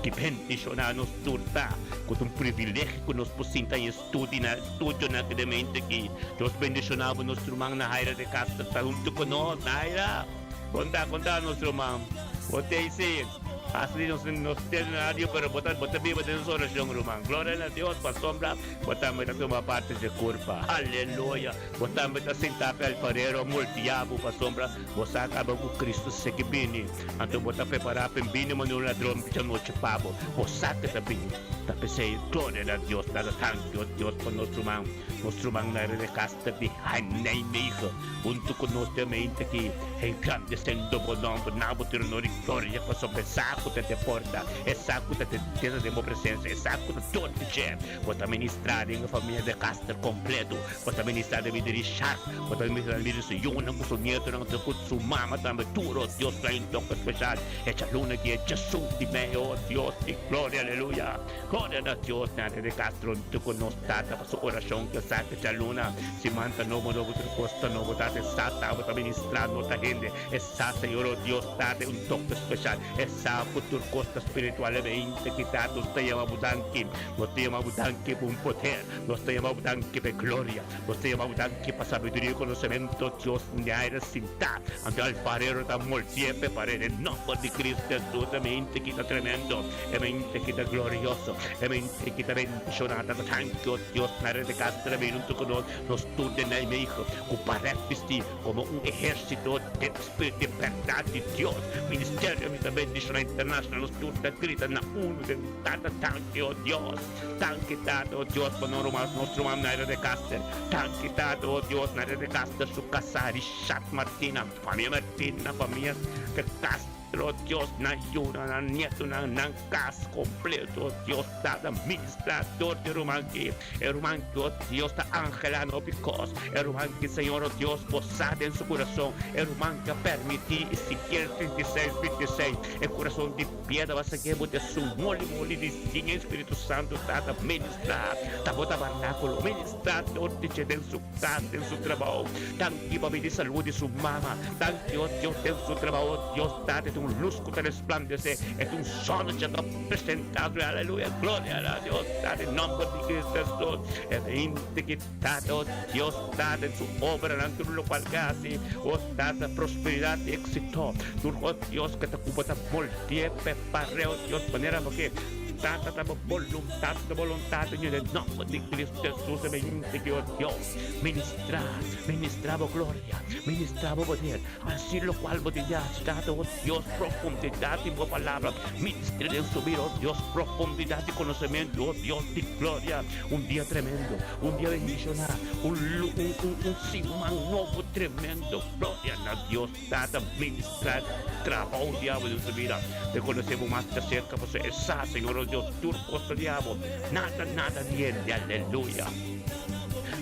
ki bendishoná nos tur ta, ku ta un privilegio ku nos por sinta en studi na studio na akademia aki. Dios bendishoná bo, nos ruman Nahaira de Castro ta huntu ku nos. Nahaira, bon ta, kon ta nos ruman? Bo ta ei? Hasta di nos nos tene radio, pero bo ta, bo ta biba den nos orashon, ruman. Gloria na Dios, pasobra bo tambe ta tuma parti dje kurpa. Aleluya! Bo tambe ta sintá p'e alfarero moltiá bo pasobra bo sa kaba ku Cristo seki bini. Anto bo ta prepará p'e bini manera un ladron djanochi pa bo. Bo sa ke ta bini. Ta p'esei, gloria na Dios, dada tanki, o Dios, pa nos ruman, nos ruman na Redecaster di Nijmegen, huntu ku nos den mente aki, engrandesendo bo nomber, na bo tin honor i gloria, pasobra e sa ku ta te porta, e sa ku ta te den bo presensia, e sa ku ta dor di dje. Bo ta ministrá den e famia de Caster kompleto. Bo ta ministrá den bida di Richard. Bo ta ministrá den bida di su yunan ku su nietonan ku su mama tambe. Tur, oh Dios, trae un toke speshal. E djaluna aki e djasun di mei, oh Dios di gloria, aleluya. Gloria na Dios. Nadia de Castro huntu ku nos tata pa su orashon ku esaki djaluna. Siman ta nobo nobo, tur kos ta nobo. Tata e sa ta bo ta ministrá no ta hende. E sa, Señor, oh Dios, Tata e un toke speshal. E sa ku tur kos ta spiritual. E mente ki Tata nos ta yama bo danki. Nos ta yama bo danki pa un poder. Nos ta yama bo danki pa e gloria. Nos ta yama bo danki pa sabiduria i konosementu. Dios ñaira sintá. Anto e alfarero ta moltié p'e pared. Den nòmber di Cristo Hesus, e mente ki ta tremendo, e mente ki ta glorioso, e mente ki ta bendishoná. Tata, danki, o Dios, na rede kas tremendo huntu ku nos, nos tur den Nijmegen, ku pared bistí komo un ehérsito den spiritu di bèrdat di Dios. Ministerio mi ta bendishoná internashonal, nos tur ta grita na unu den Tata, danki, o Dios. Danki, Tata, o Dios, pa no ruman nos ruman Naira de Caster. Danki, Tata, o Dios, Naira de Caster, su kasá, Richard Martina, famia Martina, famia de Castro, o Dios, nan yunan, nan nietonan, nan kas kompleto, o Dios, Tata, ministra dor di e ruman ki. E ruman ki, o Dios, ta anhelá no bikos. E ruman ki, Señor, o Dios, bo sa den su kurason. E ruman ki a permití Ezekiel 36, 26, e kurason di. Piedra ba sa ke bo ta esun moli moli di siña e Spiritu Santu ta ta ministra ta bo tabarnakulo ministra dor di dje den su kas den su trabou danki pa bini salud di su mama danki o Dios den su trabou Dios tata e ta un lus ku ta resplandese e ta un zonnetje ta presenta su aleluya gloria na Dios tata den nomber di Cristo Jesus e hende ki Tata, o Dios Tata, en su obranan tur lokual ke hasi, o Tata, prosperidat i éksito. Tur, o Dios, ke ta ku bo ta moltié prepar'é, o Dios, manera bo ke. Tata, ta bo boluntat, ta boluntat di den nòmber di Cristo Jesus e beinti ki, o Dios, ministrá, ministrá bo gloria, ministrá bo poder, hasi lokual bo tin di hasi, Tata, o Dios, profundidat di bo palabra, ministr'é den su bida, o Dios, profundidat di konosementu, o Dios di gloria. Un dia tremendo, un dia bendishoná, un un un un siman nobo tremendo. Gloria na Dios Tata, ministra trabou di abo den su bida. Rekonosé bo mas ta serka pasobra e sa, Señor nos Dios, tur kos ta di abo, nada nada di hende. Aleluya.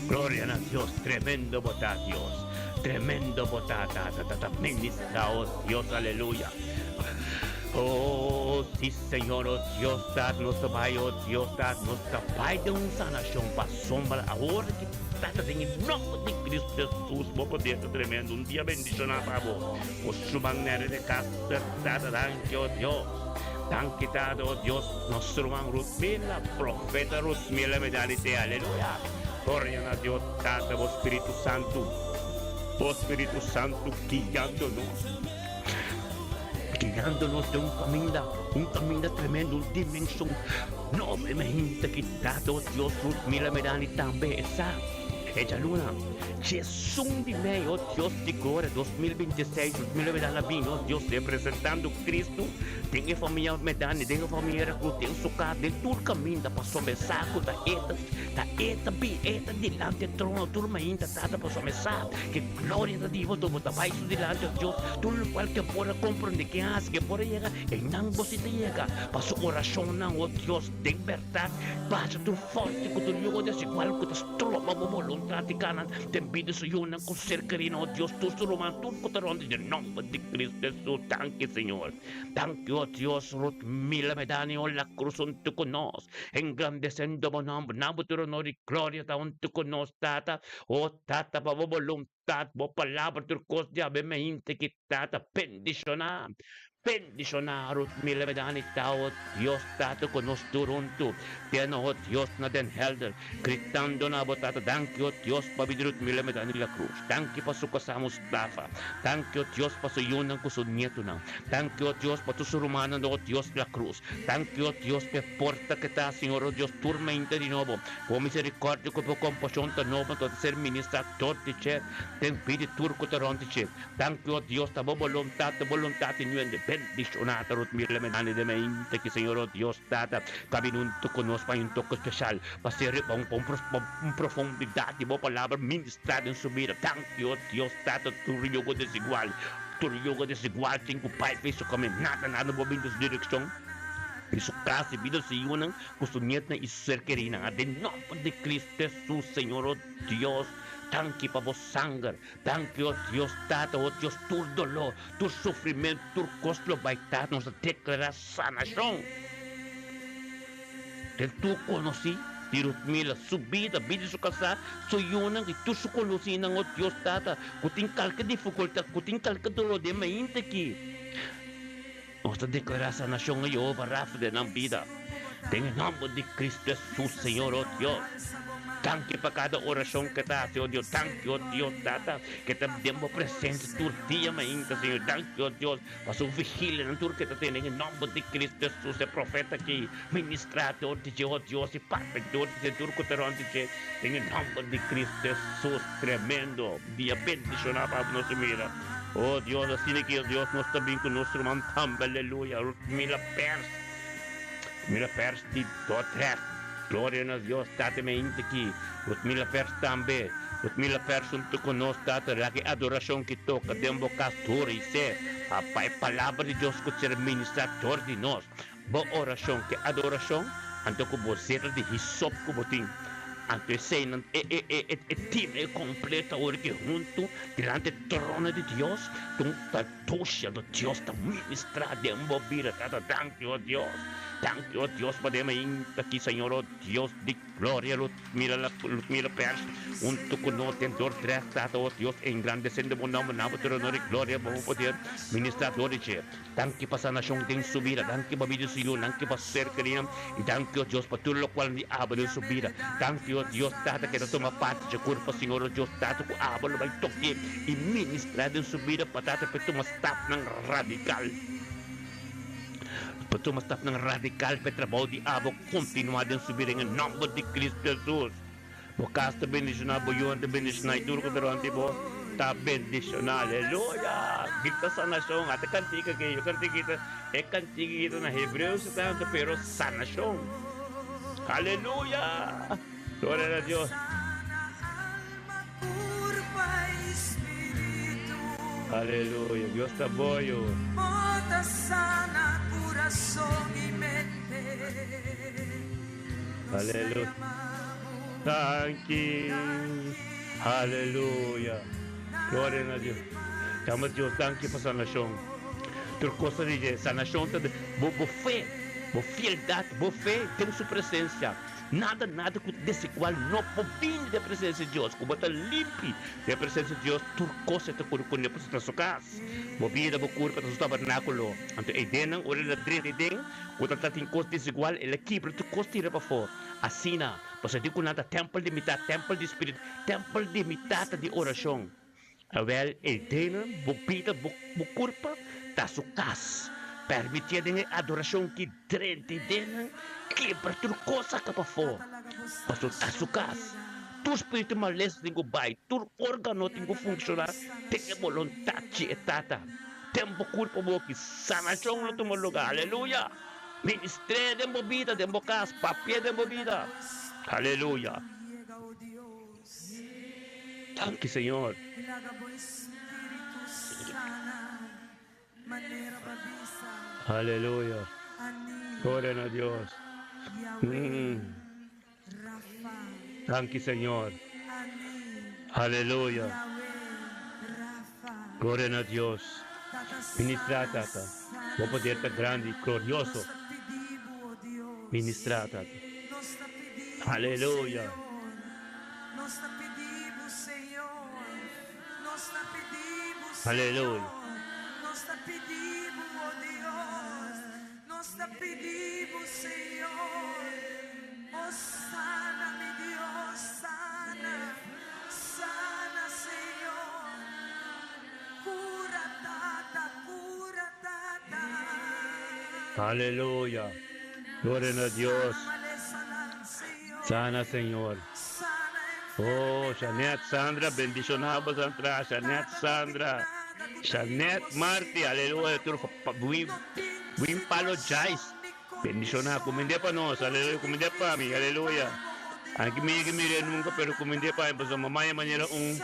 Gloria na Dios, tremendo bo ta Dios, tremendo bo ta Tata, Tata ministra, oh Dios, aleluya. Oh, si Señor, oh Dios, Tata, nos ta bai, oh Dios, Tata, nos ta bai den un sanashon pasobra awor ki Tata den e nomber di Cristo Jesus, bo poder ta tremendo, un dia bendishoná pa bo, bo suman nere de kas, Tata, danki, oh Dios, danki, Tata, oh Dios, nos ruman Ruthmila, profeta Ruthmila Medalite, aleluya, gloria na Dios, Tata, bo Spiritu Santu, bo Spiritu Santu guiando nos. Guiando nos den un caminda, un caminda tremendo, un dimension nobo. E hende ki Tata, oh Dios, Ruth Mila Medani tambe e sa. E djaluna, djesun di mei, oh Dios di gloria, 2026, Ruth Mila Medani a bini, oh Dios, representando Cristo den e famia Medani, den e famia Racruz, den su cas, den tur caminda, pasobra e sa cu ta e ta, ta e ta bin, e ta dilanti e trono tur mainta, Tata, pasobra e sa cu gloria ta di bo, bo ta bai su dilanti, oh Dios, tur locual ke por a comprende, ke haci, ke por a yega, einan bo si ta yega, pa su oracionnan, oh Dios, den berdad, basha tur forte cu tur yugo desigual cu ta stroba bo boluntad di cana den bida su yunan cu ser kerina, oh Dios, tur su ruman, tur cu ta rond den nomber di Cristo Jesus. Danki, Señor. Danki, oh Dios, Ruth Mila Medani, oh la cruz hunto cu nos, engrandecendo bo nomber, na bo tur honor y gloria ta hunto cu nos, Tata, oh Tata, pa bo boluntad, bo palabra, tur cos di awe mehinte ki Tata, bendiciona. Bendishoná Ruth Miller Medani ta, o Dios Tata ku nos tur huntu te na o Dios na Den Helder gritando na bo Tata danki o Dios pa bida Ruth Miller Medani la Cruz danki pa su kasá Mustafa danki o Dios pa su yunan ku su nietunan danki o Dios pa tur su rumannan o Dios la Cruz danki o Dios pa e porta ke ta Señor o Dios tur mente di nobo bo misericordia ku bo kompashon ta nobo ta ser ministrá dor di dje den bida tur ku ta rònt di dje. Danki o Dios ta bo boluntat, ta boluntat di nuende bendiciona ta Ruth Miller Medani de mente ki Señor o Dios Tata ta bini hunto cu nos pa un toke special pa ser riba un pa un profundidad di bo palabra ministra den su bida danki o Dios Tata tur yugo desigual tur yugo desigual tin cu bai fe su caminda nada nada no por bini den su direccion di su cas di bida su yunan cu su nietnan y su ser kerinan den nomber di Cristo Jesus Señor o Dios danki pa bo sanger. Danki, o Dios Tata, o Dios, tur doló, tur sufrimentu, tur kos lo bai ta, nos ta deklará sanashon den tur konosí di Rutmila, su bida, bida di su kasá, su yunan i tur su konosínan, o Dios Tata, ku tin kalke difikultat, ku tin kalke doló den mainta aki. Nos ta deklará sanashon a Yehova Rafa den nan bida, den e nòmber di Kristu Hesus, Señor, o Dios. Danki pa kada orashon ke ta hasi, o Dios. Danki, o Dios Tata, ke ta den bo presensia tur dia mainta, Señor. Danki, o Dios, pa su vigilianan tur ke ta tene den e nòmber di Kristu Hesus, e profeta aki ministrá dor di dje, o Dios, i papia dor di dje tur ku ta rònt di dje, den e nòmber di Kristu Hesus. Tremendo dia bendishoná pa nos mira. Oh Dios, asina ki Dios nos ta bin ku nos ruman tambe, aleluya. Mila pers, mila pers di Dordrecht. Gloria na Dios, Tata mi ainda aki. Rut mila pers tambe. Rut mila pers huntu ku nos, Tata, laga e adorashon ki toka den bo kas dura i ser, pa e palabra di Dios ku ser ministrá dor di nos. Bo orashon ke adorashon, anto ku bo zeta di hisop ku bo tin. Anto eseinan e e e e e tim e kompleto awor ki huntu dilanti e trono di Dios, ta un ta dusha do Dios ta ministrá den bo bida. Tata, danki, o Dios. Danki, o Dios, pa den mainta aki, Señor, o Dios di gloria, lo mira la lo mira pers huntu ku nos den Dordrecht, Tata, o Dios, engrandesendo bo nomber, na bo tur honor i gloria, bo poder ministrá dor di dje. Danki pa sanashon den su bida, danki pa bida di su yu, danki pa su ser kerinan i danki, o Dios, pa tur lokual di abo den su bida. Danki, o Dios Tata, ke ta tuma parti dje kurpa, Señor, o Dios Tata, ku abo lo bai tok'é i ministrá den su bida pa Tata pa e tuma stapnan radikal, pa tuma stapnan radikal pa e trabou di abo kontinuá den su bida, den e nòmber di Kristu Hesus. Bo kas ta bendishoná, bo yunan ta bendishoná i tur ku ta rònt di bo ta bendishoná. Aleluya! Grita sanashon! Ata kantika aki, yo kantika aki ta, e kantika aki ta na hebreo si tantu, pero sanashon! Aleluya! Gloria na Dios! Aleluya! Dios ta boyo! Aleluya. Danki. Aleluya. Gloria na Dios. Dama Dios danki pa sanashon. Tur kos ta di dje. Sanashon ta bo bo fe, bo fieldad, bo fe den su presensia. Nada nada ku ta desigual no por bini den presensia di Dios. Ku bo ta limpi den presensia di Dios tur kos e ta kuri kuné pasobra ta su kas. Bo bida, bo kurpa ta su tabernakulo. Anto e dennan ora el a drenta ei den. Ku ta tin kos desigual, el a kibra tur kos tira pafó. Asina, pasobra di ku nan ta tèmpel di mi ta, tèmpel di spiritu, tèmpel di mi Tata di orashon. Awèl, e denan, bo bida, bo bo kurpa, ta su kas. Permitié den e adorashon ki drenta den nan kebra tur kos saka pafó. Pasobra ta su kas. Tur spiritu malesa tin ku bai, tur órgano tin ku funshoná den e boluntat di e Tata. Den bo kurpo bo ki sanashon lo tuma lugá. Aleluya! Ministr'é den bo bida, den bo kas, papi'é den bo bida. Aleluya! Danki Señor. Aleluya. Gloria na Dios. Danki Señor. Aleluya. Gloria na Dios. Ministra Tata. Bo poder ta grandi, glorioso. Ministra Tata. Aleluya. Aleluya. Aleluya. Gloria na Dios. Sana Señor. Oh, Janet Sandra, bendiciona bo Sandra, Janet Sandra, Janet Marti, aleluya, tur win, win palo jais, bendiciona, cuminde pa nos, aleluya, cuminde pa mi, aleluya. Anke mi yega mire nunca, pero cuminde pa mi, pasobra mama ya manera un,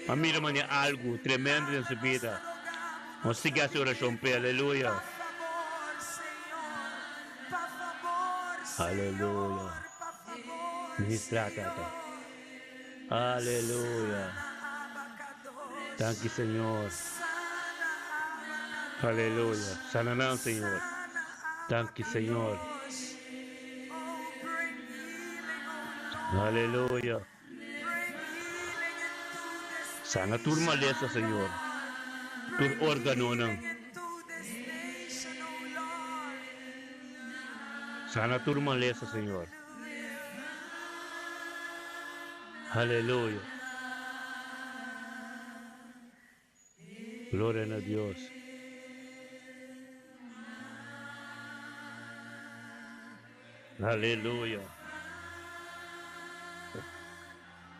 a mira manera algo tremendo den su bida. Nos sigui haci oracion p'e, aleluya. Aleluya. Ministra Tata. Aleluya. Danki Señor. Aleluya. Sana nan Señor. Danki Señor. Aleluya. Sana tur malesa Señor. Tur organonan. Sana tur malesa Señor. Aleluya. Gloria na Dios. Aleluya.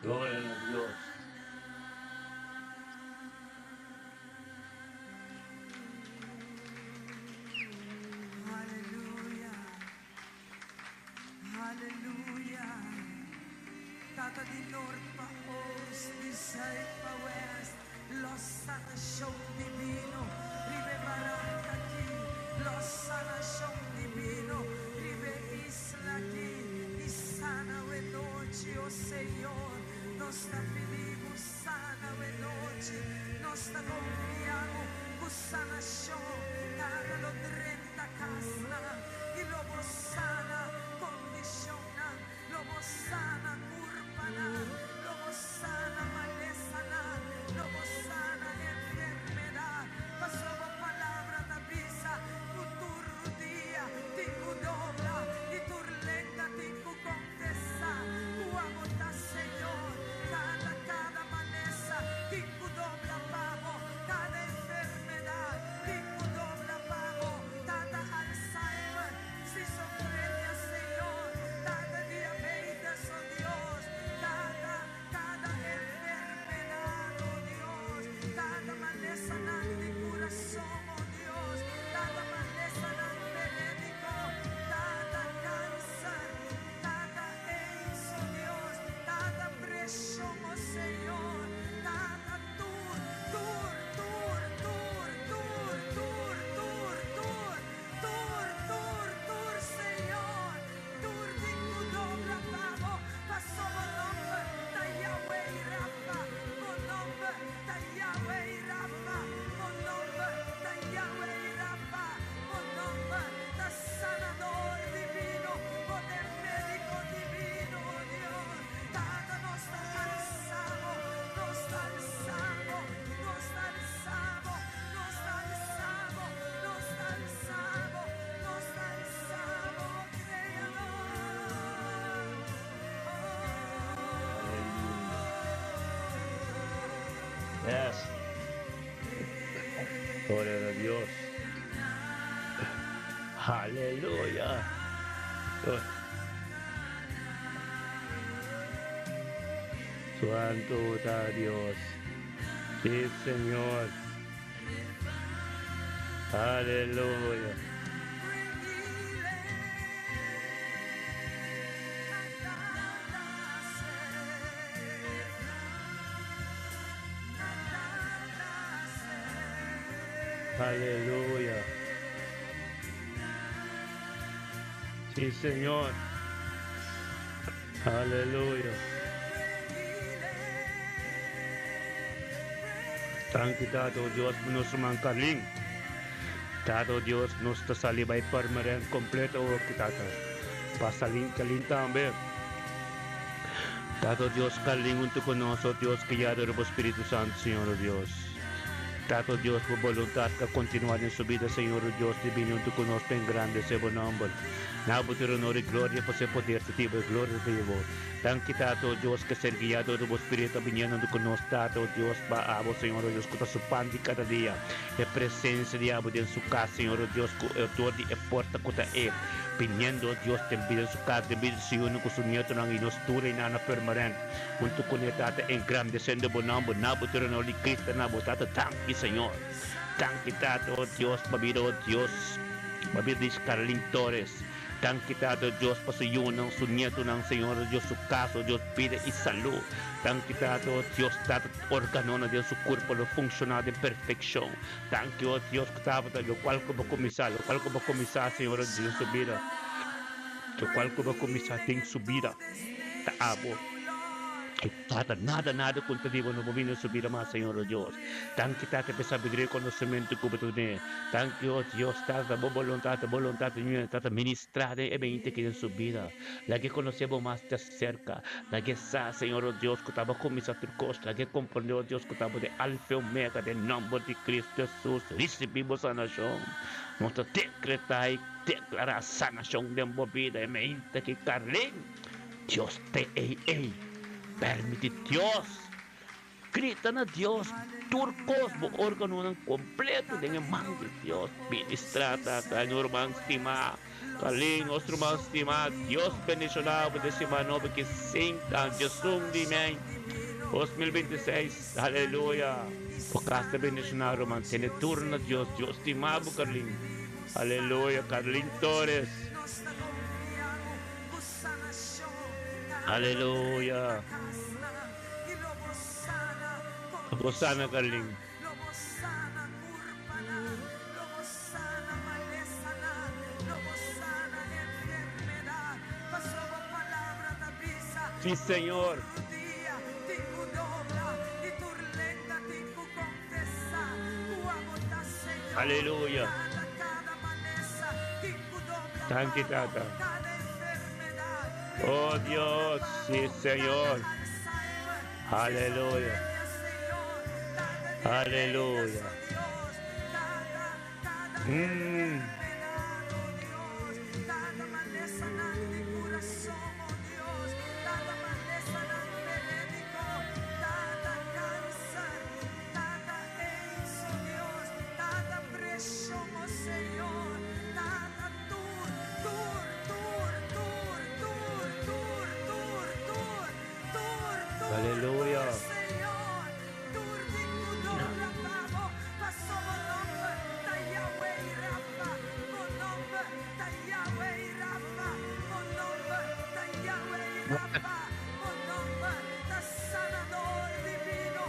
Gloria na Dios. Aleluya. Aleluya. Tata di nort pa oost, di zuid pa west, los sanashon divino riba e baranka aki, los sanashon divino riba e isla aki, i sana awe nochi, o Señor, nos ta pidi Bo sana awe nochi, nos ta konfia Bo ku sanashon, Tata lo drenta. Ta kasnan i lo bo sana kondishonnan, lo bo sana kurpanan, lo bo sana malesanan, lo bo sana enfermedat. Pasobra bo palabra ta bisa ku tur rudia tin ku dobla i tur lenga tin ku konfesá ku abo ta Señor. Kada kada malesa tin ku dobla pa bo, kada enfermedat tin ku dobla pa bo, Tata Alzheimer, schizofrenia, Señor, Tata diabetes, oh Dios, Tata, kada enfermedad, oh Dios, Tata malesanan di curason, oh Dios, Tata malesanan venénico, Tata cáncer, Tata AIDS, oh Dios, Tata presión, oh Señor, Tata tur, tur, tur, tur, tur, tur, tur, tur, tur, tur, tur, Señor, tur tin cu dobla pa bo, paso bo nomber ta Yahweh Rafa, bo nomber ta Yahweh Rafa, bo nomber ta Yahweh Rafa, bo nomber ta Sanador Divino, bo ta e Medico Divino, oh Dios, Tata nos ta alsa bo, nos ta alsa bo, nos ta alsa bo, nos ta alsa bo, nos ta alsa bo, nos ta alsa bo, Creador. Yes. Gloria na Dios. Aleluya. Santo ta Dios. Sí, Señor. Aleluya. Aleluya. Sí, Señor. Aleluya. Danki Tata o Dios pa nos ruman Carlin. Tata o Dios nos ta sali bai Purmerend completo awoki Tata. Pa Salin Carlin tambe. Tata o Dios Carlin hunto cu nos o Dios guiado dor bo Spiritu Santo Señor o Dios. Tata o Dios bo boluntad ta continua den su bida Señor o Dios di bini hunto cu nos pa engrandece bo nomber. Na bo tur honor y gloria pa se poder ta ti bo y gloria ta di bo. Danki Tata o Dios ke ser guiado dor bo Spiritu a biniendo hunto cu nos Tata o Dios pa abo Señor o Dios cu ta su pan di cada dia e presencia di abo den su cas Señor o Dios cu e autor di e porta cu ta e biniendo o Dios den bida su cas den bida di su yunan cu su nietonan y nos tur einan na Purmerend hunto cu ne Tata engrandecendo bo nomber na bo tur honor di Cristo na bo Tata danki Señor danki Tata o Dios pa bida o Dios. Pabia di Scarlin Torres. Danki Tata Dios pa su yunan, su nietunan, Señor Dios su cas, oh Dios bida y salud. Danki Tata oh Dios Tata organonan den su curpo lo funciona den perfeccion. Danki oh Dios cu tabata locual cu bo cuminsa, locual cu bo cuminsa Señor Dios den su bida, locual cu bo cuminsa den su bida ta abo. Tata, nada, nada ku ta diba no por bini na su bida mas, Señor o Dios. Danki, Tata, pa e sabiduria i konosementu ku bo ta dun'é. Danki, o Dios, Tata, bo boluntat, bo boluntat di Tata, ministrá den e beinti aki den su bida. Lag'é konosé bo mas di aserka. Lag'é sa, Señor o Dios, ku ta bo kuminsá tur kos. Lag'é komprondé, o Dios, ku ta bo den Alfa i Omega, den nòmber di Kristu Hesus, risibí bo sanashon. Nos ta dekretá i deklará sanashon den bo bida e meinti aki, Carlin. Dios te ei ei. Permiti Dios. Grita na Dios tur kos, bo organonan kompleto den e man di Dios. Ministra tata nos ruman stimá. Kalin nos ruman stimá. Dios bendishoná bo den siman nobo ki sinta djesun di mei 2026. Aleluya. Bo kas ta bendishoná ruman. Tene tur na Dios. Dios stima bo Carlin. Aleluya Carlin Torres. Aleluya. Bo sana Carlin. Si Señor. Aleluya. Danki Tata. Oh Dios, si Señor. Aleluya. Aleluya. Mm. Aleluya.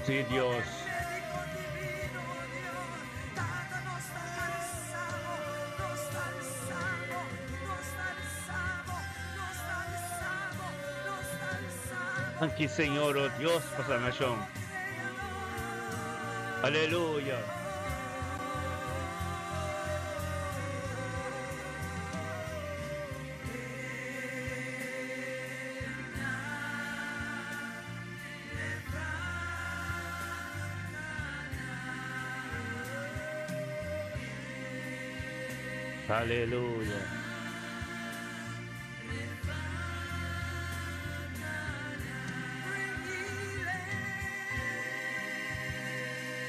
Sí, Dios. Danki Señor, oh Dios, pa sanacion. Aleluya. Aleluya.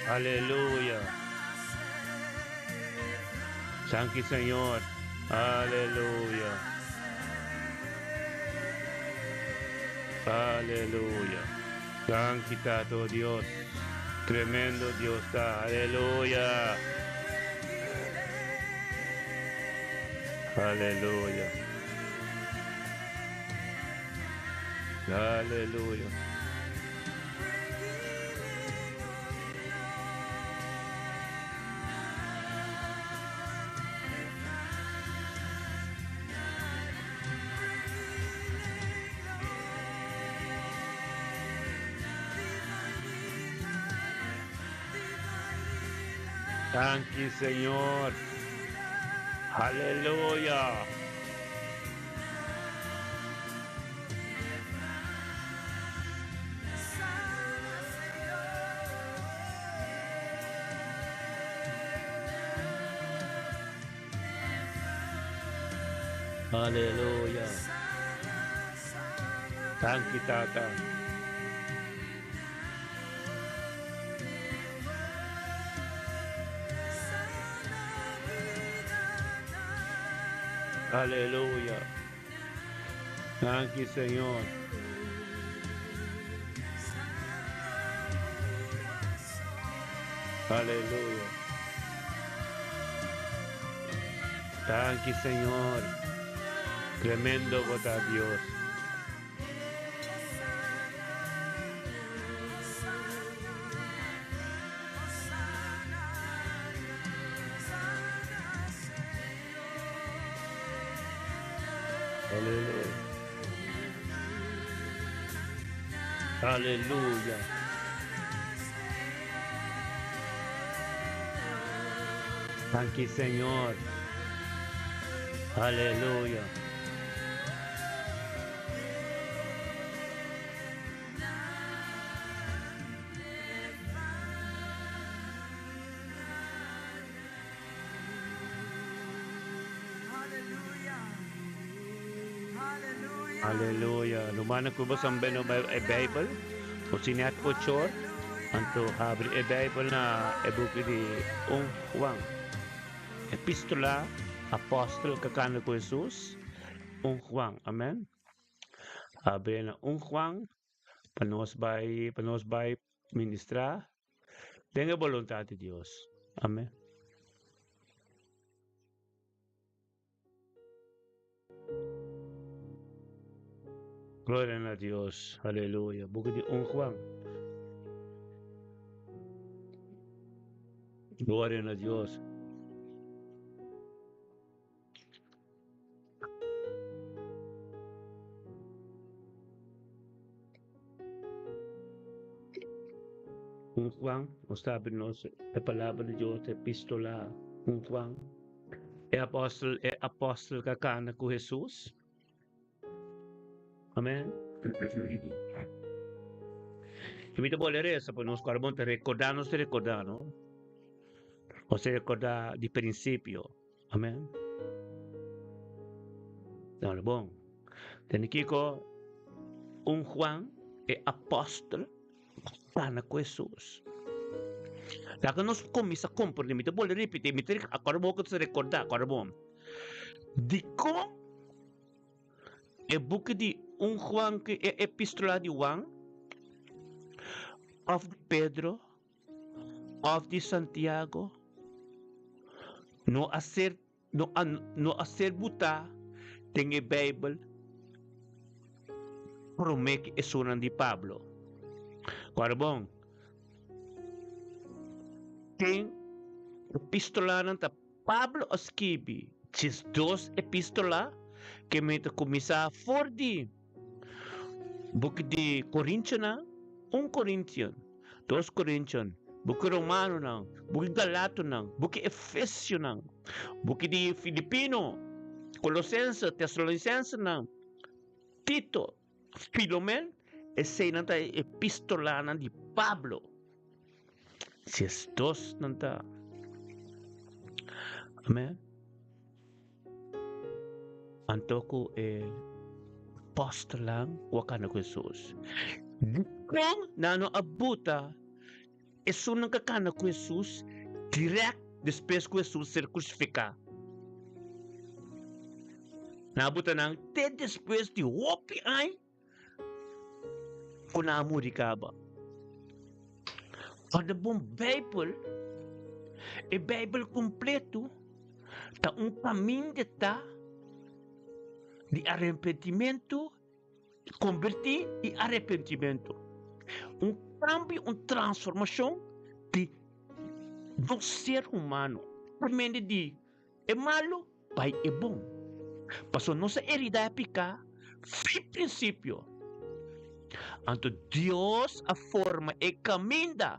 Aleluya. Danki Señor. Aleluya. Aleluya. Danki Tato Dios. Tremendo Dios ta. Aleluya. Aleluya. Aleluya. Danki Señor. Aleluya. Aleluya. Danki Tata. Aleluya. Danki Señor. Aleluya. Danki Señor. Tremendo bo ta Dios. Aleluya. Aleluya. Danki Señor. Aleluya. Aleluya. Rumannan ku bo san beno e Bijbel, bo si net ochor, anto habri e Bijbel na e buki di 1 Juan. Epístola apòstel kakando ku Hesus, 1 Juan. Amen. Habri na 1 Juan pa nos bai pa nos bai ministrá den e boluntat di Dios. Amen. Gloria na Dios. Aleluya. Buki di 1 Juan. Gloria na Dios. Un Juan, nos ta abri nos e palabra di Dios, epístola un Juan. E apòstel, e apòstel ka kana ku Hesus. Amen. I mi ta bolbe resa pa nos ku ora bon ta rekordá, nos ta rekordá, no? Nos ta rekordá di prinsipio. Amen. Ora bon. Tene kiko un Juan, e apòstel, kana ku Hesus. Laga nos kuminsá komprendé, mi ta bolbe ripití, mi ta akòrda bo ku ta rekordá, akòrda bo. Dikon e buki di un Juan ku e epístola di Juan òf di Pedro òf di Santiago no a ser no a no a ser butá den e Beibel promé ku esunnan di Pablo. Kòrda bon, den epístolanan ta Pablo a skibi diesdos epístola ke men ta kuminsá for di buki di Korintionan, un Korintion, dos Korintion, buki Romanonan, buki Galatonan, buki Efesionan, buki di Filipino, Kolosense, Tesalonisensenan, Tito, Filomen, eseinan ta e epístolanan di Pablo. 12 nan ta. Amen. Anto ku e apòstelnan ku a kana ku Hesus. Dikon nan no a buta esunnan ku a kana ku Hesus dirèkt despues ku Hesus ser krusifiká? Nan a buta nan te despues di hopi aña ku nan a muri kaba. Ora bon Beibel, e Beibel kompleto ta un kaminda ta di arepentimentu, kombertí i arepentimentu. Un kambio, un transformashon di nos ser humano por medio di e malu bai e bon. Pasobra nos a heridá e piká fi prinsipio. Anto Dios a forma e kaminda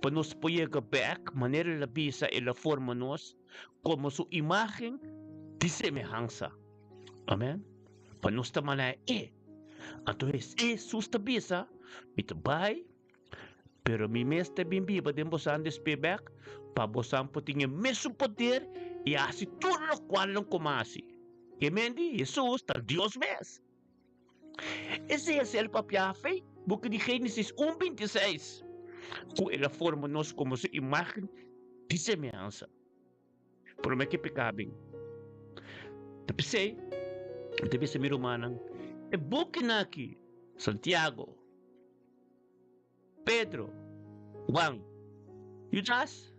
pa nos por yega bèk manera El a bisa El a forma nos komo su imágen di semehansa. Amèn. Pa nos ta manera E. Anto Hesus ta bisa, Mi ta bai. Pero mi mes ta bin biba den bosan despues bek, pa bosan por tin e mesun poder i hasi tur lokual nan komo hasi. Ke men di, Hesus ta Dios mes. Esei a ser papiá fei buki di Génesis un 26, ku el a forma nos komo su imágen di semehansa. Promé ke peká bin. Ta p'esei, mi ta bisa mi rumannan, e bukinan aki, Santiago, Pedro, Juan, Judas,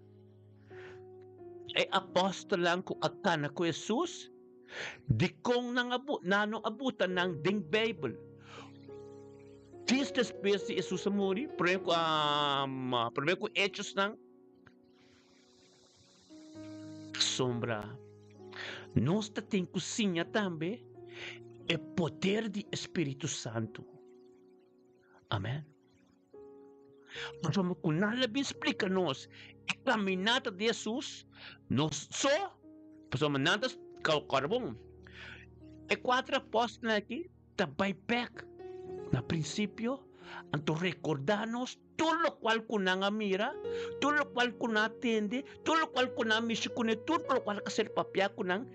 e apòstelnan ku a kana ku Hesus, dikon nan a nan no a buta nan den Beibel? Djis despues di Hesus a muri, promé ku promé ku Hechosnan Pasobra nos ta tin ku siña tambe e poder di e Spiritu Santu. Amen. Pasobra ku nan a bin splika nos e kaminata di Hesus, nos so, pasobra nan ta karbon. E kuater apòstelnan aki ta bai bèk na prinsipio, anto rekordá nos tur lokual ku nan a mira, tur lokual ku nan a tende, tur lokual ku nan a mishi kuné, tur lokual ku a ser papiá ku nan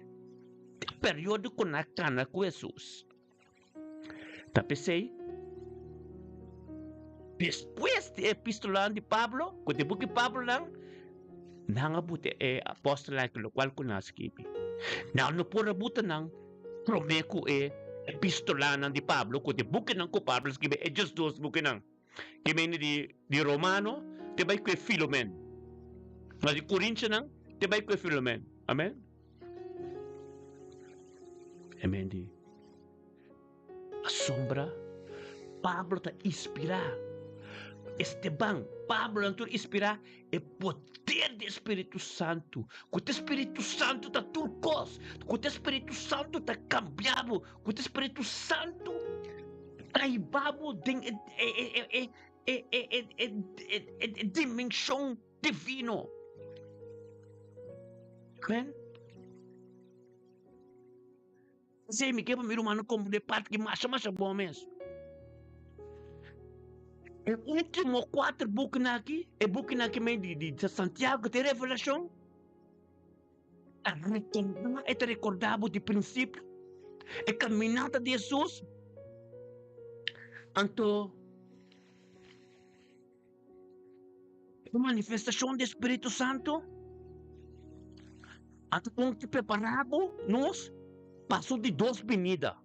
den periodo ku nan a kana ku Hesus. Ta p'esei, despues di e epístolanan di Pablo, ku di buki Pablonan, nan a buta e apòstelnan aki lokual ku nan a skibi. Nan no por a buta nan promé ku e epístolanan di Pablo, ku di bukinan ku Pablo a skibi, e diesdos bukinan, ke mende di di Romano te bai ku e Filomen, mas di Korintionan te bai ku e Filomen. Amen. Amen di asombra. Pablo ta inspirá. Esteban, Pablo nan tur inspirá e poder di Spiritu Santu. Ku te Spiritu Santu ta tur kos. Ku te Spiritu Santu ta kambia bo. Ku te Spiritu Santu ta hiba bo den e e e e e e e e e e dimenshon divino. Amen. P'esei mi ke pa mi rumannan komprendé parti ki masha masha bon mes. E último kuater bukinan aki, e bukinan aki men di di Santiago te Revelashon, ta rekordá, e ta rekordá bo di prinsipio, e kaminata di Hesus. Anto E manifestashon di e Spiritu Santu a ta kon ki prepará bo nos pa su di dos binida.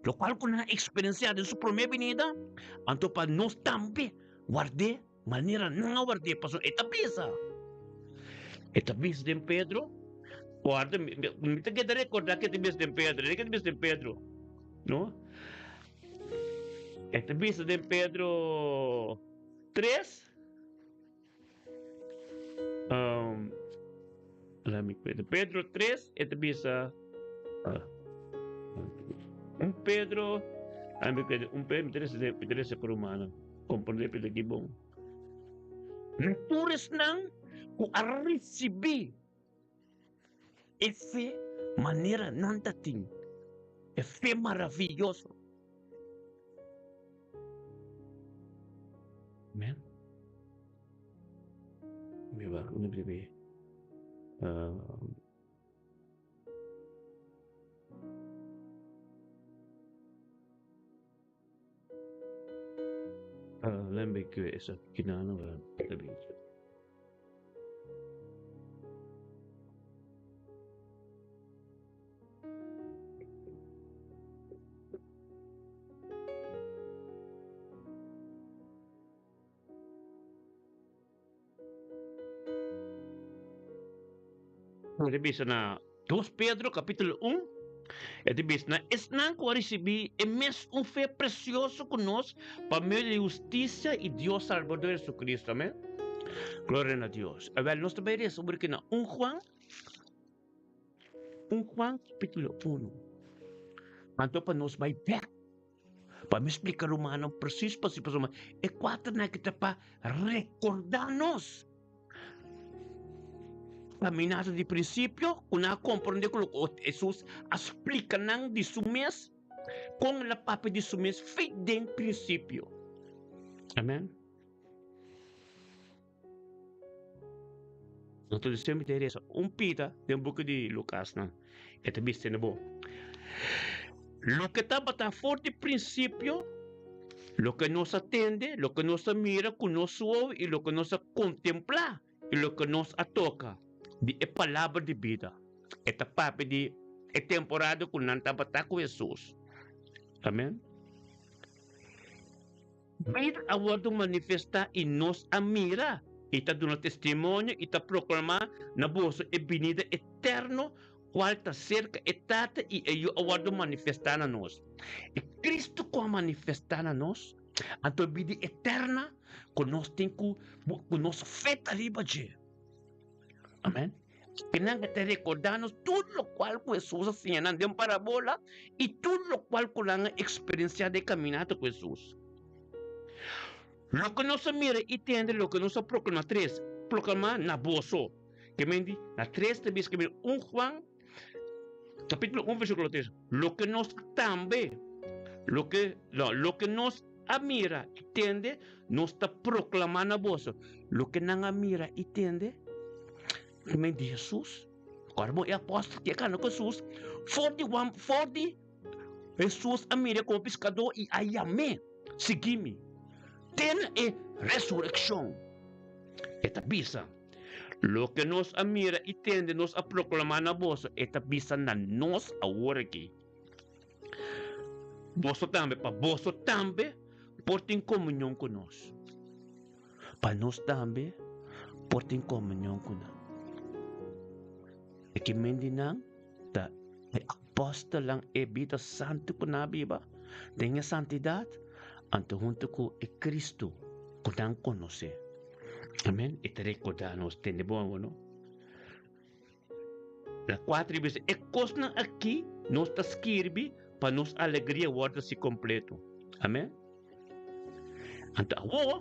Lokual ku nan a eksperensiá den su promé binida, anto pa nos tambe ward'é manera nan a ward'é, pasobra e ta bisa, e ta bisa den Pedro, Guarda, mi ta keda rekordá ke ta bisa den Pedro, ke ta bisa den Pedro, no? E ta bisa den Pedro 3. Um, let me quit. Pedro 3, e ta bisa. Uh, un Pedro, I'm quit. Un Pedro, mi interesa por humano. Comprende Pedro aquí bon. Tur esnan ku a recibi E fe manera nan ta tin, e fe maraviyoso. Amen. Mi wak mi pribi. Let me go esaki kinana wa tabi. E ta bisa na 2 Pedro capítulo 1, e ta bisa na esnan ku a risibí e mes un fe presioso ku nos pa medio di hustisia i Dios Salbador Jesucristo. Amén. Gloria na Dios. Awel, nos ta bai resa porque na 1 Juan, 1 Juan capítulo 1. Anto pa nos bai bek. Pa mi splika rumannan presis pa si pasobra e kuaternan aki ta pa rekordá nos kaminata di prinsipio ku nan a komprondé ku loke Hesus a splika nan di su mes, kon el a papia di su mes fi den prinsipio. Amen. Anto di semper ta resa un pita den buki di Lukasnan. E ta bisa tene bo, Loke tabata for di prinsipio, loke nos a tende, loke nos a mira ku nos wowo i loke nos a kontemplá i loke nos a toka di e palabra di bida. E ta papia di e temporada ku nan tabata ku Hesus. Amen. Bida a wòrdu manifestá i nos a mira i ta duna testimonio i ta proklamá na boso e binida eterno kual ta serka e Tata i e Yu a wòrdu manifestá na nos. E Kristu ku a manifestá na nos, anto e bida eterna ku nos tin ku ku nos fe ta riba dje. Amèn. Kinan ta rekordá nos tur lokual ku Hesus a siña nan den parabola i tur lokual ku nan a eksperensiá den kaminata ku Hesus. Loke nos a mira i tende, loke nos a proklamá tres, proklamá na boso. Ke men di, na tres ta bisa ke men 1 Juan kapítulo 1 versíkulo 3, loke nos tambe, loke, no, loke nos a mira i tende, nos ta proklamá na boso. Loke nan a mira i tende, i men di Hesus, kòrda bo e apòstel ku a kana ku Hesus, for di Juan, for di Hesus a mir'é komo piskadó i a yam'é, Sigui mi, te na e resurekshon. E ta bisa, Loke nos a mira i tende nos a proklamá na boso, e ta bisa na nos awor aki. Boso tambe, pa boso tambe por tin komunion ku nos. Pa nos tambe por tin komunion ku nan. E ke men di nan ta e apòstelnan e bida santu ku nan a biba den e santidat, anto huntu ku e Kristu ku nan konosé. Amen. E ta rekordá nos, tende bon awor no. Na kuater i bisa, E kosnan akí nos ta skirbi pa nos alegria wòrdu hasi kompleto. Amèn. Anto awor,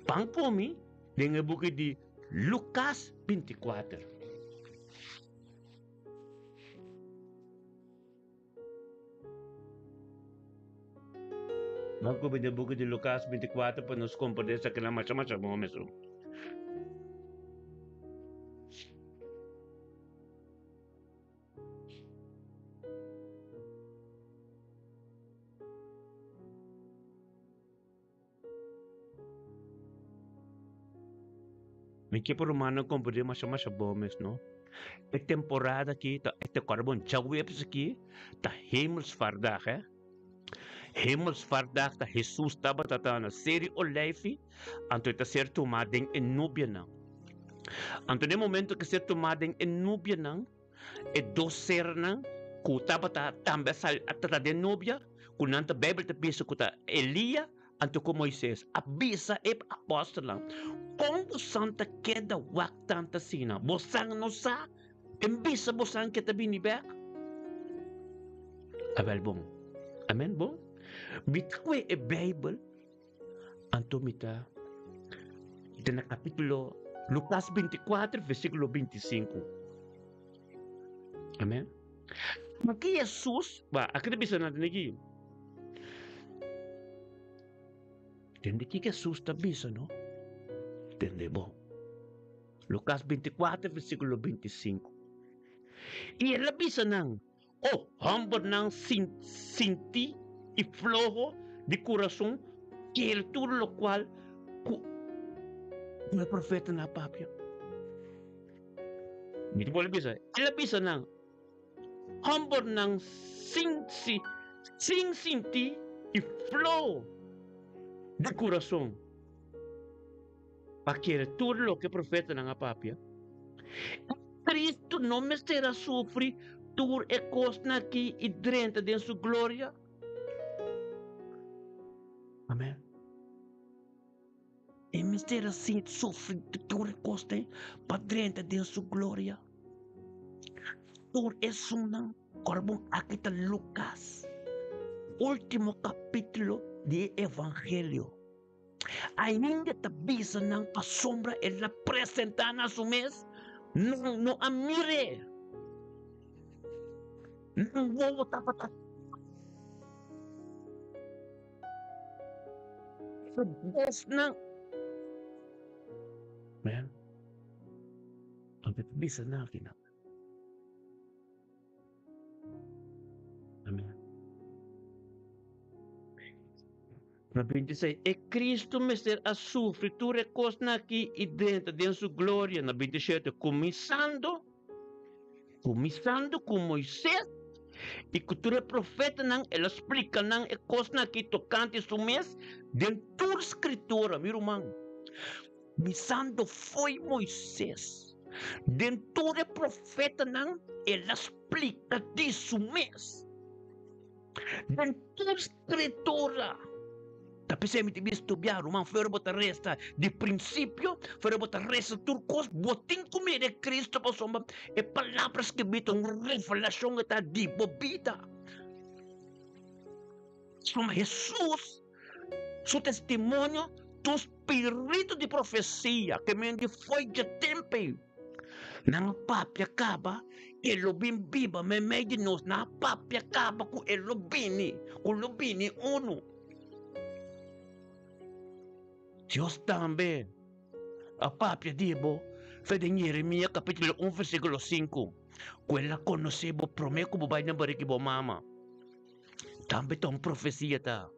ban ku mi den e buki di Lukas 24. Ban ku mi den buki di Lukas 24 pa nos komprendé esakinan masha masha bon mesun. Mi ke pa rumannan komprendé masha masha bon mes no. E temporada aki ta e te kòrda bon djaweps aki ta Hemelsvaartdag hè. Hemelsvaartdag ta Hesus tabata ta na Seri Olijfi anto e ta ser tumá den e nubianan. Anto den momento ke ser tumá den e nubianan E dos sernan ku tabata tambe a sali a trata den nobia, ku nan ta Beibel ta bisa ku ta Elia anto ku Moises, a bisa e apòstelnan, Kon bosan ta keda wak tantu asina? Bosan no sa? E bisa bosan ke ta bini bèk? Awèl bon. Amèn bon. Mi ta kue e Beibel. Anto mi ta den na kapítulo Lukas 24, versíkulo 25. Amèn. Aki Hesus, ba, aki ta bisa nan aki. Tende kiko Hesus ta bisa, no? Tende bon. Lukas 24, versíkulo 25. I el a bisa nan, O hòmbernan sin sintí i floho di kurason, kere tur lokual ku e profetanan a papia. Mi ta bolbe bisa, el a bisa nan, Hòmbernan sin sin sintí i floho di kurason, pa kere tur loke e profetanan a papia. Cristo no mester a sufri tur e kosnan aki i drenta den su gloria? Amen. E mester a sinti sufri tur e kosnan pa drenta den su gloria. Tur esunnan Kòrbon aki ta Lukas, último kapítulo di e Evangelio. Ainda ta bisa nan pasobra el a presentá na su mes, nan no a mir'é. Nan wowo tabata Su bosnan. Men, anto ta bisa nan akinan. Amen. Na 26, e Cristo mester a sufri tur e kosnan aki i drenta den su gloria. Na 27, kuminsando, kuminsando ku Moisés i ku tur e profetanan, el a splika nan e kosnan aki tokante su mes den tur Skritura. Mi ruman, Kuminsando fo'i Moises, den tur e profetanan el a splika di su mes. Den tur Skritura. Ta p'esei mi ta bin studia, ruman, fuera bo ta resa di prinsipio, fuera bo ta resa tur kos, bo tin ku mira e Kristu pasobra e palabra skibí ta un revelashon e ta di bo bida. Pasobra Hesus Su testimonio ta un spiritu di profesia ke men di fo'i dje tempu ei. Nan a papia kaba e lo bin biba meimei di nos. Nan a papia kaba ku e lo bini, ku lo bini unu. Dios tambe a papia di bo fe den Yeremia kapitulo un versíkulo sinku, ku el a konosé bo promé ku bo bai na barika di bo mama. Tambe ta un profesia ta.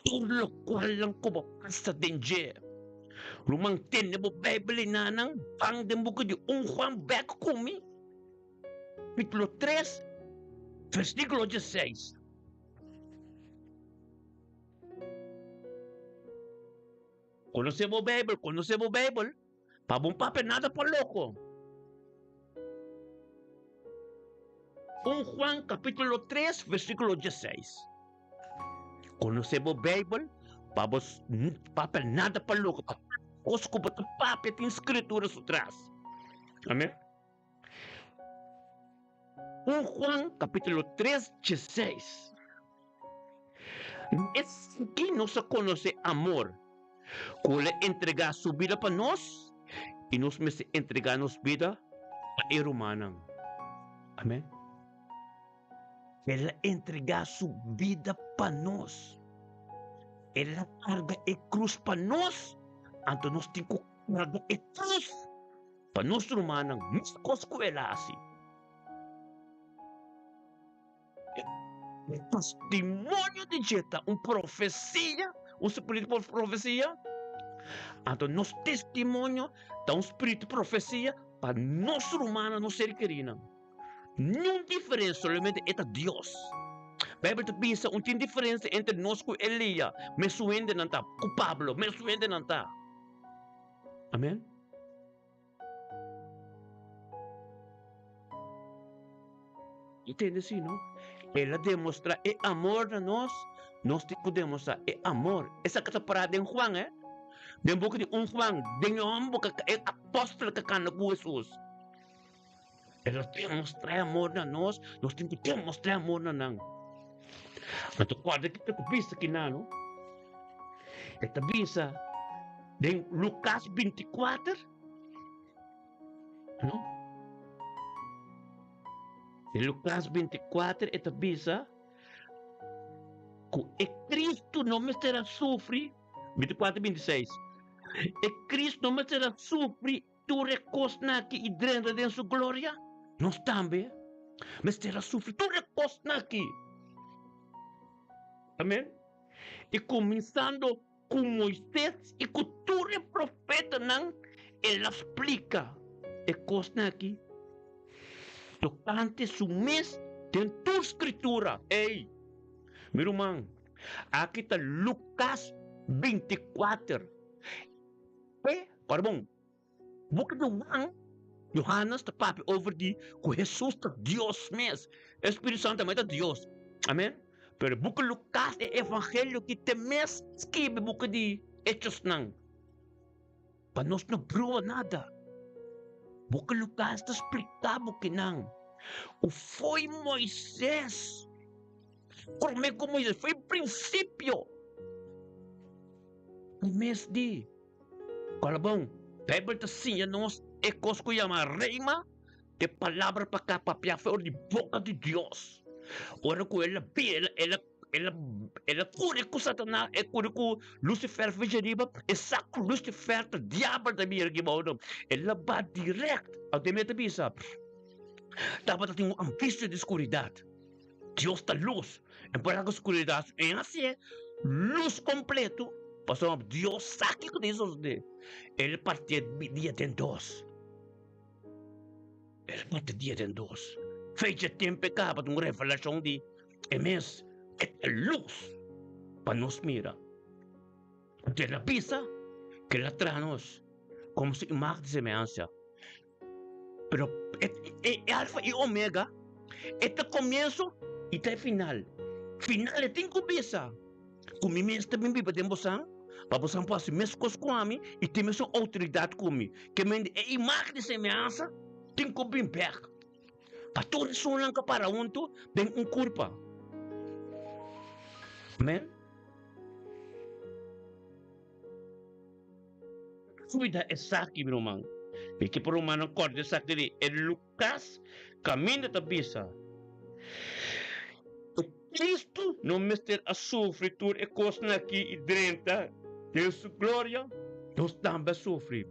Tur lokualnan ku bo pasa den dje. Ruman tene bo Beibel ei nanan, ban den buki di un Juan bek ku mi, kapitulo tres, versíkulo diesseis. Konosé bo Beibel, konosé bo Beibel. Pa bon papia nada pa loko. Un Juan capítulo 3 versículo 16. Conoce bo Bijbel pa bo papia nada pa loko. Pa kos ku bo ta papia tin skritura su tras. Amen. Un Juan capítulo 3 16. Esaki nos a conoce amor, cu el a entrega su bida pa nos y nos mester entrega nos bida pa e rumannan. Amen. El a entrega su bida pa nos. El a carga e cruz pa nos, anto nos tin cu carga e cruz pa nos rumannan, mescos cu el a haci. E testimonio di dje ta un profesia, un spiritu di profesia. Anto nos testimonio ta un spiritu di profesia pa nos rumannan, nos ser kerinan. Niun diferensia, solamente e ta Dios. Bijbel ta bisa un tin diferensia entre nos ku Elia, mesun hendenan ta, ku Pablo, mesun hendenan ta. Amen. I tende si no? El a demostra e amor na nos, nos tin ku demostra e amor. Esaki ta pará den Juan, eh? Den buki di un Juan, den e hòmber ku e apòstel ku a kanda ku Hesus. El a demostra e amor na nos, nos tin ku demostra e amor na nan. Anto kòrda kiko ta bisa kinan, no? E ta bisa den Lukas 24, no? Den Lukas 24 e ta bisa ku e Kristu no mester a sufri, 24, 26, e Kristu no mester a sufri tur e kosnan aki i drenta den su gloria. Nos tambe mester a sufri tur e kosnan aki. Amen. I kuminsando ku Moisés i ku tur e profetanan, el a splika e kosnan akí tokante su mes den tur Skritura. Ey, mi ruman, aki ta Lukas 24. E, ora bon, buki di Juan. Johannes ta papia over di ku Hesus ta Dios mes. E Spiritu Santu tambe ta Dios. Amen. Pero buki Lukas e evangelio ki te mes skibi buki di Hechosnan. Pa nos no brua nada. Buki Lukas ta splika bukinan ku foi Moises. Prome ku Moises foi prinsipio. E mes di. Kòrda bon, Beibel ta siña nos e kos ku yama rema, e palabra pa ka papia for di boka di Dios. Ora ku el a bi, el a, el a, el a, el a kuri ku Satanas, el kuri ku Lucifer fecha riba, e sa ku Lucifer ta diabel ta bira aki bou nan. El a ba dirèkt, anto e mester ta bisa, tabata tin un ambisio di skuridat. Dios ta lus, en por ku skuridat e hasié lus kompleto, pasobra Dios sa kiko ta sosodé. El partié dia den dos. El parti dia den dos. Fecha tempu e kaba ta un revelashon di e mes, e ta lus pa nos mira. Anto el a bisa ku el a traha nos komo su imagen i semehansa. Pero e, e alfa i omega, e ta komienso i ta e final. Final e tin ku bisa ku mi mes ta bin biba den bosan, pa bosan por hasi meskos ku ami i tin mesun outoridat ku mi. Ke mende e imagen di semehansa tin ku bin bèk pa tur esunnan ku a para huntu den un kurpa. Amen. Cuida esaki, mi ruman. Mi ke pa rumannan corda esaki di e Lucas caminda ta bisa, E Cristo no mester a sufri tur e cosnan aki y drenta den su gloria? Nos tambe a sufri.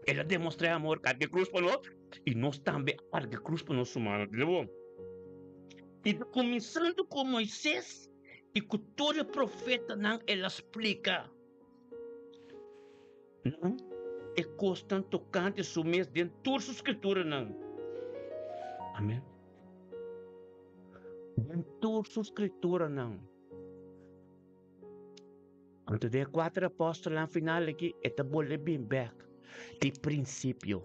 El a demostra e amor carga e cruz pa nos y nos tambe a carga e cruz pa nos rumannan. Tende bon? Y ta cuminsando cu Moises y cu tur e profetanan el a splica. Nan e kosnan tokante su mes den tur su skrituranan. Amen. Den tur su skrituranan. Anto den e kuater apòstelnan final aki e ta bolbe bin bèk di prinsipio.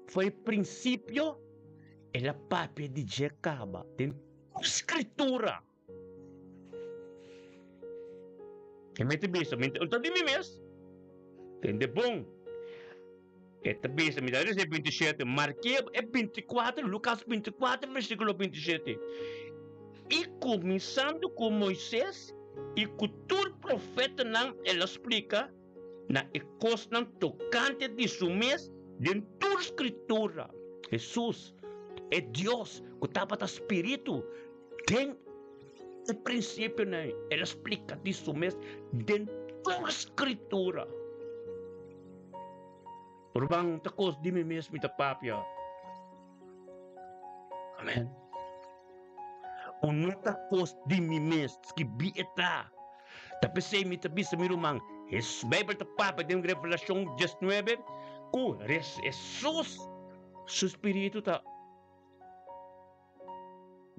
Foi prinsipio el a papia di dje kaba den tur skritura. E mester bisa, mi ta di mi mes, tende bon. E ta bisa, mi ta lesa e 27, mark'é e 24, Lukas 24, versíkulo 27. I kuminsando ku Moisés i ku tur profetanan el a splika na e kosnan tokante di su mes den tur Skritura. Hesus, e Dios ku tabata Spiritu, Den e prinsipionan el a splika di su mes den tur Skritura. Ruman, ta kos di mi mes mi ta papia. Amen. O no ta kos di mi mes, skibí e ta. Ta p'esei mi ta bisa mi ruman, Beibel ta papia den Revelashon diesnuebe ku Hesus su spiritu ta.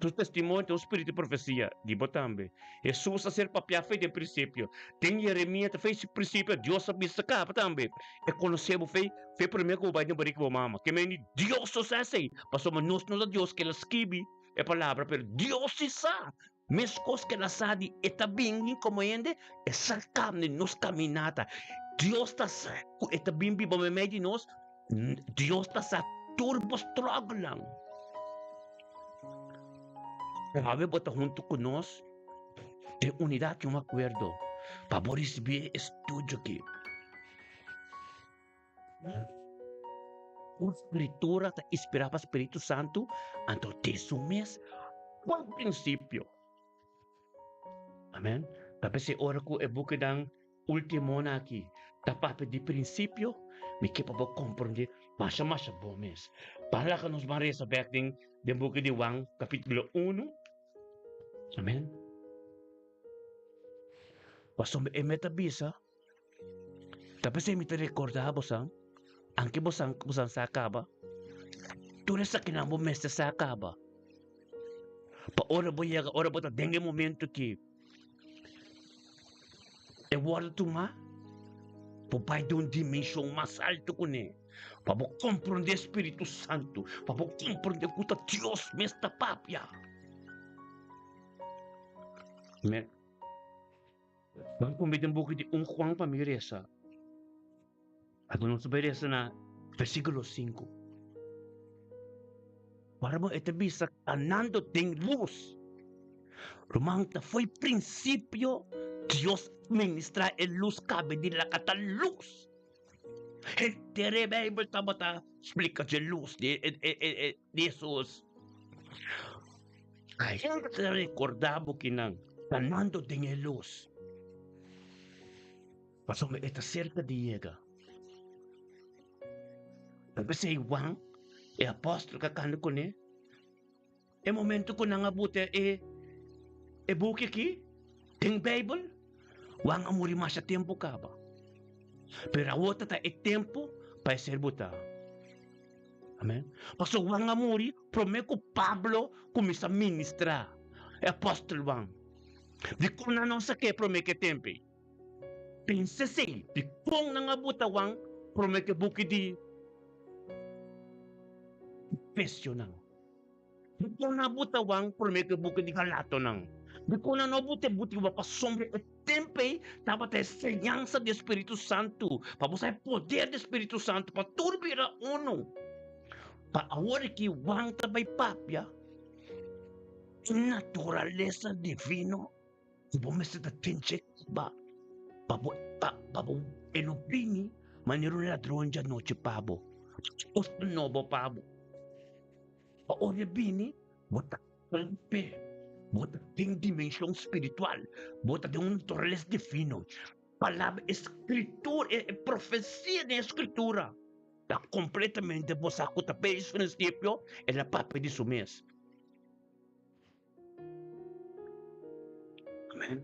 Su testimonio ta un spiritu di profesia, di bo tambe. Hesus a ser papiá fe den prinsipio. Den Yeremia ta fe si prinsipio Dios a bisa kaba tambe. E konosé bo fe, fe promé ku bo bai den barika bo mama. Ke mende Dios no sa esei, pasobra nos no ta Dios ke el a skibi e palabra, pero Dios si sa. Meskos ke el a sa di e ta bini komo hende, e sa kambia nos kaminata. Dios ta sa ku e ta bin biba meimei di nos. Dios ta sa tur bo struggle-nan. Awe bo ta huntu ku nos den unidat i un akuerdo pa bo risibí e estudio aki. Un skritura ta inspirá pa spiritu santu, anto den su mes bon prinsipio. Amen. Ta p'esei ora ku e bukinan últimonan aki ta papia di prinsipio, mi ke pa bo komprondé masha masha bon mes. Ban laga nos ban resa bèk den den buki di Juan kapítulo unu. Amen. Pasobra e meta bisa. Ta p'esei mi ta rekordá bosan, anke bosan bosan sa kaba, tur esakinan bo mester sa kaba. Pa ora bo yega, ora bo ta den e momento ki e wòrdu tumá, Bo bai den un dimenshon mas altu kuné, pa bo komprondé Spiritu Santu, pa bo komprondé ku ta Dios mes ta papia. Amen. Ban kumbí den buki di 1 Juan pa mi resa. Ato nos bai resa na versíkulo 5. Ora bo e ta bisa kanando den lus. Ruman, ta foi prinsipio Dios ministra e lus kabe di laga ta lus. Henter e Bijbel tabata splika dje lus di di Hesus. Ainda ta rekorda bo kinan kanando den e lus. Pasobra e ta serka di yega. Ta p'esei Juan, e apòstel ku a kanda kuné, e momentu ku nan a buta e e buki akí den Beibel, Juan a muri masha tempu kaba. Pero awor ta ta e tempu pa e ser butá. Amèn. Pasobra Juan a muri promé ku Pablo kuminsá ministrá, e apòstel Juan. Dikon nan no sak'é promé ku e tempu ei? Pensa esei, dikon nan a buta Juan promé ku e buki di Efesionan? Dikon nan a buta Juan promé ku e buki di Galatonan? Dikon nan no a buta e buki di Juan? Pasobra e tempu ei tabata e señansa di e Spiritu Santu, pa bo sa e poder di e Spiritu Santu, pa tur bira unu. Pa awor aki Juan ta bai papia e naturalesa divino. Ku bo mester ta ten chek ba pa bo pa pa bo e no bini manera un ladron djanochi pa bo kos nobo pa bo. Pa ora e bini bo ta p'e bo ta den dimenshon spiritual bo ta den un naturalesa divino. Palabra e skritura e profesia den e skritura ta kompletamente bo sa ku ta base prinsipio el a papia di su mes. Amen.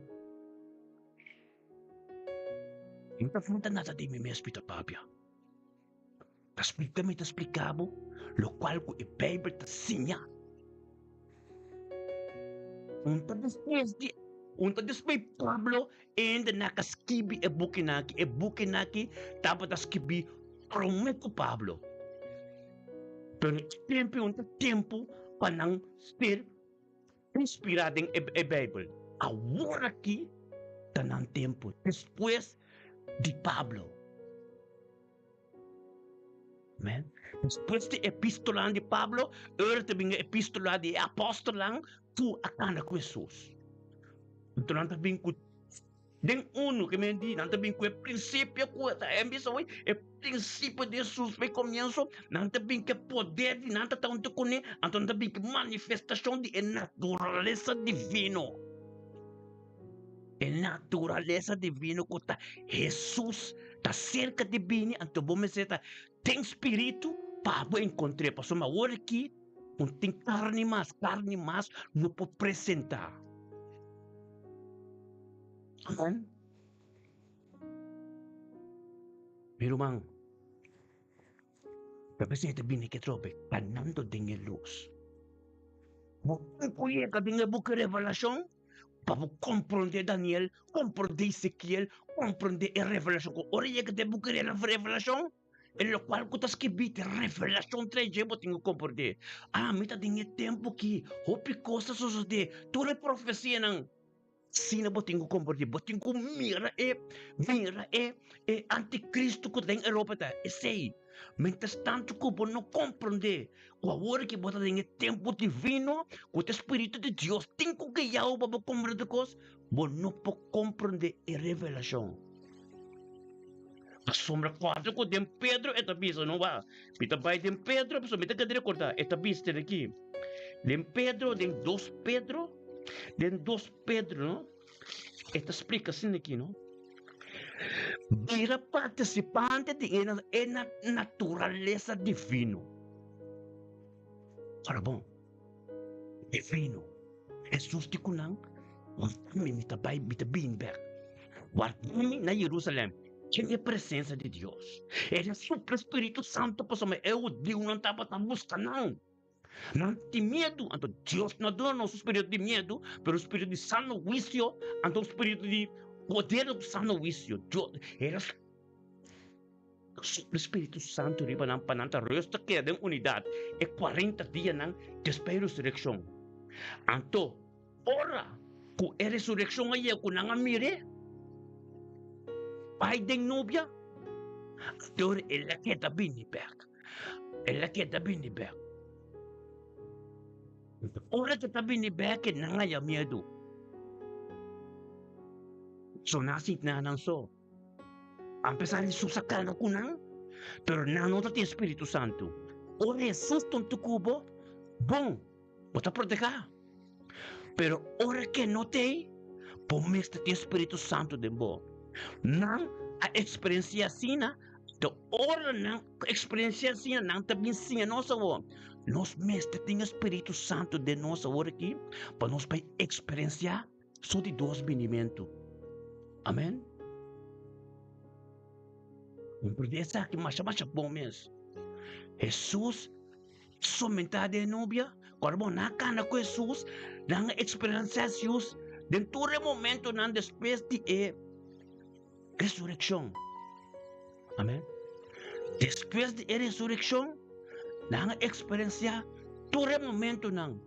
No ta falta nada di mi mes mi ta papia. Ta splika mi ta splika bo lokual ku e Beibel ta siña. Un ta despues di un ta despues Pablo ende na ka skibi e bukinan aki. E bukinan aki tabata skibi promé ku Pablo. Pero e tempu un ta tempu pa nan ser inspirá den e Beibel. Awor aki ta nan tempu, despues di Pablo. Amen. Despues di epístolanan di Pablo, ora ta bin e epístola di e apòstelnan ku a kanda ku Hesus. Anto nan ta bin ku Den unu ke men di, nan ta bin ku e prinsipio ku ta en bisa hoy, e prinsipio di Hesus pa e komienso, nan ta bin ku e poder di nan ta ta huntu kuné, anto nan ta bin ku manifestashon di e naturalesa divino. E naturalesa divino ku ta Hesus ta serka di bini, anto bo mester ta den spiritu pa bo enkontr'é, pasobra awor aki no tin karni mas, karni mas no por presentá. Amen. Mi ruman, ta p'esei ta bini ke trobe kanando den e lus. Bo tin ku yega den e buki Revelashon pa bo komprondé Daniel, komprondé Ezekiel, komprondé e revelashon ku ora yega den e buki Revelashon, e lokual ku ta skibí ta revelashon trae dje bo tin ku komprondé. Ah, mi ta den e tempu aki, hopi kos ta sosodé, tur e profesianan. Asina bo tin ku komprondé, bo tin ku mira e, mira e, e antikristu ku ta den Europa ta esei. Mientras tantu ku bo no komprondé ku awor ki bo ta den e tempu divino, ku ta Spiritu di Dios tin ku guia bo pa bo komprondé tur kos, bo no por komprondé e revelashon. Pasobra kòrda ku den Pedro e ta bisa, no wak, mi ta bai den Pedro pasobra mi ta keda rekordá, e ta bisa den aki, den Pedro, den dos Pedro, Den dos Pedro, no? E ta splika asina aki, no? Bira partisipante di e e naturalesa divino. Ora bon, divino. Hesus di ku nan, Warda mi, mi ta bai, mi ta bini bek. Warda mi na Jerusalem, den e presensia di Dios. E ta supla Spiritu Santo pasobra e hudiunan tabata buska nan. Nan tin miedu, anto Dios no a duna nos un spiritu di miedu, pero un spiritu di sano huisio, anto un spiritu di poder di sano huisio. Dios, era Supla Spiritu Santu riba nan pa nan ta rustig keda den unidat e kuarenta dianan despues di resurekshon. Anto, ora ku e resurekshon a yega ku nan a mir'é bai den nubia, anto ora el a keda bini bèk. El a keda bini bèk. Ora ku ta bini bèk nan a haña miedu. So nan a sinti nan nan so. Apesar Hesus a kana ku nan, pero nan no ta tin Spiritu Santu. Ora Hesus tontu ku bo, bon, bo ta protehá. Pero ora ke no t'ei, bo mester tin Spiritu Santu den bo. Nan a eksperensiá asina, te ora nan eksperensiá asina, nan ta bin siña nos awor. Nos mester tin e Spiritu Santu den nos awor aki pa nos bai eksperensiá Su di dos binimentu. Amen. Comprende esaki masha masha bon mes. Hesus somentá den e nubia, kòrda bo nan a kana ku Hesus, nan a eksperensiá Hesus den tur e momentonan despues di e resurekshon. Amen. Despues di e resurekshon, nan a eksperensiá tur e momentonan.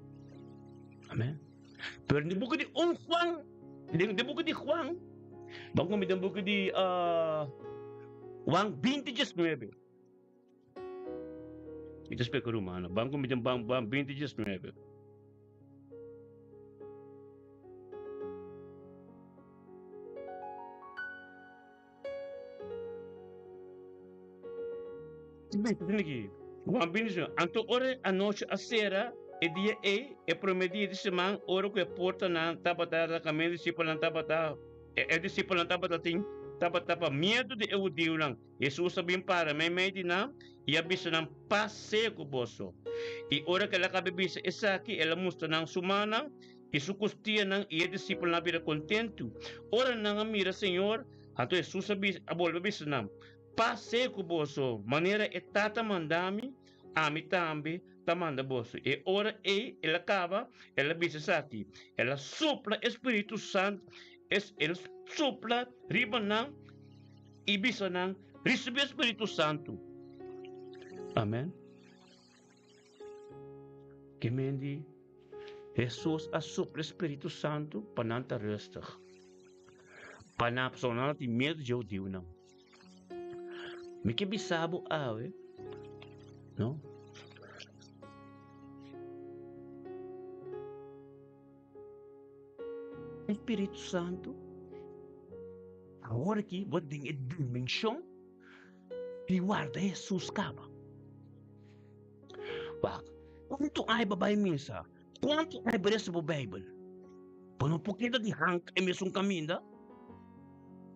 Amen. Pero den buki di un Juan, den den buki di Juan, ban komi den buki di uh, Juan 20, 19. Mi ta splika rumana. Ban komi den Juan 20, 19. Juan 20, Anto ora e anochi a sera, e dia ei, e promé dia di siman, ora ku e portanan tabata raka, e disipelnan tabata, e disipelnan tabata tin, tabata pa miedu di e hudiunan, Hesus a bin para meimei di nan i a bisa nan, Pas sea ku boso. I ora ku el a kaba bisa esaki, el a mustra nan su mannan i su kustianan, i e disipelnan a bira kontentu ora nan a mira Señor. Anto Hesus a bisa, a bolbe bisa nan, Pas sea ku boso, manera e Tata manda mi, ami tambe ta manda boso. E ora ei el a kaba, el a bisa esaki, el a supla e Spiritu Santu, el a supla riba nan i bisa nan, Risibí e Spiritu Santu. Amen. Ke men di, Hesus a supla e Spiritu Santu pa nan ta rustig. Pa nan pasobra nan a tin miedu dje hudiunan. Mi ke bisa bo awe, no? E Spiritu Santu, awor aki bo den e dimenshon di warda Hesus kaba. Wak, kuantu ai bo bai misa? Kuantu ai bo resa bo Beibel? Bo no por keda di hanka e mesun kaminda.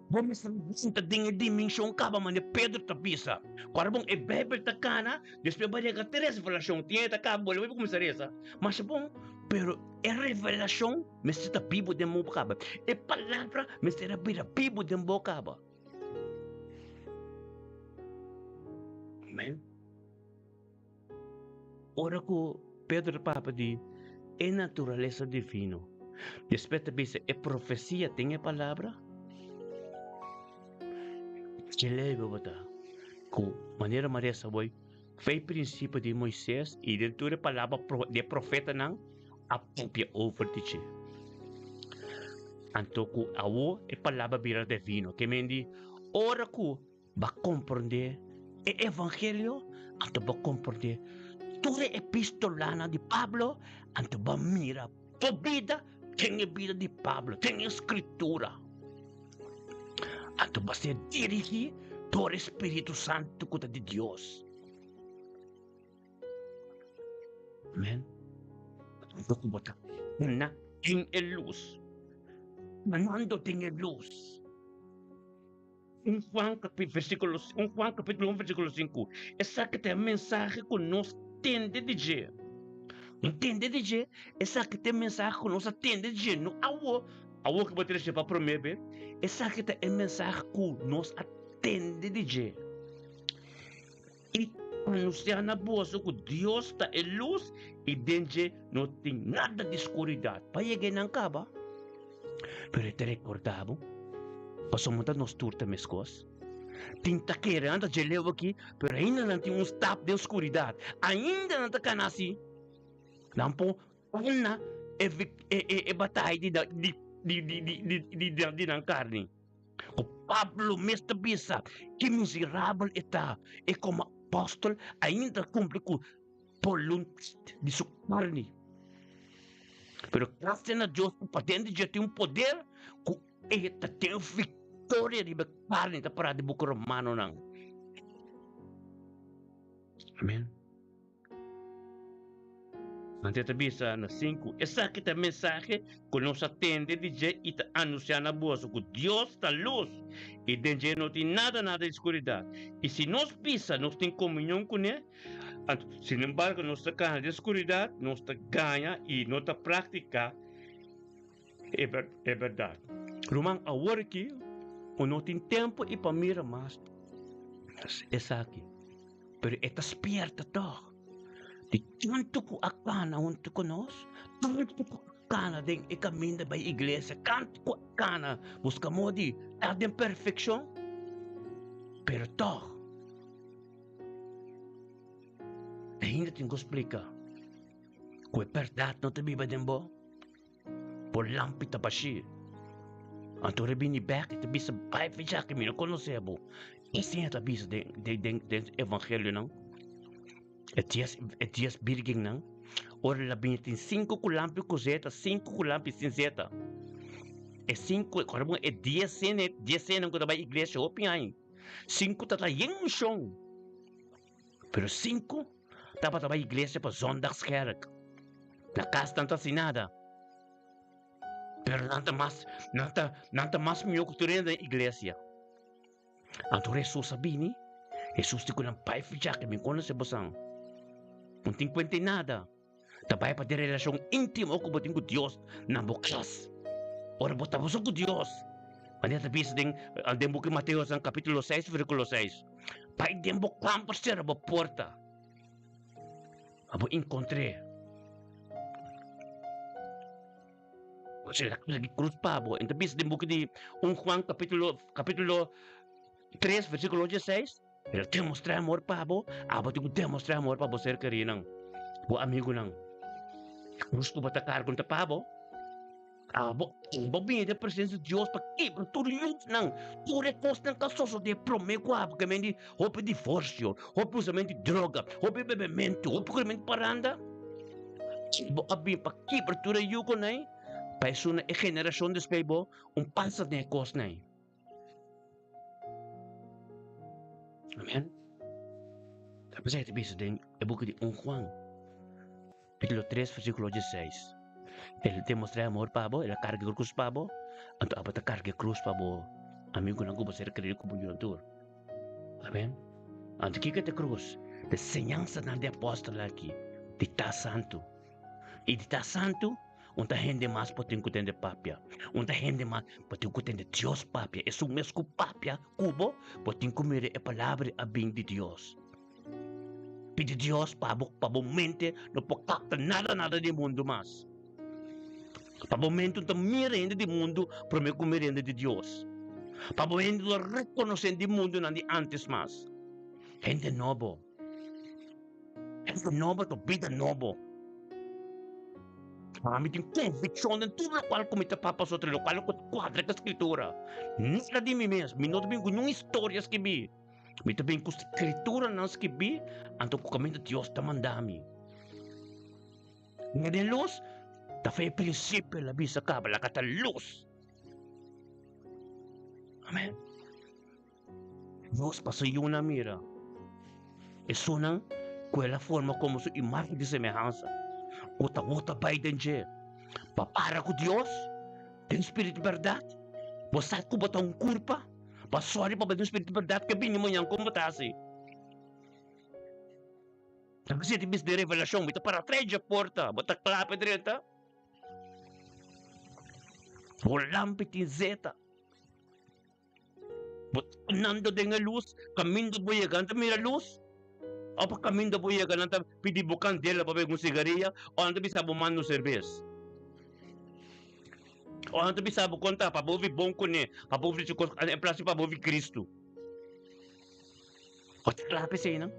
Bo mester sinta den e dimenshon kaba manera Pedro ta bisa. Ku ora bon e Beibel ta kana, despues bo a yega te revelashon. Tin e ta kaba, bo lo bai kuminsá resa. Masha bon, pero e revelashon mester ta bibu den bo kaba. E palabra mester a bira bibu den bo kaba. Amen. Ora ku Pedro ta papia di e naturalesa divino, despues ta bisa e profesia den e palabra, dje lebe bo ta ku manera Maria sa boi fe prinsipio di Moises i den tur e palabra di e profetanan a papia over di dje. Anto ku awo e palabra bira divino, ke men di ora ku Bo a komprondé e evangelio, anto bo a komprondé tur e epistolanan di Pablo, anto bo a mira bo bida den e bida di Pablo, den e Skritura. Anto bo a ser dirigí dor e Spiritu Santu ku ta di Dios. Amen. Anto ku bo ta na den e lus, anando den e lus. Un Juan capi versículo un Juan capítulo 1 versículo 5. Esaki ta e mensahe ku nos tende di dje. No tende di dje, esaki ta e mensahe ku nos a tende di dje. No awo, awo ku bo ta recibi pa promé be. Esaki ta e mensahe ku nos a tende di dje. I anunciá na boso ku Dios ta e lus i den dje no tin nada di skuridat. Pa yega einan kaba. Pero e ta rekordá bo, pasobra ta nos tur ta meskos. Tin ta kere nan ta dje leu aki, pero ainda nan tin un stap den skuridat. Ainda nan ta kana asi. Nan por gana e e e bataya di di di di di di di nan karni. Ku Pablo mes ta bisa ki miserabel e ta, e komo apòstel ainda ta kumpli ku boluntat di su karni. Pero grasia na Dios ku paden di dje tin un poder ku e ta tin viktoria riba e karni, ta pará den buki Romanonan. Amen. Anto e ta bisa na sinku, Esaki ta e mensahe ku nos a tende di dje i ta anunsiá na boso, ku Dios ta lus, i den dje no tin nada nada di skuridat. I si nos bisa nos tin komunion kuné, anto sinembargo nos ta kana den skuridat, nos ta gaña i no ta praktiká e bèrdat. Ruman, awor aki ku no tin tempu i pa mira mas esaki. Pero e ta spierta tòg. Di tantu ku a kana huntu ku nos, tantu ku a kana den e kaminda bai iglesia, tantu ku a kana buska moda di ta den perfekshon, pero tòg ainda tin ku splika ku e bèrdat no ta biba den bo. Bo lampi ta bashí. Anto ora e bini bèk e ta bisa, Bai fecha aki, mi no konosé bo. Asina e ta bisa den den den den evangelionan, e dies e dies bírgennan. Ora el a bini tin sinku ku lampi ku zeta, sinku ku lampi sin zeta. E sinku, ora bon e dies sene dies senan ku ta bai iglesia hopi aña, sinku ta ta yen unshon, pero sinku Tabata bai iglesia pa zondagskerk. Na kas nan ta hasi nada. Pero nan ta mas, nan ta, nan ta mas mihó ku tur hende den iglesia. Anto Hesus a bini, Hesus di ku nan, Bai ficha ke mi konosé bosan. No tin kuenta di nada. Ta bai pa den relashon íntimo ku bo tin ku Dios na bo kas. Ora bo ta boso ku Dios, manera ta bisa den den buki Mateo san kapítulo seis versíkulo seis, bai den bo kamber sera bo porta, pa bo enkontr'é. Bo sera krus pa bo. E ta bisa den buki di un Juan kapítulo kapítulo tres versíkulo dieseis. El a demostrá amor pa bo, abo tin ku demostrá amor pa bo ser kerínan, bo amigunan. E krus ku bo ta karga no ta pa bo. Abo, bo bini den presensia di Dios pa kibra tur yuknan, tur e kosnan ku a sosodé promé ku abo, ke men di hopi divorsio, hopi usamentu di droga, hopi bebementu, hopi kurimentu paranda. Bo a bini pa kibra tur e yukonan ei, pa esun e generashon despues bo un pasa den e kosnan ei. Amen. Ta p'esei ta bisa den e buki di 1 Juan, kapítulo 3, versíkulo 16. El demostrá amor pa bo, el a karga e krus pa bo, anto abo ta karga e krus pa bo amigunan ku bo ser kerido ku bo yunan tur. Amen. Anto kiko ta e krus? Ta e señansanan di apòstelnan aki di ta santu. I di ta santu, un ta hende mas por tin ku tende papia. Un ta hende mas por tin ku tende Dios papia. Esun mes ku papia ku bo, bo tin ku mira e palabra a bin di Dios. Pidi Dios pa bo, pa bo mente no por kapta nada nada di mundu mas. Pa bo mente no ta mira hende di mundu prome ku mira hende di Dios. Pa bo hende no rekonosé di mundunan di antes mas. Hende nobo. Hende nobo ta bida nobo. Ami tin konvikshon den tur lokual ku mi ta papia asotra, lokual ku kuadra ku Skritura. Nada di mi mes. Mi no ta bin ku niun historia skibí. Mi ta bin ku Skrituranan skibí, anto ku kaminda Dios ta manda mi. Mira den lus, ta fe e prinsipio el a bisa kaba, laga ta lus. Amen. Dios pa su yunan mira esunnan ku el a forma komo su imágen di semehansa, ku ta wou ta bai den dje pa para ku Dios den spiritu di bèrdat. Bo sa ku bo ta un kurpa, bo a sòri pa bai den spiritu di bèrdat ke bini mañan kon bo ta hasi? Ta bisa di bis den Revelashon, mi ta para tras dje porta, bo ta kla pa drenta? Bo lampi tin zeta. Bo ta andando den e lus, kaminda bo yega nan ta mira lus? Òf pa kaminda bo yega nan ta pidi bo kandela pa bebe un sigaria òf nan ta bisa bo manda un serbes? Òf nan ta bisa bo konta pa bo vi bon kuné, pa bo ofresé kos en plas di pa bo vi Kristu? Bo ta kla pa eseinan?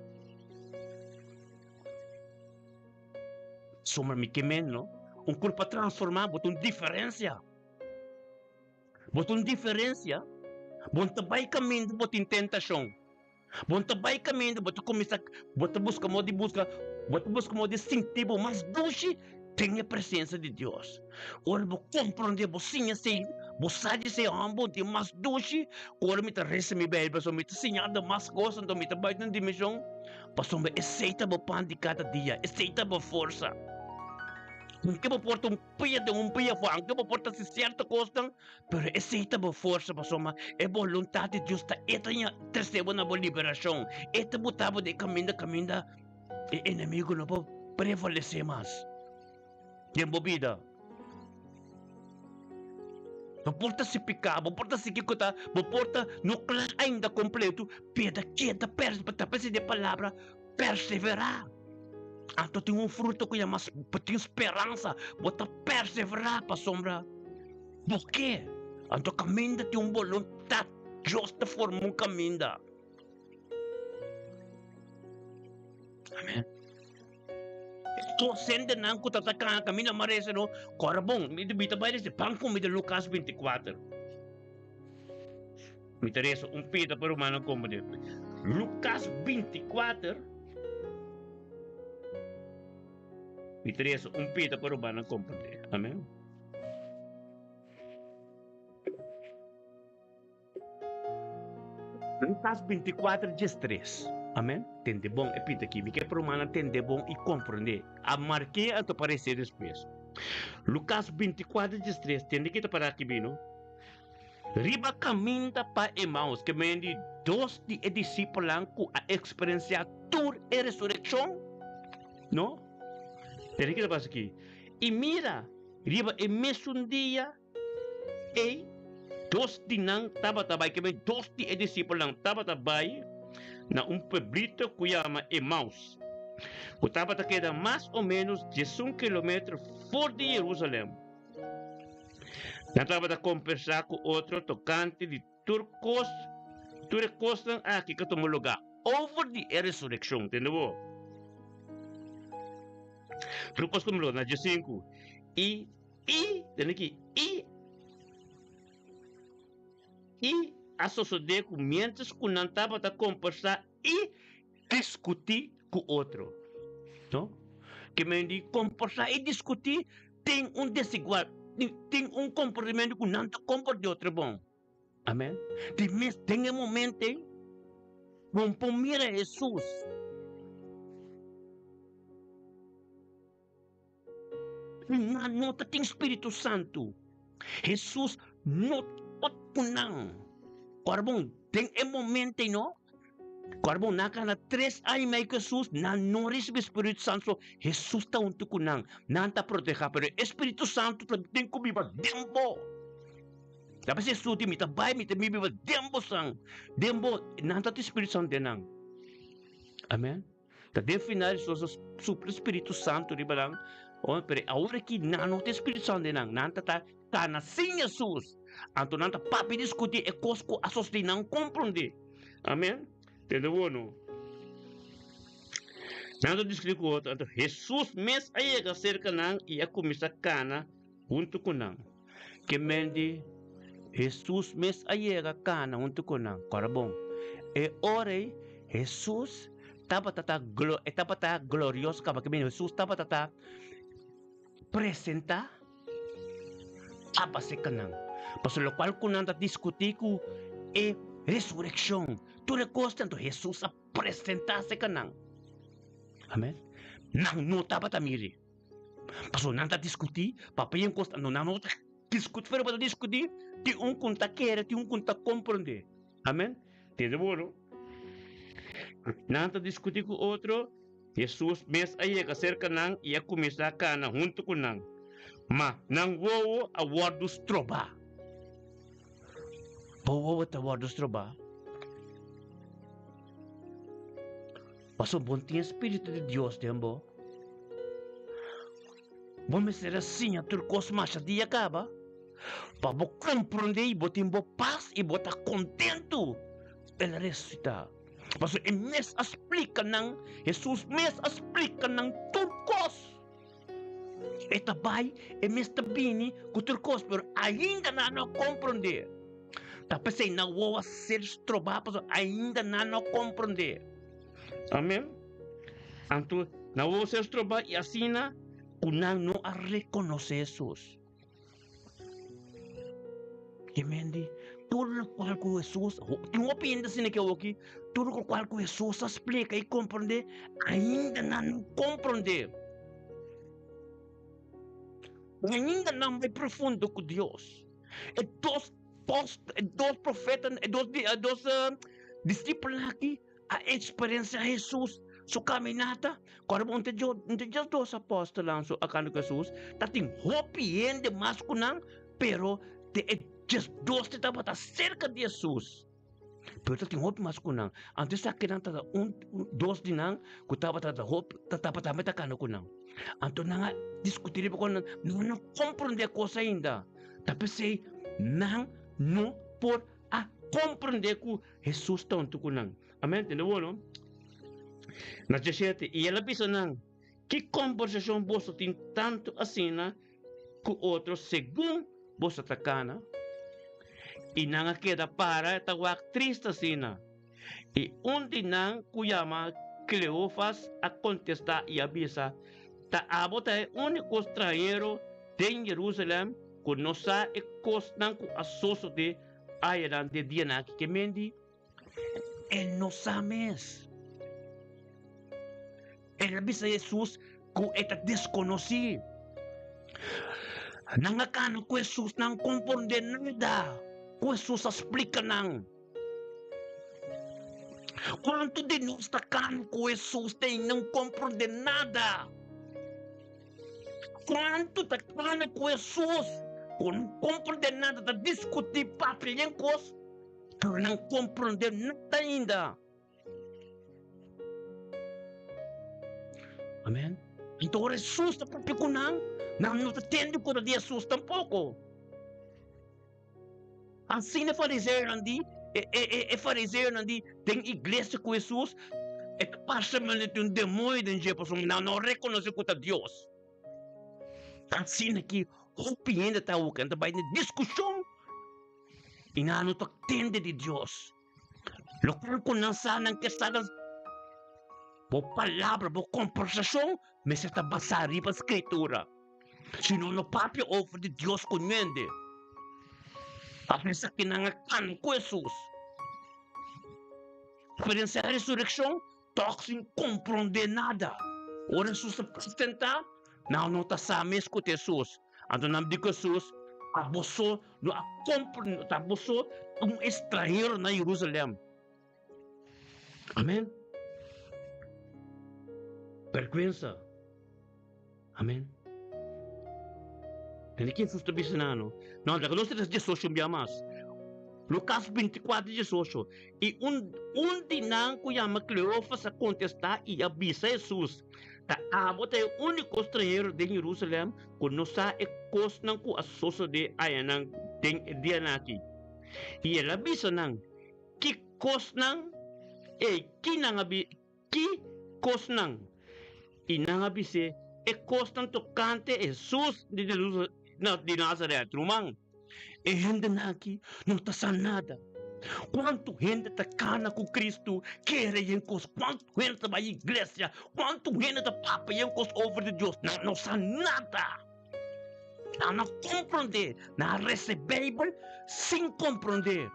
Sombra mi ke men no. Un kurpa transformá bo ta un diferensia. Bo ta un diferensia. Bo no ta bai kaminda bo tin tentashon. Bo no ta bai kaminda bo ta kuminsá bo ta buska moda di buska bo ta buska moda di sinti bo mas dushi den e presensia di Dios. Ora bo komprondé bo siña esei bo sa di esei hòmber bo tin mas dushi ku ora mi ta resa mi Beibel pasobra mi ta siña anda mas kos anto mi ta bai den dimenshon pasobra esei ta bo pan di kada dia esei ta bo forsa. Aunke bo por ta un pia den un pia afó aunke bo por ta hasi sierto kosnan Pero esei ta bo forsa pasobra e boluntat di Dios ta e ta trese bo na bo liberashon, e ta buta bo den e kaminda kaminda e enemigo no por prevalesé mas den bo bida. Bo por ta si piká, bo por ta si kiko ta, bo por ta no kla ainda kompleto, pero keda ta p'esei e palabra perseverá. Anto tin un fruto ku yama bo tin speransa, bo ta perseverá pasobra bo ke. Anto kaminda tin un boluntat, Dios ta forma un kaminda. Amen. Tur hendenan ku ta ta kana kaminda marese no, kòrda bon, mi ta bai resa pan ku mi den Lukas 24. Mi ta resa un pida pa rumannan komprendé. Lukas 24. Mi ta resa un pida pa rumannan komprendé. Amen. Lukas 24, 13. Amen. Tende bon e pida aki. Mi ke pa rumannan tende bon i komprendé. A mark'é anto pa res'é despues. Lukas 24, 13. Tende ki ta para aki bino. Riba kaminda pa Emaus, ke men di dos di e disipelnan ku a eksperensiá tur e resurekshon, no? Tende ki ta pasa aki. I mira, riba e mesun dia ei, dos di nan tabata bai, ke men dos di e disipelnan tabata bai na un pueblito ku yama Emaus, ku tabata keda mas o ménos diesun kilometer for di Yerusalèm. Nan tabata kombersá ku otro tokante di tur kos, tur e kosnan aki ku a tuma lugá over di e resurekshon. Tende bo? Tur kos tuma lugá na diesinku. I, i, tende aki, i, i a sosodé ku miéntras ku nan tabata kombersá i Diskutí ku otro. No? Ke men di komportá i diskutí tin un desigual, tin un komportamentu ku nan ta komportá otro bon. Amen. Di mes den e momento ei, bo por mira Hesus. Nan no ta tin Spiritu Santu. Hesus no ta ku nan. Ora bon, den e momento ei no, ora bon nan a kana tres aña i mei ku Hesus, nan no risibi Spiritu Santu, so Hesus ta huntu ku nan, nan ta protehá, pero e Spiritu Santu ta tin ku biba den bo. Ta p'esei Hesus di, Mi ta bai, mi ta bin biba den bosan, den bo, nan ta tin Spiritu Santu den nan. Amen. Ta den final Hesus a supla Spiritu Santu riba nan, pero awor aki nan no tin Spiritu Santu den nan, nan ta ta kana sin Hesus. Anto nan ta papia diskutí e kos ku a sosodé nan komprondé. Amen. Tende bo no? Nan ta diskutí ku otro, anto Hesus mes a yega serka nan i a kuminsá kana huntu ku nan. Ke men di, Hesus mes a yega kana huntu ku nan. Kòrda bon, e ora ei Hesus tabata ta e tabata glorioso kaba. Ke men Hesus tabata ta presentá aba serka nan. Pasobra lokual ku nan ta diskutí ku e resurekshon, tur e kosnan, anto Hesus a presentá serka nan. Amen. Nan no tabata mir'é. Pasobra nan ta diskutí papia en kos, no nan no ta diskutí, pero bo ta diskutí tin un ku ta kere, tin un ku ta komprondé. Amen. Tende bo no? Nan ta diskutí ku otro, Hesus mes a yega serka nan i a kuminsá kana huntu ku nan. Ma nan wowo a wòrdu strobá. Bo wowo ta wòrdu strobá? Pasobra bo no tin e spiritu di Dios den bo. Bo mester a siña tur kos masha dia kaba pa bo komprondé i bo tin bo pas i bo ta kontentu. El a resusitá. Pasobra e mes a splika nan, Hesus mes a splika nan tur kos. E ta bai, e mes ta bini ku tur kos, pero ainda nan no a komprondé. Ta p'esei nan wowo a ser strobá, pasobra ainda nan no a komprondé. Amèn. Anto nan wowo a ser strobá i asina ku nan no a rekonosé Hesus. Ke men di, tur lokual ku Hesus, tin hopi hende asina ke awoki, tur lokual ku Hesus a splika i komprondé, ainda nan no komprondé. Ainda nan bai profundo ku Dios. E dos post, e dos profetanan, e dos, e dos disipelnan aki a eksperensiá Hesus su kaminata. Kòrda bo, un ta djes dos apòstelnan su a kanda ku Hesus, ta tin hopi hende mas ku nan, pero te e djes dos te tabata serka di Hesus. Pero ta tin hopi mas ku nan. Anto esakinan tabata un, dos di nan ku tabata ta hopi, ta tabata tambe ta kanda ku nan. Anto nan a diskutí riba kon nan no komprondé kos ainda. Ta p'esei nan no por a komprondé ku Hesus ta huntu ku nan. Amèn. Tende bo, no? Na djeshete, i el a bisa nan, Ki kombersashon boso tin tantu asina ku otro segun boso ta kana? I nan a keda para ta wak trist asina. I un di nan ku yama Kleofas a kontestá i a bisa, Ta abo ta e úniko stranhero den Jerusalèm ku no sa e kosnan ku a sosodé Ayanan den dianan aki ke men di, E no sa mes. El a bisa Hesus ku e ta deskonosí. Nan a kana ku Hesus, nan komprondé nada ku Hesus a splika nan. Kuantu di nos ta kana ku Hesus te i nan komprondé nada? Kuantu ta kana ku Hesus ku no komprondé nada ta diskutí papia den kos, pero nan komprondé nada ainda. Amen. Anto ora Hesus ta papia ku nan, nan no ta tende ku ta di Hesus tampoko. Asina e fariseonan di, e, e, e, e fariseonan di den iglesia ku Hesus, e ta parse manera tin un demoño den dje, pasobra nan no rekonosé ku ta Dios. Asina ki hopi hende ta awor ta bai den diskushon i nan no ta tende di Dios. Lokual ku nan sa, nan ke sa nan bo palabra, bo kombersashon mester ta basá riba Skritura. Si no, no papia over di Dios ku hende. A pensa ki nan a kana ku Hesus. Eksperensiá resurekshon tòg sin komprondé nada. Ora Hesus a presentá, nan no ta sa mes ku ta Hesus. Anto nan di ku Hesus, Abo so no a komprondé, abo so ta un estranhero na Jerusalèm. Amèn. Bèrgwensa. Amèn. Tende ki Hesus ta bisa nan no? No, laga nos lesa diesocho un bia mas. Lukas bintikuater diesocho. I un un di nan ku yama Kleofas a kontestá i a bisa Hesus, Ta abo ta e úniko stranhero den Jerusalèm ku no sa e kosnan ku a sosodé ayanan den e dianan akí? I el a bisa nan, Ki kosnan ei? Ki nan a bi ki kosnan? I nan a bis'é, E kosnan tokante Hesus di di Nazaret. Ruman, e hendenan aki no ta sa nada. Kuantu hende ta kana ku Kristu, kere yen kos? Kuantu hende ta bai iglesia? Kuantu hende ta papia yen kos over di Dios? Nan no sa nada. Nan no komprondé. Nan a resa e Beibel sin komprondé.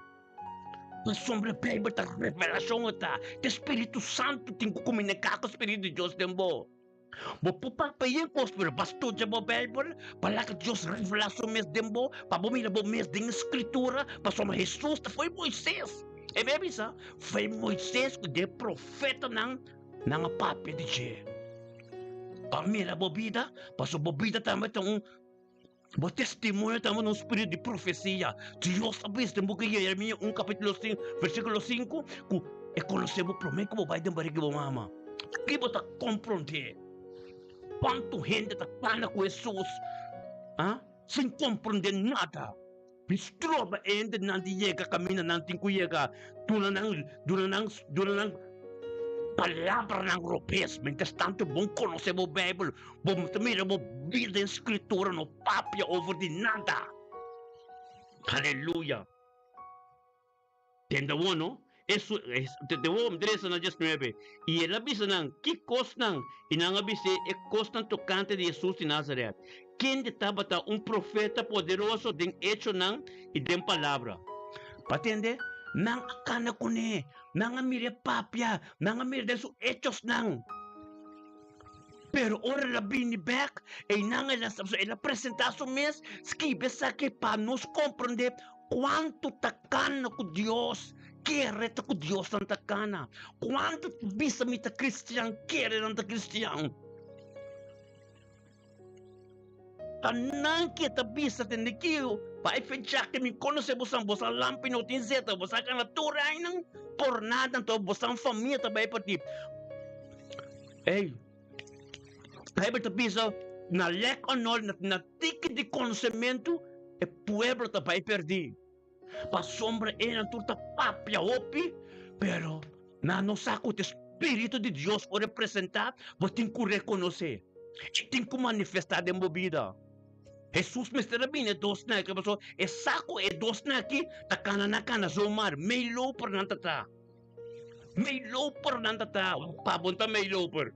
Pasobra e Beibel ta revelashon e ta. Te Spiritu Santu tin ku komuniká ku Spiritu di Dios den bo. Bo por papia yen kos, pero bo a studia bo Beibel pa laga Dios revelá su mes den bo, pa bo mira bo mes den e Skritura, pasobra Hesus ta fo'i Moises. E mi a bisa, fo'i Moises ku den e profetanan nan a papia di dje. Pa mira bo bida, pasobra bo bida tambe ta un Bo testimonio ta un spiritu di profesia. Dios a bisa den buki Jeremia un kapítulo 5, versíkulo 5, ku e konosé bo promé ku bo bai den barika di bo mama. Aki bo ta komprondé kuantu hende ta kana ku Hesus, ah, sin komprondé nada. Mi stroba e hendenan di yega kaminda nan tin ku yega. Duna nan, duna nan, duna nan. Palabranan robes. Mientrastanto bon konosé bo Beibel, bo ta mira bo bida den Skritura no papia over di nada. Aleluya! Tende awor no? Esu, tende awor, mi ta lesa na diesnuebe. I el a bisa nan, Ki kosnan? I nan a bis'é e kosnan tokante di Hesus di Nazaret, kende tabata un profeta poderoso den echonan i den palabra. Pa tende, nan a kana kuné, nan a mir'é papia, nan a mira den su echosnan. Pero ora el a bini bèk, einan el a, el a presentá su mes, skibi esaki pa nos komprendé kuantu ta kana ku Dios kere ta ku Dios nan ta kana. Kuantu ta bisa mi ta kristian, kere nan ta kristian. Ta nan ke ta bisa tende kiu, bai fecha ke mi konosé bosan, bosan lampi no tin zeta, bosan kana tur ainan por nada, anto bosan famia ta bai parti. Ey, Bijbel ta bisa na lek onor, na tiki di konosementu, e pueblo ta bai perdí. Pasobra enan tur ta papia hopi, pero nan no sa ku ta e Spiritu di Dios por representá, bo tin ku rekonosé i tin ku manifestá den bo bida. Hesus mester a bini e dosnan aki pasobra e sa ku e dosnan aki ta kana na kana zomaar, meilopernan ta ta. Meilopernan ta ta. Pa bo no ta meiloper.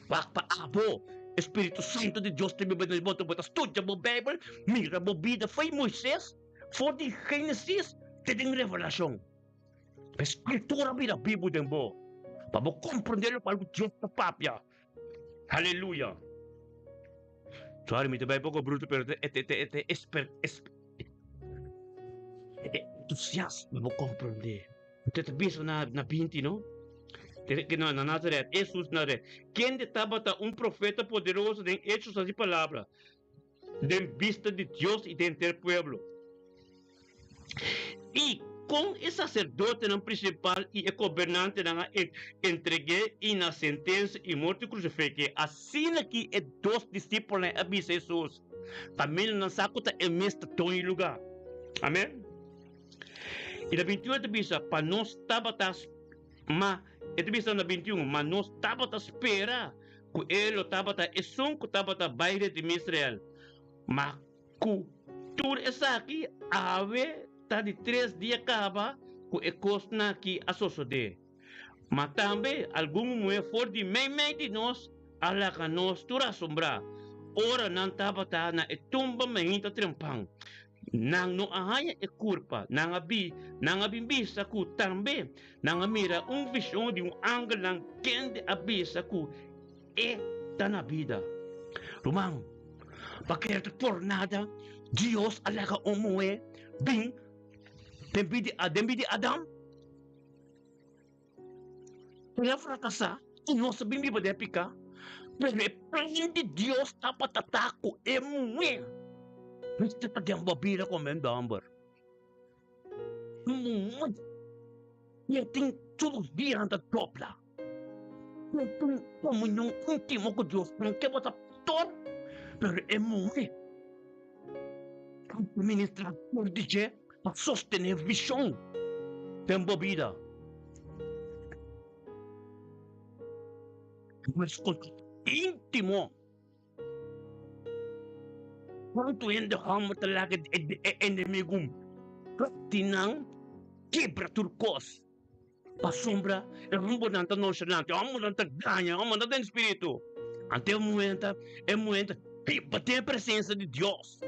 Wak pa abo, e Spiritu Santu di Dios ta biba den bo, bo ta studia bo Beibel, mira bo bida fo'i Moises, For di Génesis te den Revelashon, e Skritura bira bibu den bo pa bo komprendé lokual ku Dios ta papia. Aleluya! Sorry, mi ta bai poko brutu, pero e ta e ta esper e entusiasmo pa bo komprendé. Te ta bisa na na 20, no? Te no, na Nazaret, Hesus Nazaret, kende tabata un profeta poderoso den hechos i palabra. den bista di Dios i den henter pueblo. I kon e saserdotenan prinsipal i e gobernantenan a entreg'é i na sentensia i morto krusifik'é, asina ki e dos disipelnan a bisa Hesus, Kaminda nan sa ku ta e mes ta doño lugá. Amen. I na 21 e ta bisa, Pa nos tabata, ma e ta bisa na 21, ma nos tabata spera ku e lo tabata esun ku tabata bai redimí Israel. Ma ku tur esaki, awe ta di tres dia kaba ku e kosnan aki a sosodé. Ma tambe algun muhé for di meimei di nos a laga nos tur asombrá ora nan tabata na e tumba mainta trempan. Nan no a haña e kurpa, nan a bi, nan a bin bisa ku tambe nan a mira un vishon di un angelnan kende a bisa ku e ta na bida. Ruman, pa kere ta por nada Dios a laga un muhé bin den bida den bida di Adam? El a frakasá i nos a bin biba den piká, pero e plan di Dios tabata ta ku e muhé mester ta den bo bida komo hende hòmber. Muhé e tin tur dia nan ta dobla, e tin komunion íntimo ku Dios, aunke bo ta pastor, pero e muhé ta ministra tur di dje pa sostené vishon den bo bida. Un kontakto íntimo. Kuantu hende hòmber ta laga e enemigu bati nan, kebra tur kos? Pasobra e hombernan ta nonchalant, e hombernan ta gaña, e hombernan ta den spiritu. Anto e muhé ta, e muhé ta biba den e presensia di Dios.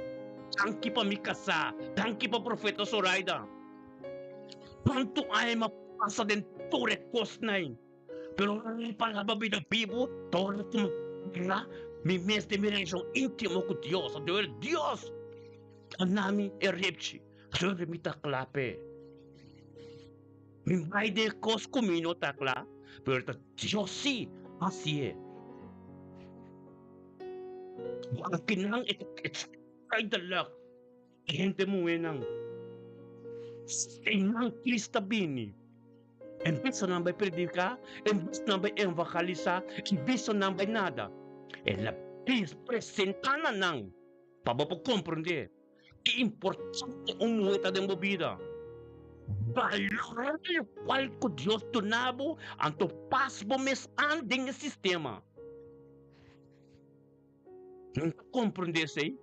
Danki pa mi kasá, danki pa profeta Soraida. Kuantu aña mi a pasa den tur e kosnan ei, pero ora mi palabra bira bibu, ta ora ku mi mira mi mes den mi relashon íntimo ku Dios. Anto ora Dios a na mi e repchi, pasobra mi ta kla p'e. Mi bai den kos ku mi no ta kla, pero ta Dios sí hasié. Akinan e ta duidelijk. E hende muhénan, einan Cristo a bini. En bes nan bai prediká, en bes nan bai evangelisá, en bes nan bai nada. El a presentá na nan pa bo por komprendé. Ki importante un muhé ta den bo bida. Balorá lokual ku Dios duna bo, anto pas bo mes an den e sistema. Mi ta komprondé esei,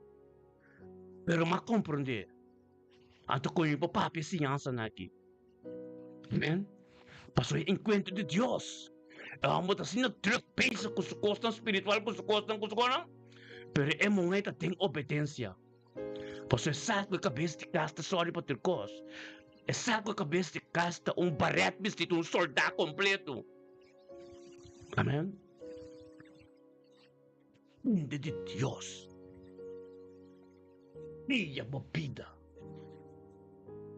pero mi a komprondé. Anto kon mi por papia e siñansanan aki? Amen. Pasobra e enkuentro di Dios. E hòmber ta asina drùk bezig ku su kosnan spiritual, ku su kosnan, ku su kosnan, pero e muhé ta den obedensia. Pasobra e sa ku e kabes di kas ta sòri pa tur kos. E sa ku e kabes di kas ta un barèt bisti, un sòldá kompleto. Amen. Hende di Dios, guia bo bida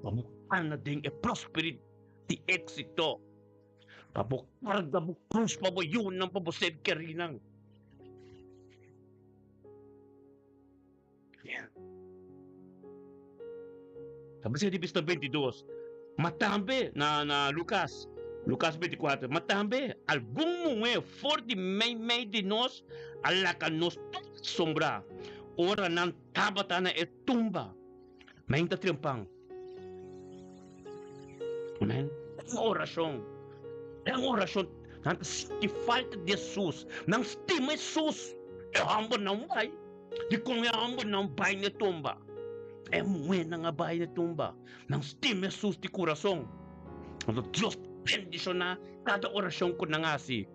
pa bo kana den e prosperidad di éxito, pa bo karga bo krus pa bo yunan, pa bo ser kerinan. Ta bisa di bista 22. Ma tambe na na Lucas, Lucas 24, ma tambe algun muhé for di meimei di nos a laga nos tur asombrá ora nan tabata na e tumba. Meinta trempan. Amen. Den orashon, den orashon, nan ta sinti falta di Hesus. Nan stima Hesus. E hòmber nan bai. Dikon e hòmber nan bai na e tumba? E muhénan a bai na e tumba. Nan stima Hesus di kurason. Anto Dios ta bendishoná kada orashon ku nan hasi.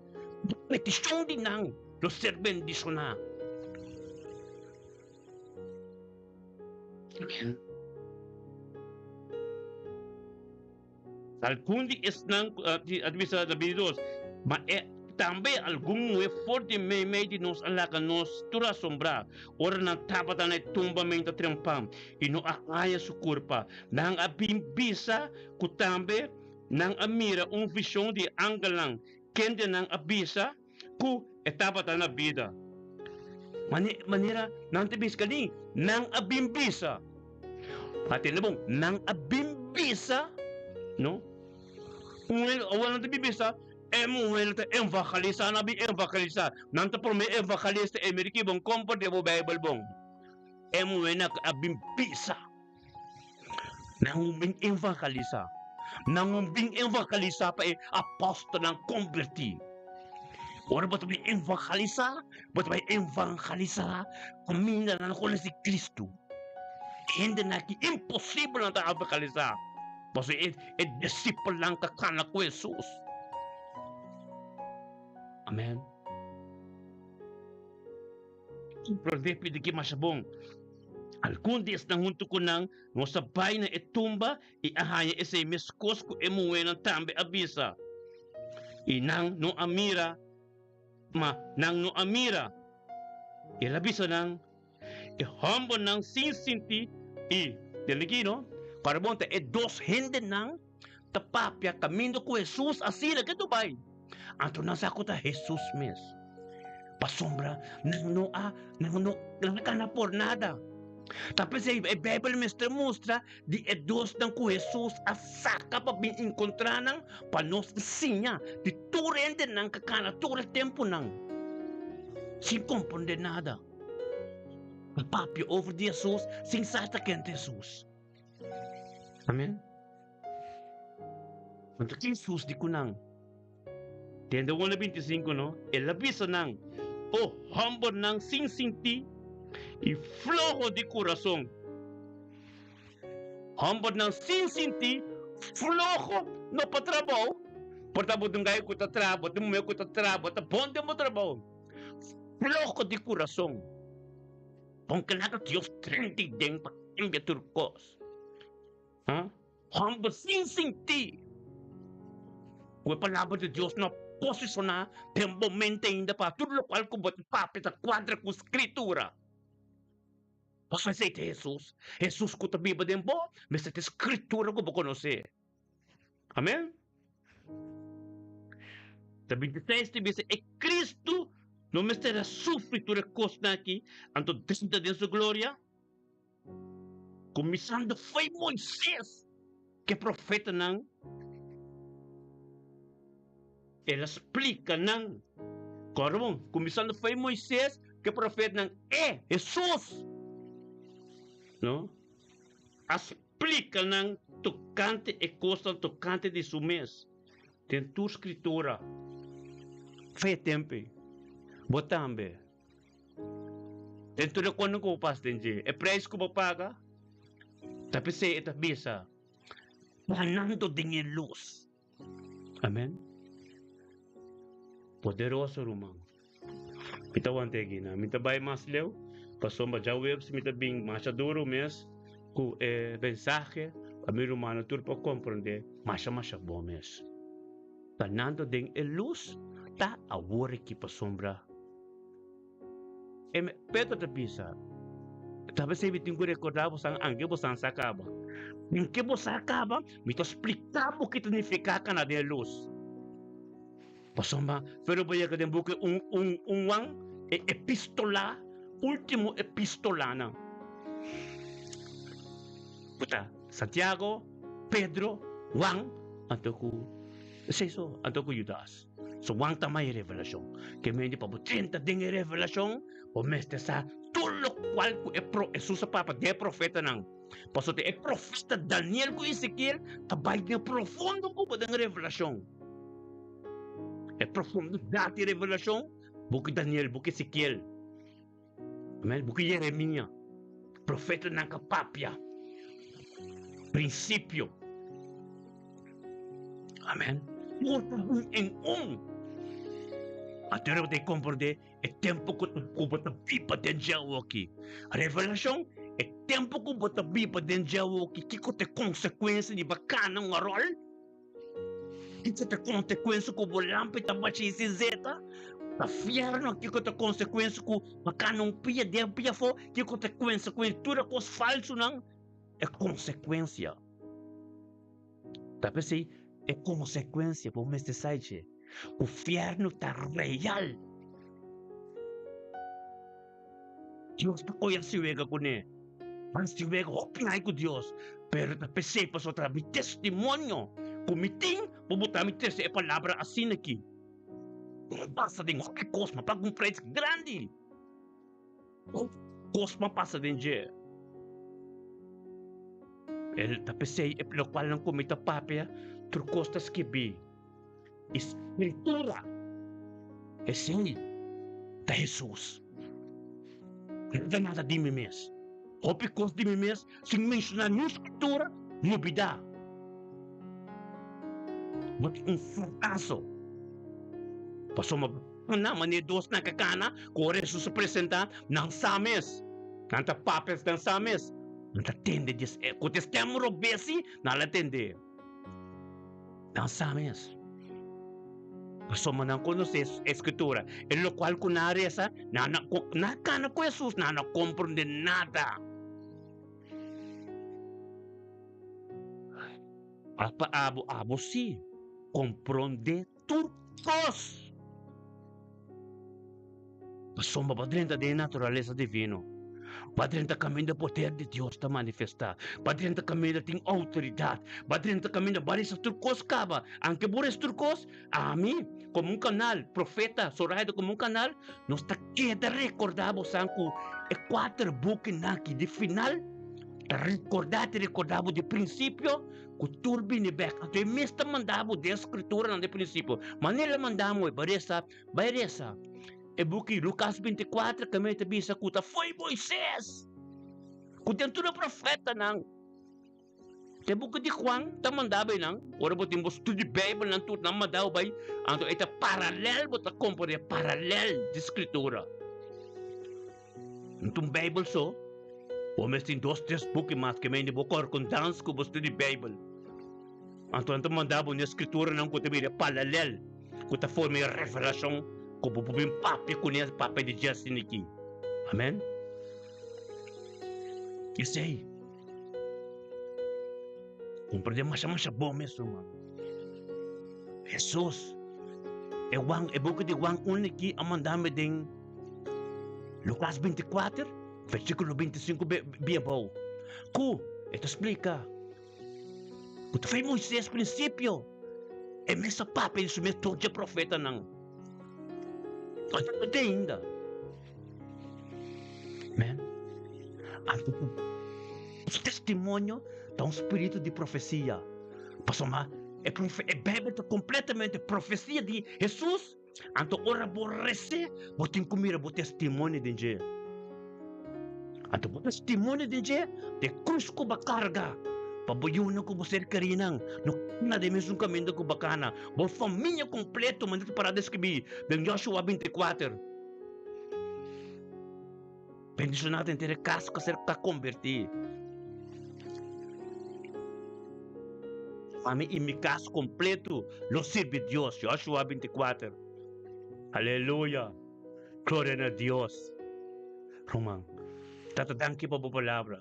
Petishon di nan lo ser bendishoná. Algun di esnan ku a bisa na 22, ma e tambe algun muhé for di meimei di nos a laga nos tur asombrá ora nan tabata na e tumba meinta trempan i no a haña su kurpa. Nan a bin bisa ku tambe nan a mira un vishon di e angelnan, kende nan a bisa ku e tabata na bida. Manera nan ta bisa kali, nan a bin bisa. Atende bon, nan a bin bisa, no? Un hende, awor nan ta bin bisa, e muher ta evangelisa, nan a bin evangelisa. Nan ta prome evangelista, e mira ki bon, komparti bo Bijbel bon. E muher nan a bin bisa. Nan un bin evangelisa. Nan un bin evangelisa pa e apòstelnan kombertí. Ora bo ta bin evangelisá, bo ta bai evangelisá kaminda nan konosé Kristu. Hendenan ki imposibel nan ta evangelisá, pasobra e e disipelnan ta kana ku Hesus. Amèn. Komprondé pidi ki masha bon. Algun di esnan huntu ku nan nos a bai na e tumba i a haña esei meskos ku e muhénan tambe a bisa. I nan no a mira, ma nan no a mira. El a bisa nan, E hòmbernan sin sinti i, tende aki no, para bon ta e dos hendenan ta papia kaminda ku Hesus asina ke tu bai. Anto nan sa ku ta Hesus mes. Pasobra nan no a nan no nan a gana por nada. Ta p'esei e Beibel mester mustra di e dosnan ku Hesus a saka pa bin enkontrá nan pa nos siña di tur hendenan ku a kana tur e tempunan sin komprondé nada. A papia over di Hesus sin sa ta ken ta Hesus. Amen. Anto Hesus di ku nan, Tende won e 25 no, el a bisa nan, O hòmbernan sin sintí i floho di kurason. Hòmbernan sin sintí, floho, no pa trabou, por ta bo tin gai ku ta traha, bo tin muhé ku ta traha, bo ta bon den bo trabou. Floho di kurason. Bon ke laga Dios drenta den pa kambia tur kos. Ha? Hòmber sin sintí ku e Palabra di Dios no a posishoná den bo mente ainda pa tur lokual ku bo ta papia ta kuadra ku Skritura. Pasobra esei ta Hesus. Hesus ku ta biba den bo mester ta e Skritura ku bo konosé. Amèn. Ta 26 ta bisa e Kristu no mester a sufri tur e kosnan aki anto drenta den su gloria? Kuminsando fo'i Moises ku e profetanan, el a splika nan. Kòrda bon, kuminsando fo'i Moises ku e profetanan, e, Hesus, no, a. splika nan tokante e kosnan tokante di su mes den tur Skritura. Fe tempu ei, bo tambe. Den tur e kosnan ku bo pasa den dje, e preis ku bo paga, ta p'esei e ta bisa, Ganando den e lus. Amen. Poderoso ruman. Mi ta wanta aki na. Mi ta bai mas leu pasobra djaweps mi ta bin masha duro mes ku e mensahe pa mi rumannan tur por komprende masha masha bon mes. Ganando den e lus ta awor aki pasobra E Pedro ta bisa, Ta p'esei mi tin ku rekordá bosan anke bosan sa kaba. Anke bo sa kaba, mi ta spliká bo ki ta nifiká kana den e lus. Pasobra pero bo yega den buki un un un Juan, e epístola, último epístolanan, ku ta Santiago, Pedro, Juan, anto ku esei so, anto ku Judas. So Juan ta mai revelashon. Ke mende pa bo drenta den e revelashon, bo mester sa tur lokual ku e pro Hesus a papia den e profetanan. Pasobra e profeta Daniel ku Ezekiel ta bai den profundo ku bo den revelashon. E profundidat di revelashon, buki Daniel, buki Ezekiel. Amen. Buki Jeremia. Profetanan ka papia. Prinsipio. Amen. Un en un. Anto bo ta komprendé e tempu ku ku bo ta biba den dje awoki. Revelashon, e tempu ku bo ta biba den dje awoki, kiko ta e konsekuensia di bo kana un ròl? Kiko ta konsekuensia ku bo lampi ta bashi sin zeta? Ta fierno kiko ta konsekuensia ku bo kana un pia den pia afó? Kiko ta konsekuensia tur e kos falsunan? E konsekuensia ta p'esei e konsekuensia bo mester sa dje ku fierno ta real. Dios ta oya si wega kuné. Hasi wega hopi hai ku Dios, pero ta p'esei pasobra ta mi testimonio ku mi tin pa bo ta mi trese e palabra asina aki. Mi pasa den hopi kos, mi a paga un preis grandi. Hopi kos mi a pasa den dje. El ta p'esei e lokualnan ku mi ta papia tur kos ta skibí. E Skritura, esei ta Hesus. No ta nada di mi mes. Hopi kos di mi mes sin menshoná niun skritura, lubidá. Bo ta un frakaso. Pasobra bo kana manera dosnan ka kana ku ora Hesus a presentá, nan sa mes. Nan ta papia nan sa mes. Nan ta tende di es ku ta stèm robesi, nan la tende. Nan sa mes. Pasobra nan konosé e Skritura, e lokual ku nan a resa, nan no nan a kana ku Hesus, nan no komprondé nada. Mas pa abo, abo sí komprondé tur kos. Pasobra bo a drenta den e naturalesa divino. Bo a drenta kaminda e poder di Dios ta manifestá. Bo a drenta kaminda tin outoridat. Bo a drenta kaminda bo a resa tur kos kaba. Anke bo resa tur kos, ami komo un kanal, profeta Zoraida komo un kanal, nos ta keda rekordá bosan ku e kuater bukinan aki di final ta rekordá, ta rekordá bo di prinsipio Ku tur bini bek. Anto e mes ta manda bo den Skrituranan di prinsipio. Manera el a manda moe, bai resa, bai resa. E buki Lukas 24 kaminda ta bisa ku ta foi Moises ku den tur e profetanan. E buki di Juan ta manda bai nan, ora bo tin bo studio Beibelnan tur nan manda bo bai, anto e ta paralel bo ta komprende paralel di Skritura. No ta un Beibel so. Bo mes tin dos tres buki mas ke mende bo korkondans ku bo studi Beibel. Anto nan ta manda bo n'e skrituranan ku ta bira paralel, ku ta forma e revelashon ku bo por bin papia kuné, papia di dje asin aki. Amen. Esei. Komprendé masha masha bon mes, ruman. Hesus, e Juan, e buki di Juan un aki a manda mi den Lukas 24, versíkulo 25 bien abou, ku e ta splika ku ta fei Moisés prinsipio, e mes a papia di su mes tur dje profetanan. Nos ta te ainda. Amen. Anto ku su testimonio. Ta un spiritu di profesia. Pasobra e profe e Bijbel ta kompletamente profesia di Hesus. Anto ora bo res'é, bo tin ku mira bo testimonio den dje. Anto bo testimonio den dje ta e krus ku bo a karga pa bo yunan ku bo ser kerinan no kana den mesun kaminda ku bo a kana. Bo famia kompleto, manera ta pará deskribí den Joshua 24. Bendishoná den e kas ku a ser ka kombertí. Ami i mi kas kompleto lo sirbi Dios. Joshua 24. Aleluya! Gloria na Dios. Ruman, Tata danki pa bo palabra.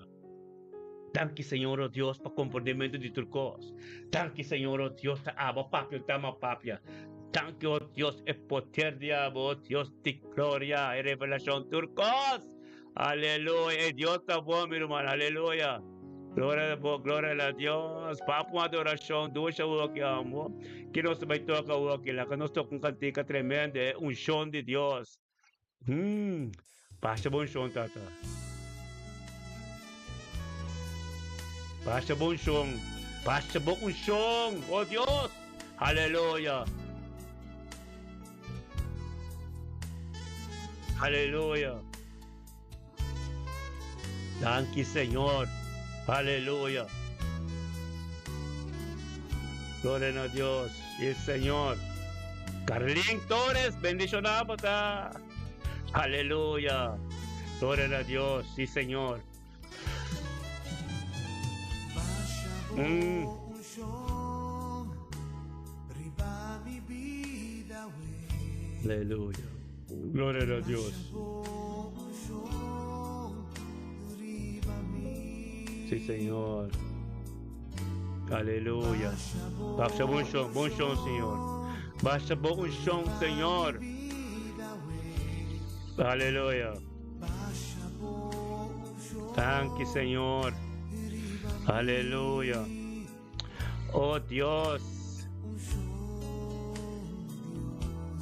Danki Señor o Dios pa komprendementu di tur kos. Danki Señor o Dios ta abo papia ta ma papia. Danki o Dios e poder di abo o Dios di gloria e revelashon tur kos. Aleluya e Dios ta bon mi ruman aleluya. Gloria bo gloria na Dios. Papa un adorashon dushi awo ki amo. Ki nos ta bai toka awo ki laga nos toka un kantika tremendo e unshon di Dios. Basha bon shon tata. Basha bon shon. Basha bon un shon. Oh Dios. Aleluya. Aleluya. Danki Señor. Aleluya. Gloria na Dios y Señor. Carlin Torres, bendicionado ta. Aleluya. Gloria na Dios, sí Señor. Aleluya. Gloria a Dios. Sí, Señor. Aleluya. Baixa bom chão, bom chão, Senhor. Baixa bom chão, Senhor. Aleluya. Danki, Señor. Aleluya. Oh Dios.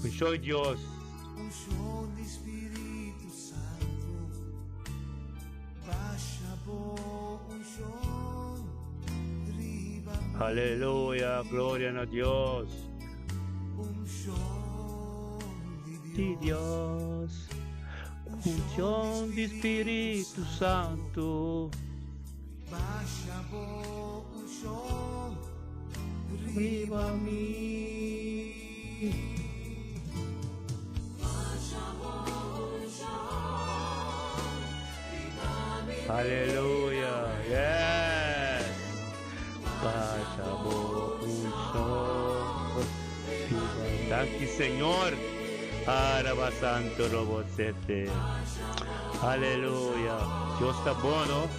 Unshon Dios. Unshon di Spiritu Santu. Basha bo unshon riba mi. Aleluya, gloria na Dios. Unshon di Di Dios. Unshon di Spiritu Santu. Basha bo unshon riba mi. Basha bo unshon riba mi. Aleluya, yes. Basha bo unshon riba mi. Danki Señor. Araba Santo Robosete. Aleluya. Dios ta bon, no?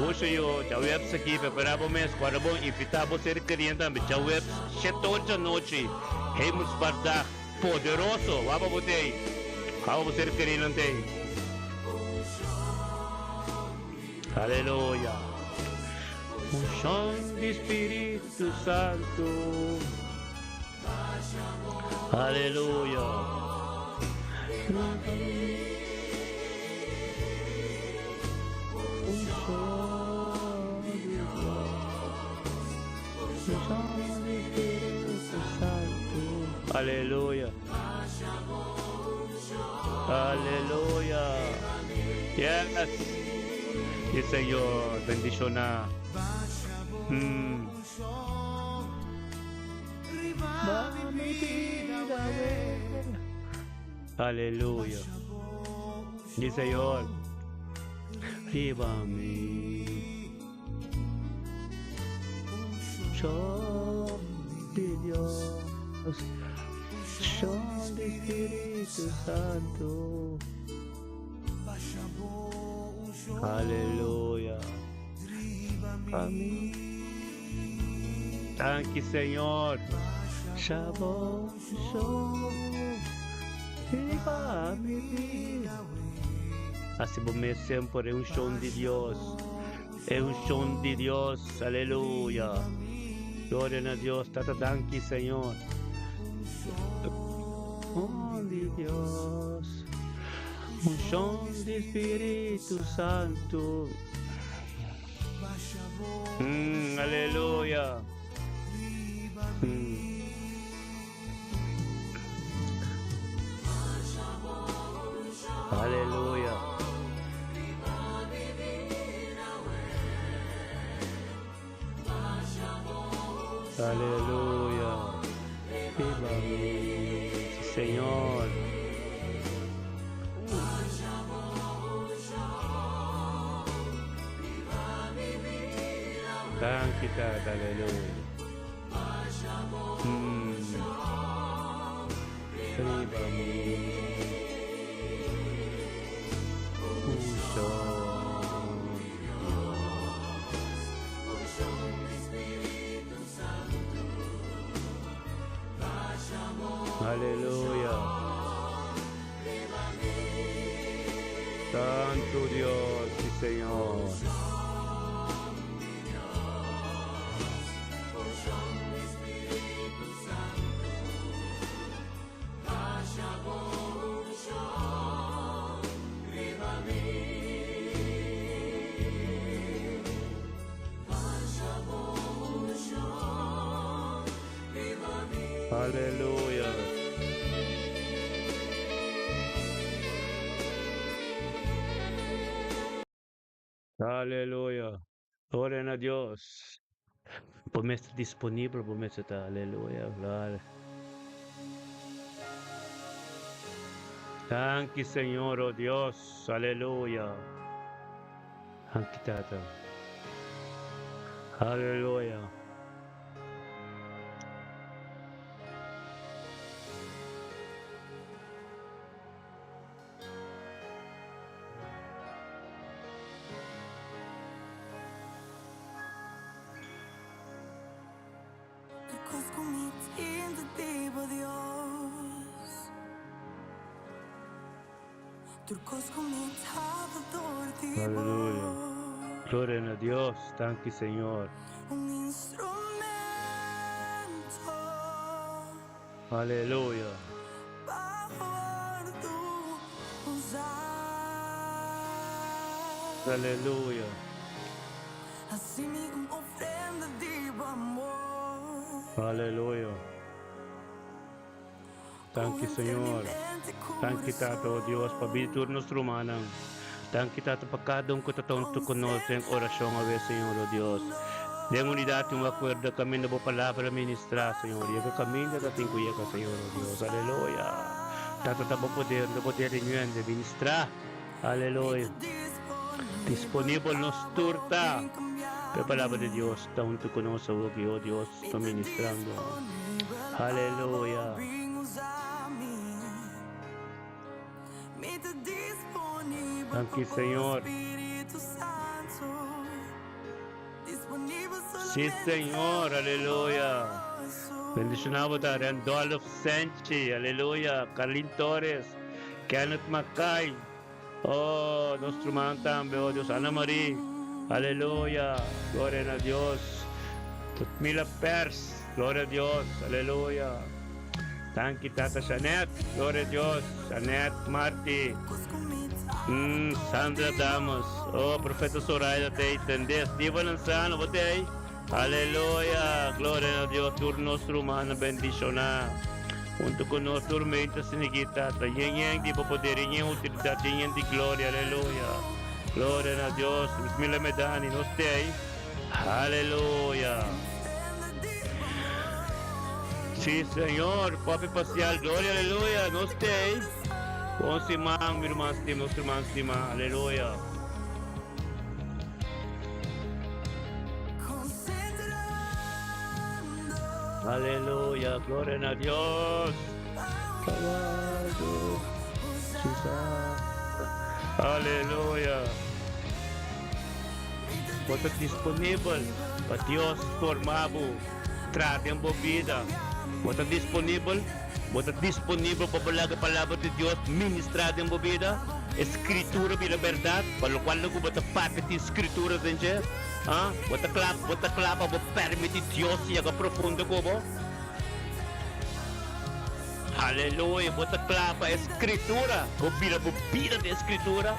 Goso yo, djaweps aki, prepara bo mes, guarda bon, invita bo ser keriente tambe. Djaweps, shete ora djanochi, Hemelsvaartdag, poderoso, waba bo t'ei, waba bo ser kerinan t'ei. Aleluya. Unshon di Spiritu Santu. Aleluya. Aleluya. Aleluya. Yes. Sí, Señor, bendiciona. Aleluya. Sí, Señor. Riba mi. Unshon di Dios. Unshon di Spiritu Santu. Aleluya. Ami. Danki Señor. Shabo riba mi. Hasi bo mes semper e unshon di Dios. E unshon di Dios. Aleluya. Gloria na Dios. Tata danki Señor. Unshon di Dios. Unshon di Spiritu Santu. Aleluya. Aleluya. Aleluya. Viva mi, sí, Señor. Danki Tata, aleluya. Riba mi. Unshon Aleluya. Santu Dios, sí Señor. Aleluya. Aleluya. Gloria na Dios. Bo mester disponibel, bo mester ta. Aleluya. Gloria. Danki Señor, oh Dios. Aleluya. Danki Tata. Aleluya. Aleluya. Gloria na Dios. Danki Señor. Aleluya. Aleluya. Aleluya. Danki Señor. Danki Tata, oh Dios, pa bida tur nos rumannan. Danki Tata pa kada un ku ta tonto ku nos den orashon awe, Señor, oh Dios. Den unidat i un akuerdo kaminda bo palabra ministrá, Señor. Yega kaminda ta tin ku yega, Señor, oh Dios. Aleluya. Tata ta bo poder, ta poder di ñuende ministrá. Aleluya. Disponibel nos tur ta pa e palabra di Dios ta huntu ku nos awoki, oh Dios, ta ministrando. Aleluya. Danki Señor. Sí Señor, aleluya. Bendiciona bo ta Randolph Senchi, aleluya. Carlin Torres, Kenneth Mackay, oh, nos ruman tambe, oh Dios, Ana Marie, aleluya. Gloria na Dios. Mila Pers, gloria a Dios, aleluya. Danki Tata Shanet, gloria a Dios, Shanet Marti, Sandra Damas, oh Profeta Zoraida t'ey, Tendes, Diva Lanzano, bo t'ey, aleluya, gloria na Dios, tur nos rumannan bendiciona, hunto cu nos tur mente sinigi Tata, yen yen di bo poder, yen yen autoridad, yen yen di gloria, aleluya, gloria na Dios, Bismillah Medani, nos t'ey, aleluya. Sí, Señor, Papi Pacial, gloria, aleluya, nos t'ey. Bon siman, mi ruman stima, nos ruman stima, aleluya. Aleluya, gloria na Dios. Aleluya. Bo ta disponibel pa Dios forma bo, traha den bo bida. Bo ta disponibel? Bo ta disponibel pa bo laga e Palabra di Dios ministrá den bo bida? E Skritura bira bèrdat, pa lokual lo ku bo ta papia tin Skritura den dje. Ha? Bo ta kla? Bo ta kla pa bo permití Dios yega profundo ku bo? Aleluya! Bo ta kla pa e Skritura bo bira bo bida den e Skritura?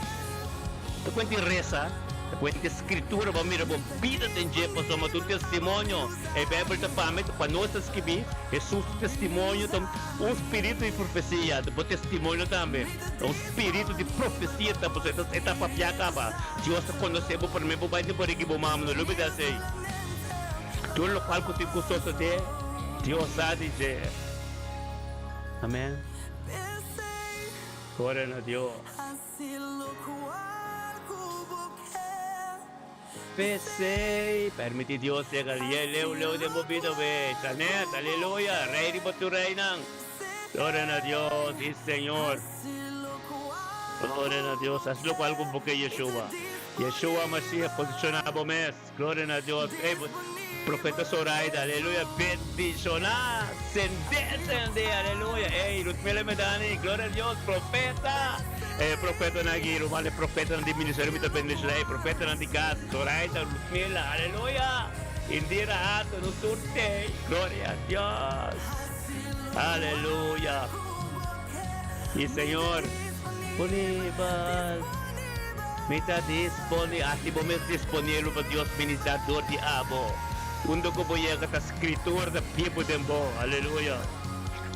Ta kuenti resa? Kuenta Skritura, bo mira bo bida den dje, pasobra ta un testimonio. E Beibel ta pa mi, ta pa nos ta skibí. Hesus su testimonio ta un spiritu di profesia, ta bo testimonio tambe ta un spiritu di profesia ta, pasobra e ta papia kaba. Dios ta konosé bo promé bo bai den barigi bo mama, no lubidá esei. Tur lokual ku tin ku sosodé, Dios sa di dje. Amèn. Gloria na Dios. P'esei, permití Dios yega lié leu leu den bo bida wee. Janet, aleluya! Rei riba tur reinan. Gloria na Dios i Señor. Gloria na Dios. Hasi lokual ku bo ke, Yeshua. Yeshua Mashiach, posishoná bo mes. Gloria na Dios. Ey, Profeta Zoraida, aleluya, bendishoná. Sendé, sendé, aleluya. Ey, Ruthmila Medani, gloria a Dios, profeta. Ey, profetanan aki, ruman, e profetanan di ministerio mi ta bendishoná. Ey, profetanan di kas, Zoraida, Ruthmila, aleluya. Indira Hato, nos tur tey. Gloria a Dios. Aleluya. Y Señor, pone bas. Mi ta dispone, hasi bo mes disponibel pa Dios ministra dor di abo. Unda ku bo yega ta Skritura ta bibu den bo. Aleluya.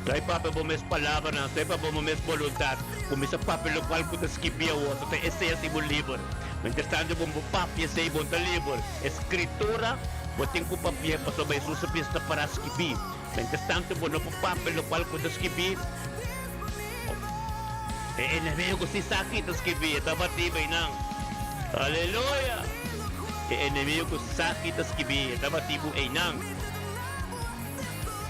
Trae papia bo mes palabranan, trae papia bo mes boluntat. Kuminsá papia lokual ku ta skibí awor, ta esei hasi bo liber. Mientrastantu bo papia esei, bo no ta liber. E Skritura bo tin ku papia pasobra Hesus a bisa ta pará skibí. Mientrastantu bo no por papia lokual ku ta skibí. E enemigo si sa ki ta skibi, e ta batí bay nan. Aleluya! E enemigo sa ki ta skibi, e ta batí bo eynan.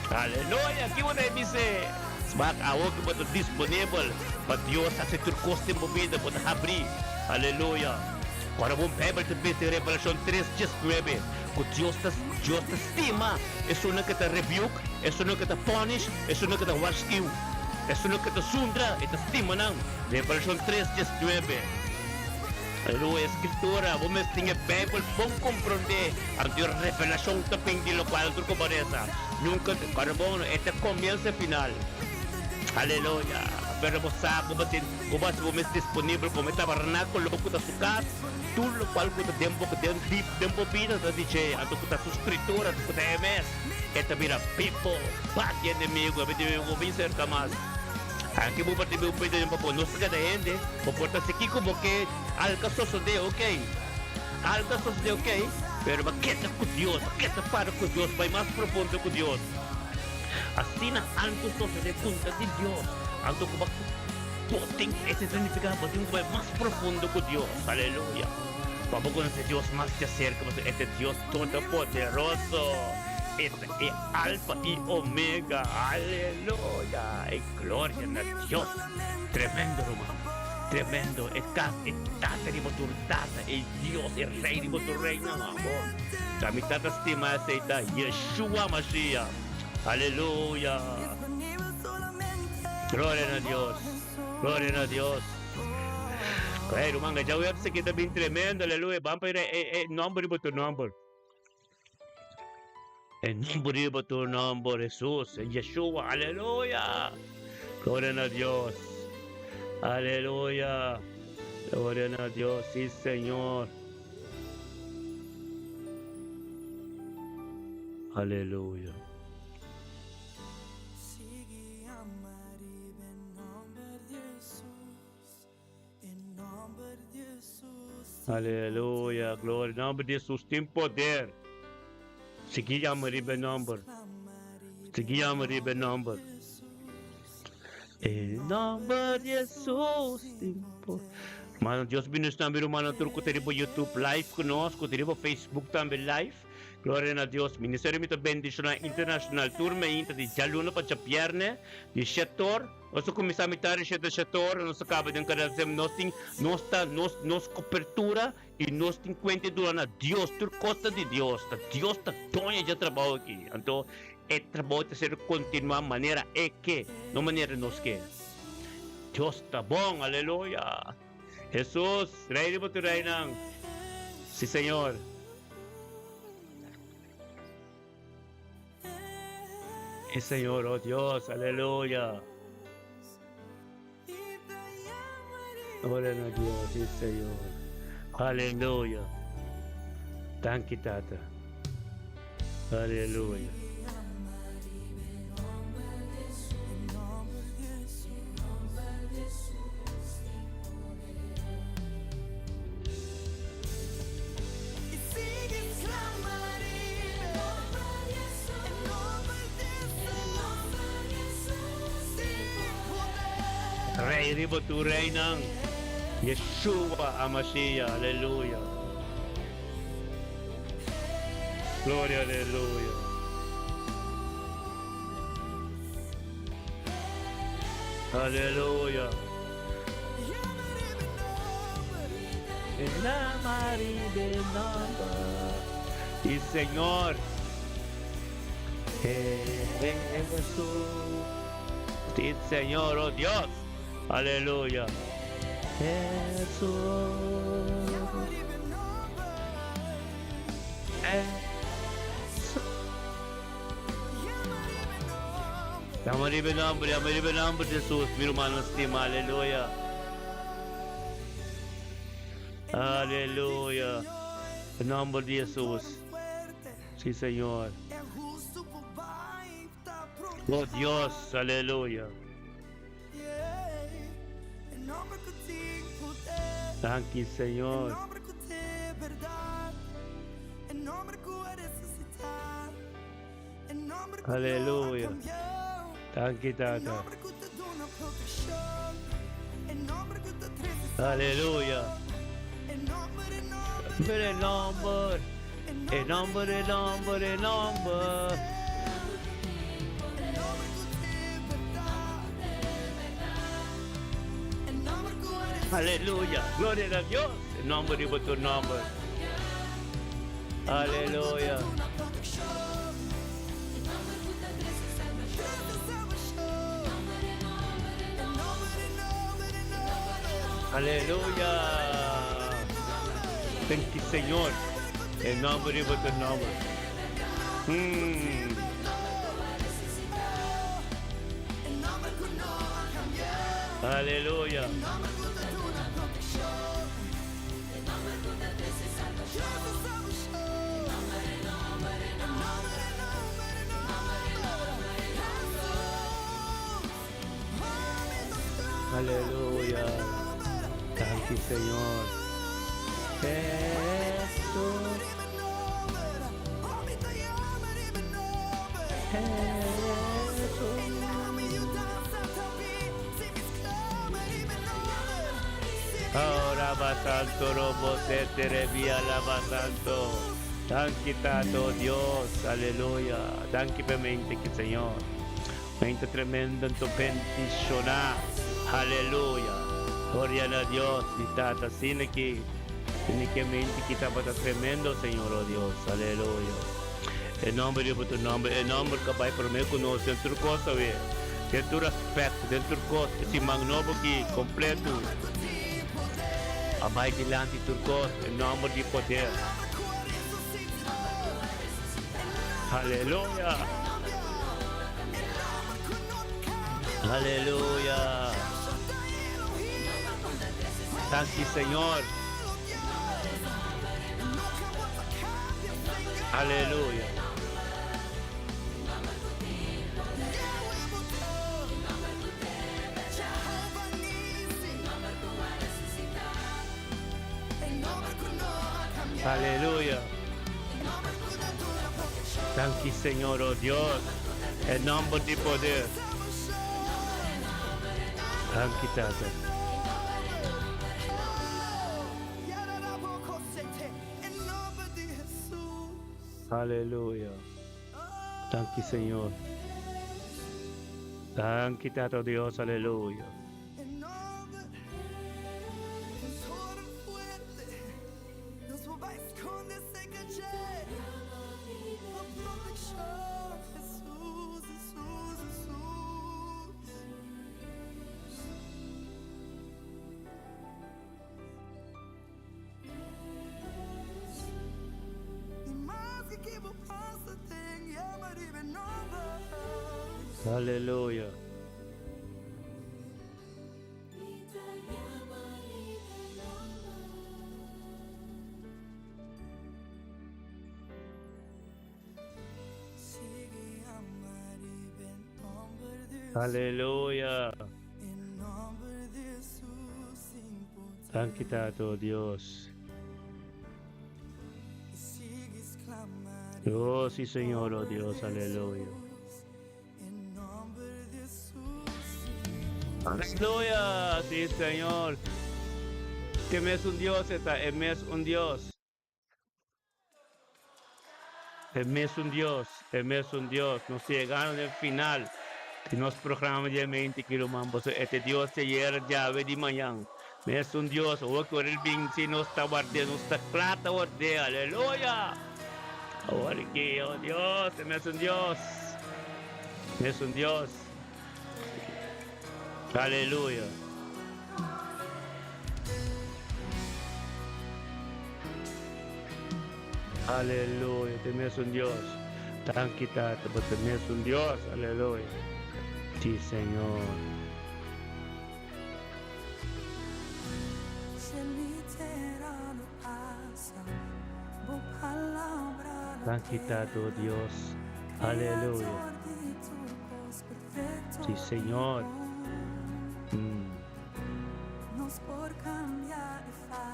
Aleluya! Ki bo ta bis'é? Smak awor ku bo ta disponibel pa Dios hasi tur kos den bo bida, bo ta habrí. Aleluya! Ora bo Bijbel ta bisa den Revelashon tres diesnuebe ku Dios ta Dios ta stima esunnan ku ta rebuke, esunnan ku ta punish, esunnan ku ta warskiu. Esun loke ta zundra, e ta stima nan. Revelashon tres, diesnuebe. Aleluya, Skritura, bo mes tin e Beibel bon komprondé, anto e revelashon ta bin di lokual tur ku bo resa. Nunka, kòrda bon, e ta komienso e final. Aleluya. Pero bo sa ku bo tin, ku bo hasi bo mes disponibel komo e tabernákulo ku ta su kas, tur lokual ku ta den bo, den dip den bo bida ta di dje, anto ku ta su Skritura, ku ta e mes. E ta bira pipo pa di enemigo, e enemigo bin serka mas. Aki bo por tin un pida pa bo no sa kada hende, bo por ta si kiko bo ke alga sosode ok, alga sosode ok, pero bo keda ku Dios, bo keda para ku Dios, bai mas profundo ku Dios. Asina algo sosode punta di Dios, anto ku bo bo tin ese significa bo tin ku bai mas profundo ku Dios, aleluya. Pa bo konosé Dios mas di aserka, pasobra e ta Dios Todopoderoso, e ta e Alfa i Omega. Aleluya! E gloria na Dios! Tremendo, ruman! Tremendo! E kas, e Tata riba tur tata, e Dios, e Rei riba tur reinan. Abo, ta mi Tata stima esei ta Yeshua Mashiach. Aleluya! Gloria na Dios! Gloria na Dios! Hey, ruman, gaja website ki ta bin tremendo, aleluya. Ban pa ira e, e nomber riba tu nomber. E nomber riba tu nomber, Jesús, Yeshua, aleluya. Gloria na Dios. Aleluya. Gloria na Dios, sí, Señor. Aleluya. Aleluya, gloria. Nomber di Jesus tin poder. Sigui yama riba e nomber. Sigui yama riba e nomber. E nomber di Jesus tin poder. Mano, Dios bendicioná mi rumannan tur ku ta riba YouTube live ku nos, ku ta riba Facebook tambe live. Gloria na Dios. Ministerio mi ta bendicioná internacional tur meinta di djaluna pa djabierne di shetor. Nos a kuminsá mitá di shete shete ora, nos a kaba den kada sem. Nos tin, nos ta, nos, nos kopertura i nos tin kuenta duna na Dios. Tur kos ta di Dios. Ta Dios ta doño dje trabou aki. Anto e trabou ta ser kontinuá manera E ke, no manera nos ke. Dios ta bon, aleluya! Hesus, Rei riba tur reinan. Sí, Señor. Mi Señor, oh Dios, aleluya. Gloria na Dios, sí, Señor. Aleluya. Danki Tata. Aleluya. Rey riba tur reynan. Yeshua HaMashiach, aleluya. Gloria, aleluya. Aleluya. Y Señor, Jesús. Sí, Señor, oh Dios. Aleluya. Jesús. Yama riba e nomber, yama riba e nomber di Jesus, mi rumannan stima, aleluya. Aleluya. E nomber di Jesus. Si, Señor. Oh Dios, aleluya. Danki, Señor. Aleluya. Danki, Tata. Aleluya. Pero e nomber, e nomber, e nomber, e nomber. Aleluya. Gloria na Dios. E nomber riba tur nomber. Aleluya. Aleluya. Thank you, Señor. E nomber riba tur nomber. Aleluya. Aleluya. Danki, Señor. Jesús. Jesús. Ahora va santo robo se te revia la va santo. Danki Tato Dios, aleluya. Danki pe mente ki Señor. Mente tremendo en tu bendicioná. Aleluya. Gloria a Dios, mi tata, sine ki. Sine ki mente ki tabata tremendo, Señor, oh Dios. Aleluya. E nomber riba tur nomber, e nomber ka bai prome ku nos den tur kos awe, den tur aspekto, den tur kos. E siman nobo ki kompleto a bai dilanti tur kos, e nomber di poder. Aleluya! Aleluya! Danki Señor. Aleluya. Aleluya. Danki Señor, oh Dios. E nomber di poder. Danki Tata. Aleluya. Danki Señor. Danki Tata Dios, aleluya. Aleluya. Aleluya. Danki Tata, oh Dios. Oh, sí, Señor, oh Dios, aleluya. Aleluya, sí, Señor. Te mes un Dios, eta, e mes un Dios. E mes un Dios, e mes un Dios. Nos yegando den final di nos programa di e mente ki ruman boso e te Dios di ayer, djawe di mañan. Mes un Dios, awor ki ora el bin si nos ta ward'é, nos ta kla ta ward'é. Aleluya! Awor ki, oh Dios, e mes un Dios. Mes un Dios. Aleluya. Aleluya, te mes un Dios. Danki Tata, bo te mes un Dios. Aleluya. Sí, Señor. Danki Tata, oh Dios. Aleluya. Sí, Señor.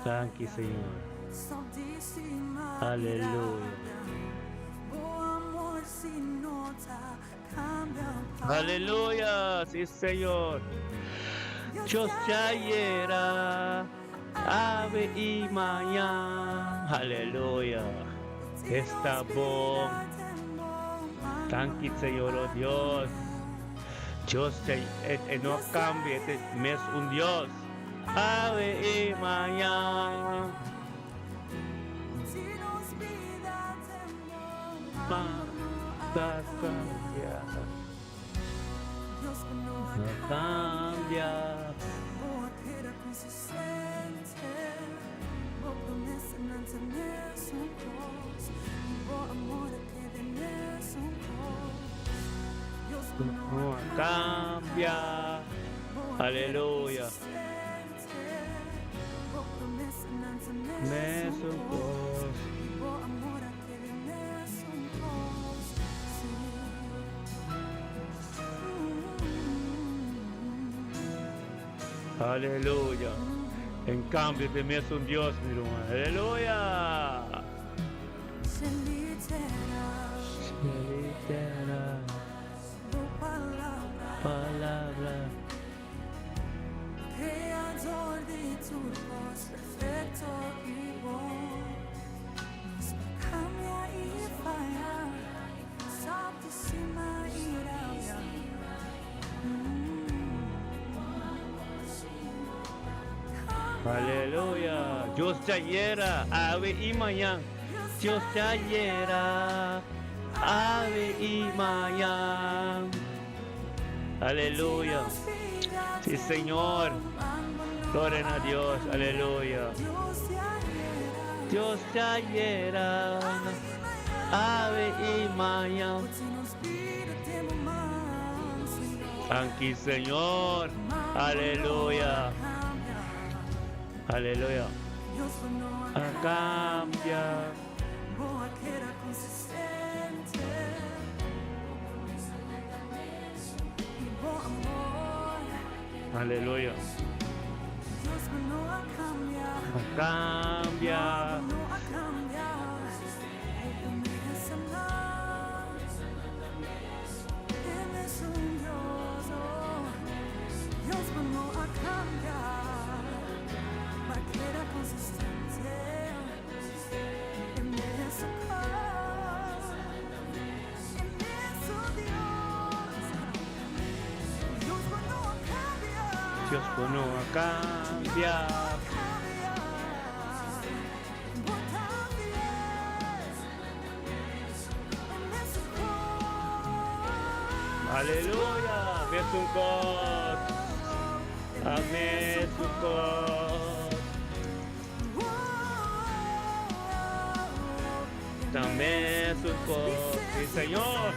Danki, Señor. Aleluya. Aleluya. Sí, Señor. Dios djayera, awe i mañan. Aleluya. Esta bon. Danki, Señor, oh Dios. Dios e no cambia, e mes un Dios. Awe i mañan. Ta cambia. No cambia. No cambia. Aleluya. Mesun cos. Aleluya. En cambio te mesun Dios, mi ruman. Aleluya. Palabra. Creador di tur cos perfecto y bon. Nos no cambia y faya. Santísima y rabia. Aleluya. Dios djayera, awe y mañan. Dios djayera, awe y mañan. Aleluya. Sí, Señor. Gloria a Dios. Aleluya. Dios djayera, awe y mañan. Danki, Señor. Aleluya. Aleluya. A cambia. Aleluya. A cambia. Dios bo no a cambia. Aleluya. Mesun cos. Amen. Cos. Ta mesun cos. Sí, Señor.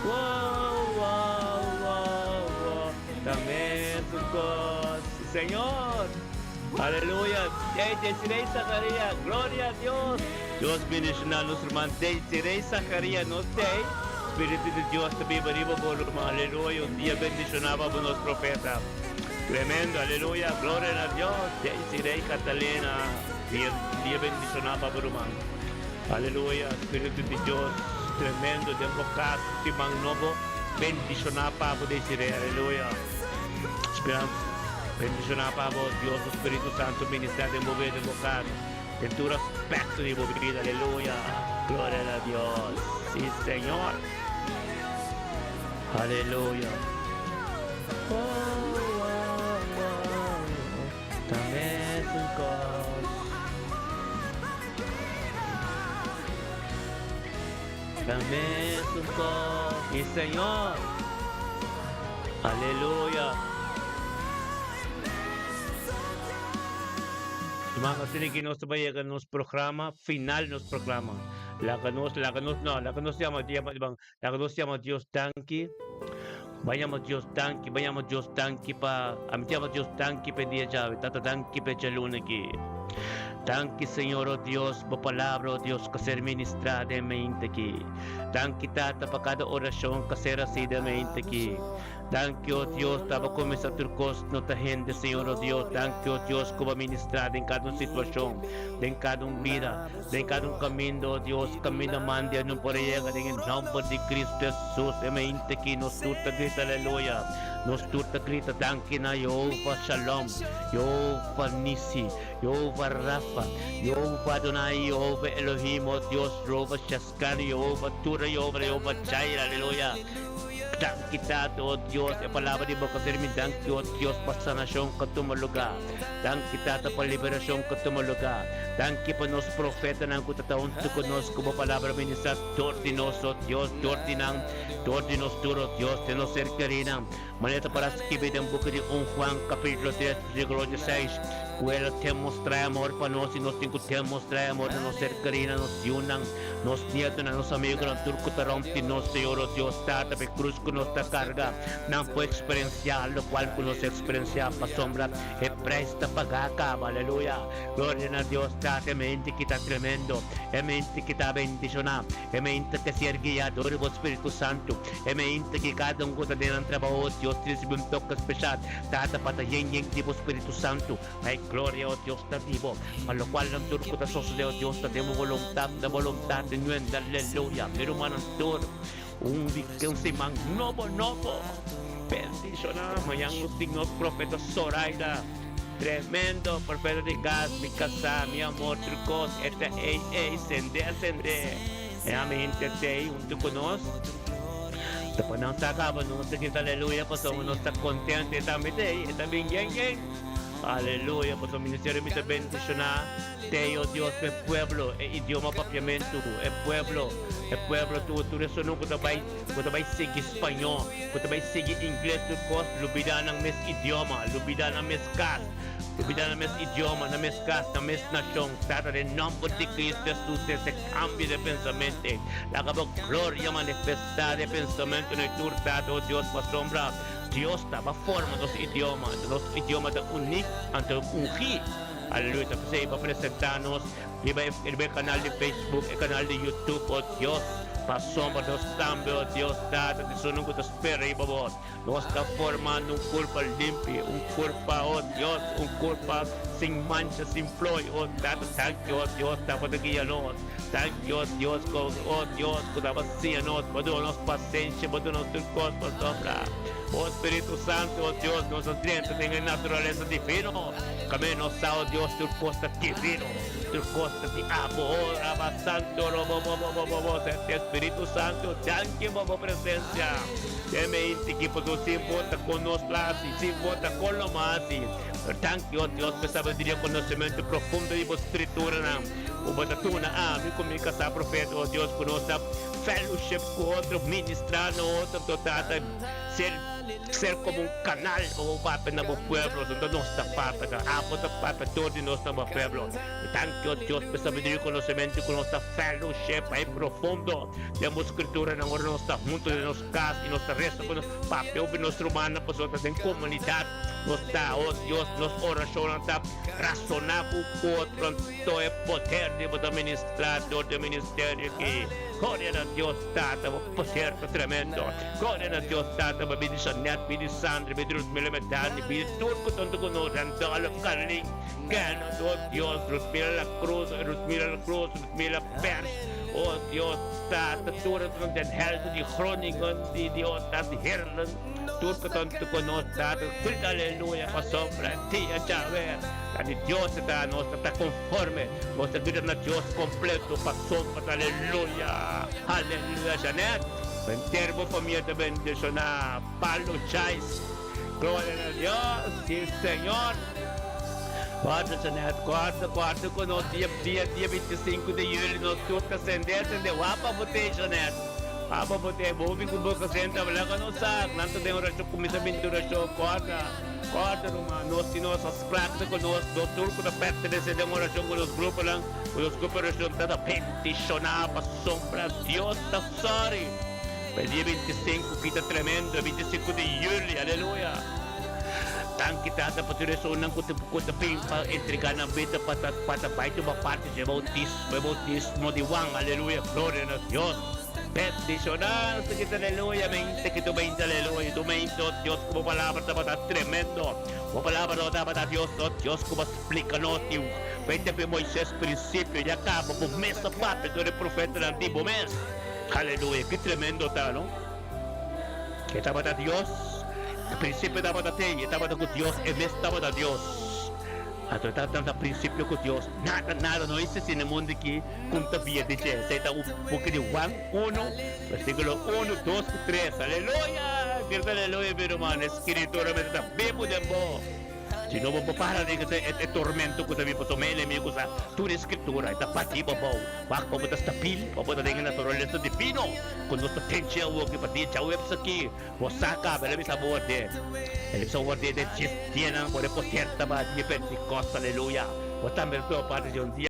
Wow, wow, wow, wow. Ta mesun cos. Sí, Señor. Aleluya. Hey, Desiree Zacarías. Gloria a Dios. Dios bendiciona nos ruman Desiree Zacarías. Nos tey. Spiritu di Dios ta biba riba bo, ruman. Aleluya. Un dia bendishoná pa bo nos profeta. Tremendo. Aleluya. Gloria na Dios. Daisy Rey Catalina. Dia, dia bendishoná pa bo, ruman. Aleluya. Spiritu di Dios. Tremendo. Den bo kas, siman nobo. Bendishoná pa bo, Daisy Rey. Aleluya. Speransa. Bendishoná pa bo. Dios su Spiritu Santo ministrá den bo bida, den bo kas. Den tur aspecto di bo bida, aleluya, gloria na Dios, si Señor, aleluya. Oh, oh, oh, ta mesun cos, ta mesun cos, si Señor, aleluya. Ruman, asina ki nos ta bai yega nos programa final nos programa. Laga nos, laga nos, no, laga nos yama, yama, laga nos yama Dios danki. Bai yama Dios danki, bai yama Dios danki pa, ami ta yama Dios danki pa e dia djawe, Tata danki pa e djaluna aki. Danki Señor, oh Dios, bo palabra, oh Dios, ku a ser ministrá den e mente aki. Danki Tata pa kada orashon ku a ser hasí den e mente aki. Danki, o Dios, ta bo kuminsá tur kos, no ta hende, Señor, o Dios. Danki, o Dios, ku bo a ministrá den kada un situashon, den kada un bida, den kada un kaminda, o Dios, kaminda mandi no por a yega den e nòmber di Kristu Hesus. E mente aki nos tur ta grita aleluya, nos tur ta grita danki na Yehova Shalom, Yehova Nisi, Yehova Rafa, Yehova Adonai, Yehova Elohim, o Dios, Yehova Shaskanu, Yehova Tura, Yehova, Yehova Jaira, aleluya. Danki Tata, o Dios, e palabra di bo ka ser mi danki, o Dios, pa sanashon ka tuma lugá. Danki Tata pa liberashon ka tuma lugá. Danki pa nos profetanan ku ta ta huntu ku nos ku bo palabra ministrá dor di nos, o Dios, dor di nan, dor di nos tur, o Dios, den nos ser kerínan. Manera ta para skibí den buki di un Juan kapítulo tres versíkulo dieseis, ku el a demostrá e amor pa nos i nos tin ku demostrá e amor na nos ser kerínan, nos yunan. Nos nietonan, nos amigonan, tur ku ta rònt di nos, Señor, o Dios Tata, pa e krus ku nos ta karga, nan por eksperensiá lokual ku nos eksperensiá, pasobra e preis ta pagá kaba. Aleluya! Gloria na Dios Tata, e mente ki ta tremendo, e mente ki ta bendishoná, e mente ke ser guiá dor di bo Spiritu Santu, e mente ki kada un ku ta den nan trabou, o Dios, risibí un toke speshal, Tata, pa ta yen yen di bo Spiritu Santu. Pa e gloria, o Dios, ta di bo, pa locual nan tur cu ta sosode, o Dios, ta den bo voluntad, na voluntad di nuenda. Aleluya. Mi rumannan tur, un weekend, un siman nobo, nobo. Bendiciona. Mañan nos tin nos profeta Zoraida. Tremendo profeta di cas, mi casa, mi amor, tur cos. E ta ey, ey, sende a sende. E ami henter t'ey hunto cu nos. Ta pa nan sa caba nos ta grita aleluya pasobra nos ta contento. E tambe t'ey, e ta bin yen yen. Aleluya, pasobra ministerio mi ta bendiciona te, oh Dios, pa e pueblo, e idioma papiamentu, e pueblo, e pueblo tur, tur esunun cu ta bay, cu ta bay sigui spañó, cu ta bay sigui ingles, tur cos, lubida nan mes idioma, lubida nan mes cas, lubida nan mes idioma, nan mes cas, nan mes nacion. Tata, den nomber di Cristo Jesus, trece cambio den pensamente. Laga bo gloria manifesta den pensamentonan di tur, Tata, oh Dios, pasobra Dios ta ba forma nos idioma, anto nos idioma ta unik, anto ungí. Aleluya, ta p'esei pa presentá nos riba e riba e kanal di Facebook, e kanal di YouTube, o Dios, pasobra nos tambe, o Dios Tata, di esunnan ku ta spera riba bo. Nos ta formando un kurpa limpi, un kurpa, o Dios, un kurpa sin mancha, sin ploi, o Tata, danki, o Dios, tabata guia nos. Danki, o Dios, ku, o Dios, ku tabata siña nos, bo duna nos pasenshi, bo duna nos tur kos pasobra. O Spiritu Santu, o Dios, nos a drenta den e naturalesa divino. Kame nos sa, o Dios, tur kos ta divino, tur kos ta di abo. O Raba Santu, robo bo bo bo bo bo, Senti Spiritu Santu, danki pa bo presensia. Den me inti ki pasobra sin bo ta kon nos lo hasi, sin bo ta kon lo mo hasi. Pero danki, o Dios, pa e sabiduria i konosementu profundo di bo Skrituranan. Ku bo ta tuna ami ku mi kasá profeta, o Dios, ku nos ta fellowship ku otro, ministrá na otro, anto Tata, ser ser komo un kanal pa bo papia na bo pueblo, anto nos ta papia, ta abo ta papia dor di nos na bo pueblo. Danki, o Dios, pa e sabiduria i konosementu ku nos ta fellowship ai profundo den bo Skrituranan ora nos ta huntu den nos kas i nos ta resa ku nos papia obi nos rumannan pasobra ta den komunidat. Nos ta, oh Dios, nos orashonnan ta rasoná ku otro, anto e poder di bo ta ministrá dor di e ministerio aki. Gloria na Dios Tata, bo poder ta tremendo. Gloria na Dios Tata, bo bini Jeanette, bini Sandra, bini Ruthmila Medani, bini tur ku ta huntu ku nos, Randolph, Carlin, Kenneth, oh Dios, Ruthmila La Cruz, Ruthmila La Cruz, Ruthmila Pers, oh Dios Tata, tur esnan den Helden di Groningen, di di oh Tata di Heerlen, tur ku ta huntu ku nos, Tata, grita aleluya pasobra e dia djawe ta di Dios e ta, nos ta ta konforme, nos ta grita na Dios kompleto pasobra ta aleluya, aleluya, Jeanette, henter bo famia ta bendishoná, Palo Chais. Gloria na Dios, si Señor. Guarda Jeanette, guarda, guarda cu nos dia, dia, dia 25 di juli nos tur ta sende, sende. Wapa bo te, Jeanette. Wapa bo te. Bo hopi cu bo gezin ta bla cu nos sa. Nan ta den oracion, cuminsa binti oracion. Guarda, guarda ruman. Nos tin nos afspraak ta cu nos, nos tur cu ta pertenece den oracion cu nos gruponan, cu nos grupo oracion ta ta bendiciona pasobra Dios ta sorry. Pa e dia 25 ki ta tremendo, e 25 di juli, aleluya! Danki Tata pa tur esunnan ku ta ku ta bin pa entrega nan bida pa ta pa ta bai tuma parti dje boutismo, e boutismo di Juan, aleluya, gloria na Dios. Bendishoná nos ta aleluya, mente ki tu mente, aleluya, tu mente, oh Dios, ku bo palabra tabata tremendo, bo palabra tabata Dios, oh Dios, ku bo a splika nos di wete pe Moises prinsipio ya kaba, bo mes a papia tur e profetanan di bo mes. Aleluya, ki tremendo ta, no? E tabata Dios, e principio tabata ten, e tabata cu Dios, e mes tabata Dios. Anto e tabata na principio cu Dios. Nada, nada no existi na e mundo aki cu no ta bia di dje. Esey ta un buki di Juan uno, versiculo uno, dos cu tres. Aleluya! Grita aleluya, mi ruman. E Scritura mester ta bibu den bo. Si no bo por para den e tormento ku ta bin pasobra e enemigo sa tur e Skritura, e ta bati bo abou. Wak pa bo ta stabil, pa bo ta den e naturalesa divino ku nos ta ten dje awoki pa dia djaweps aki. Bo sa kaba, el a bisa bo ward'é. El a bisa bo ward'é den djes dianan por e poder ta ba dia Pentikòst. Aleluya! Bo tambe ta tuma parti dje un dia.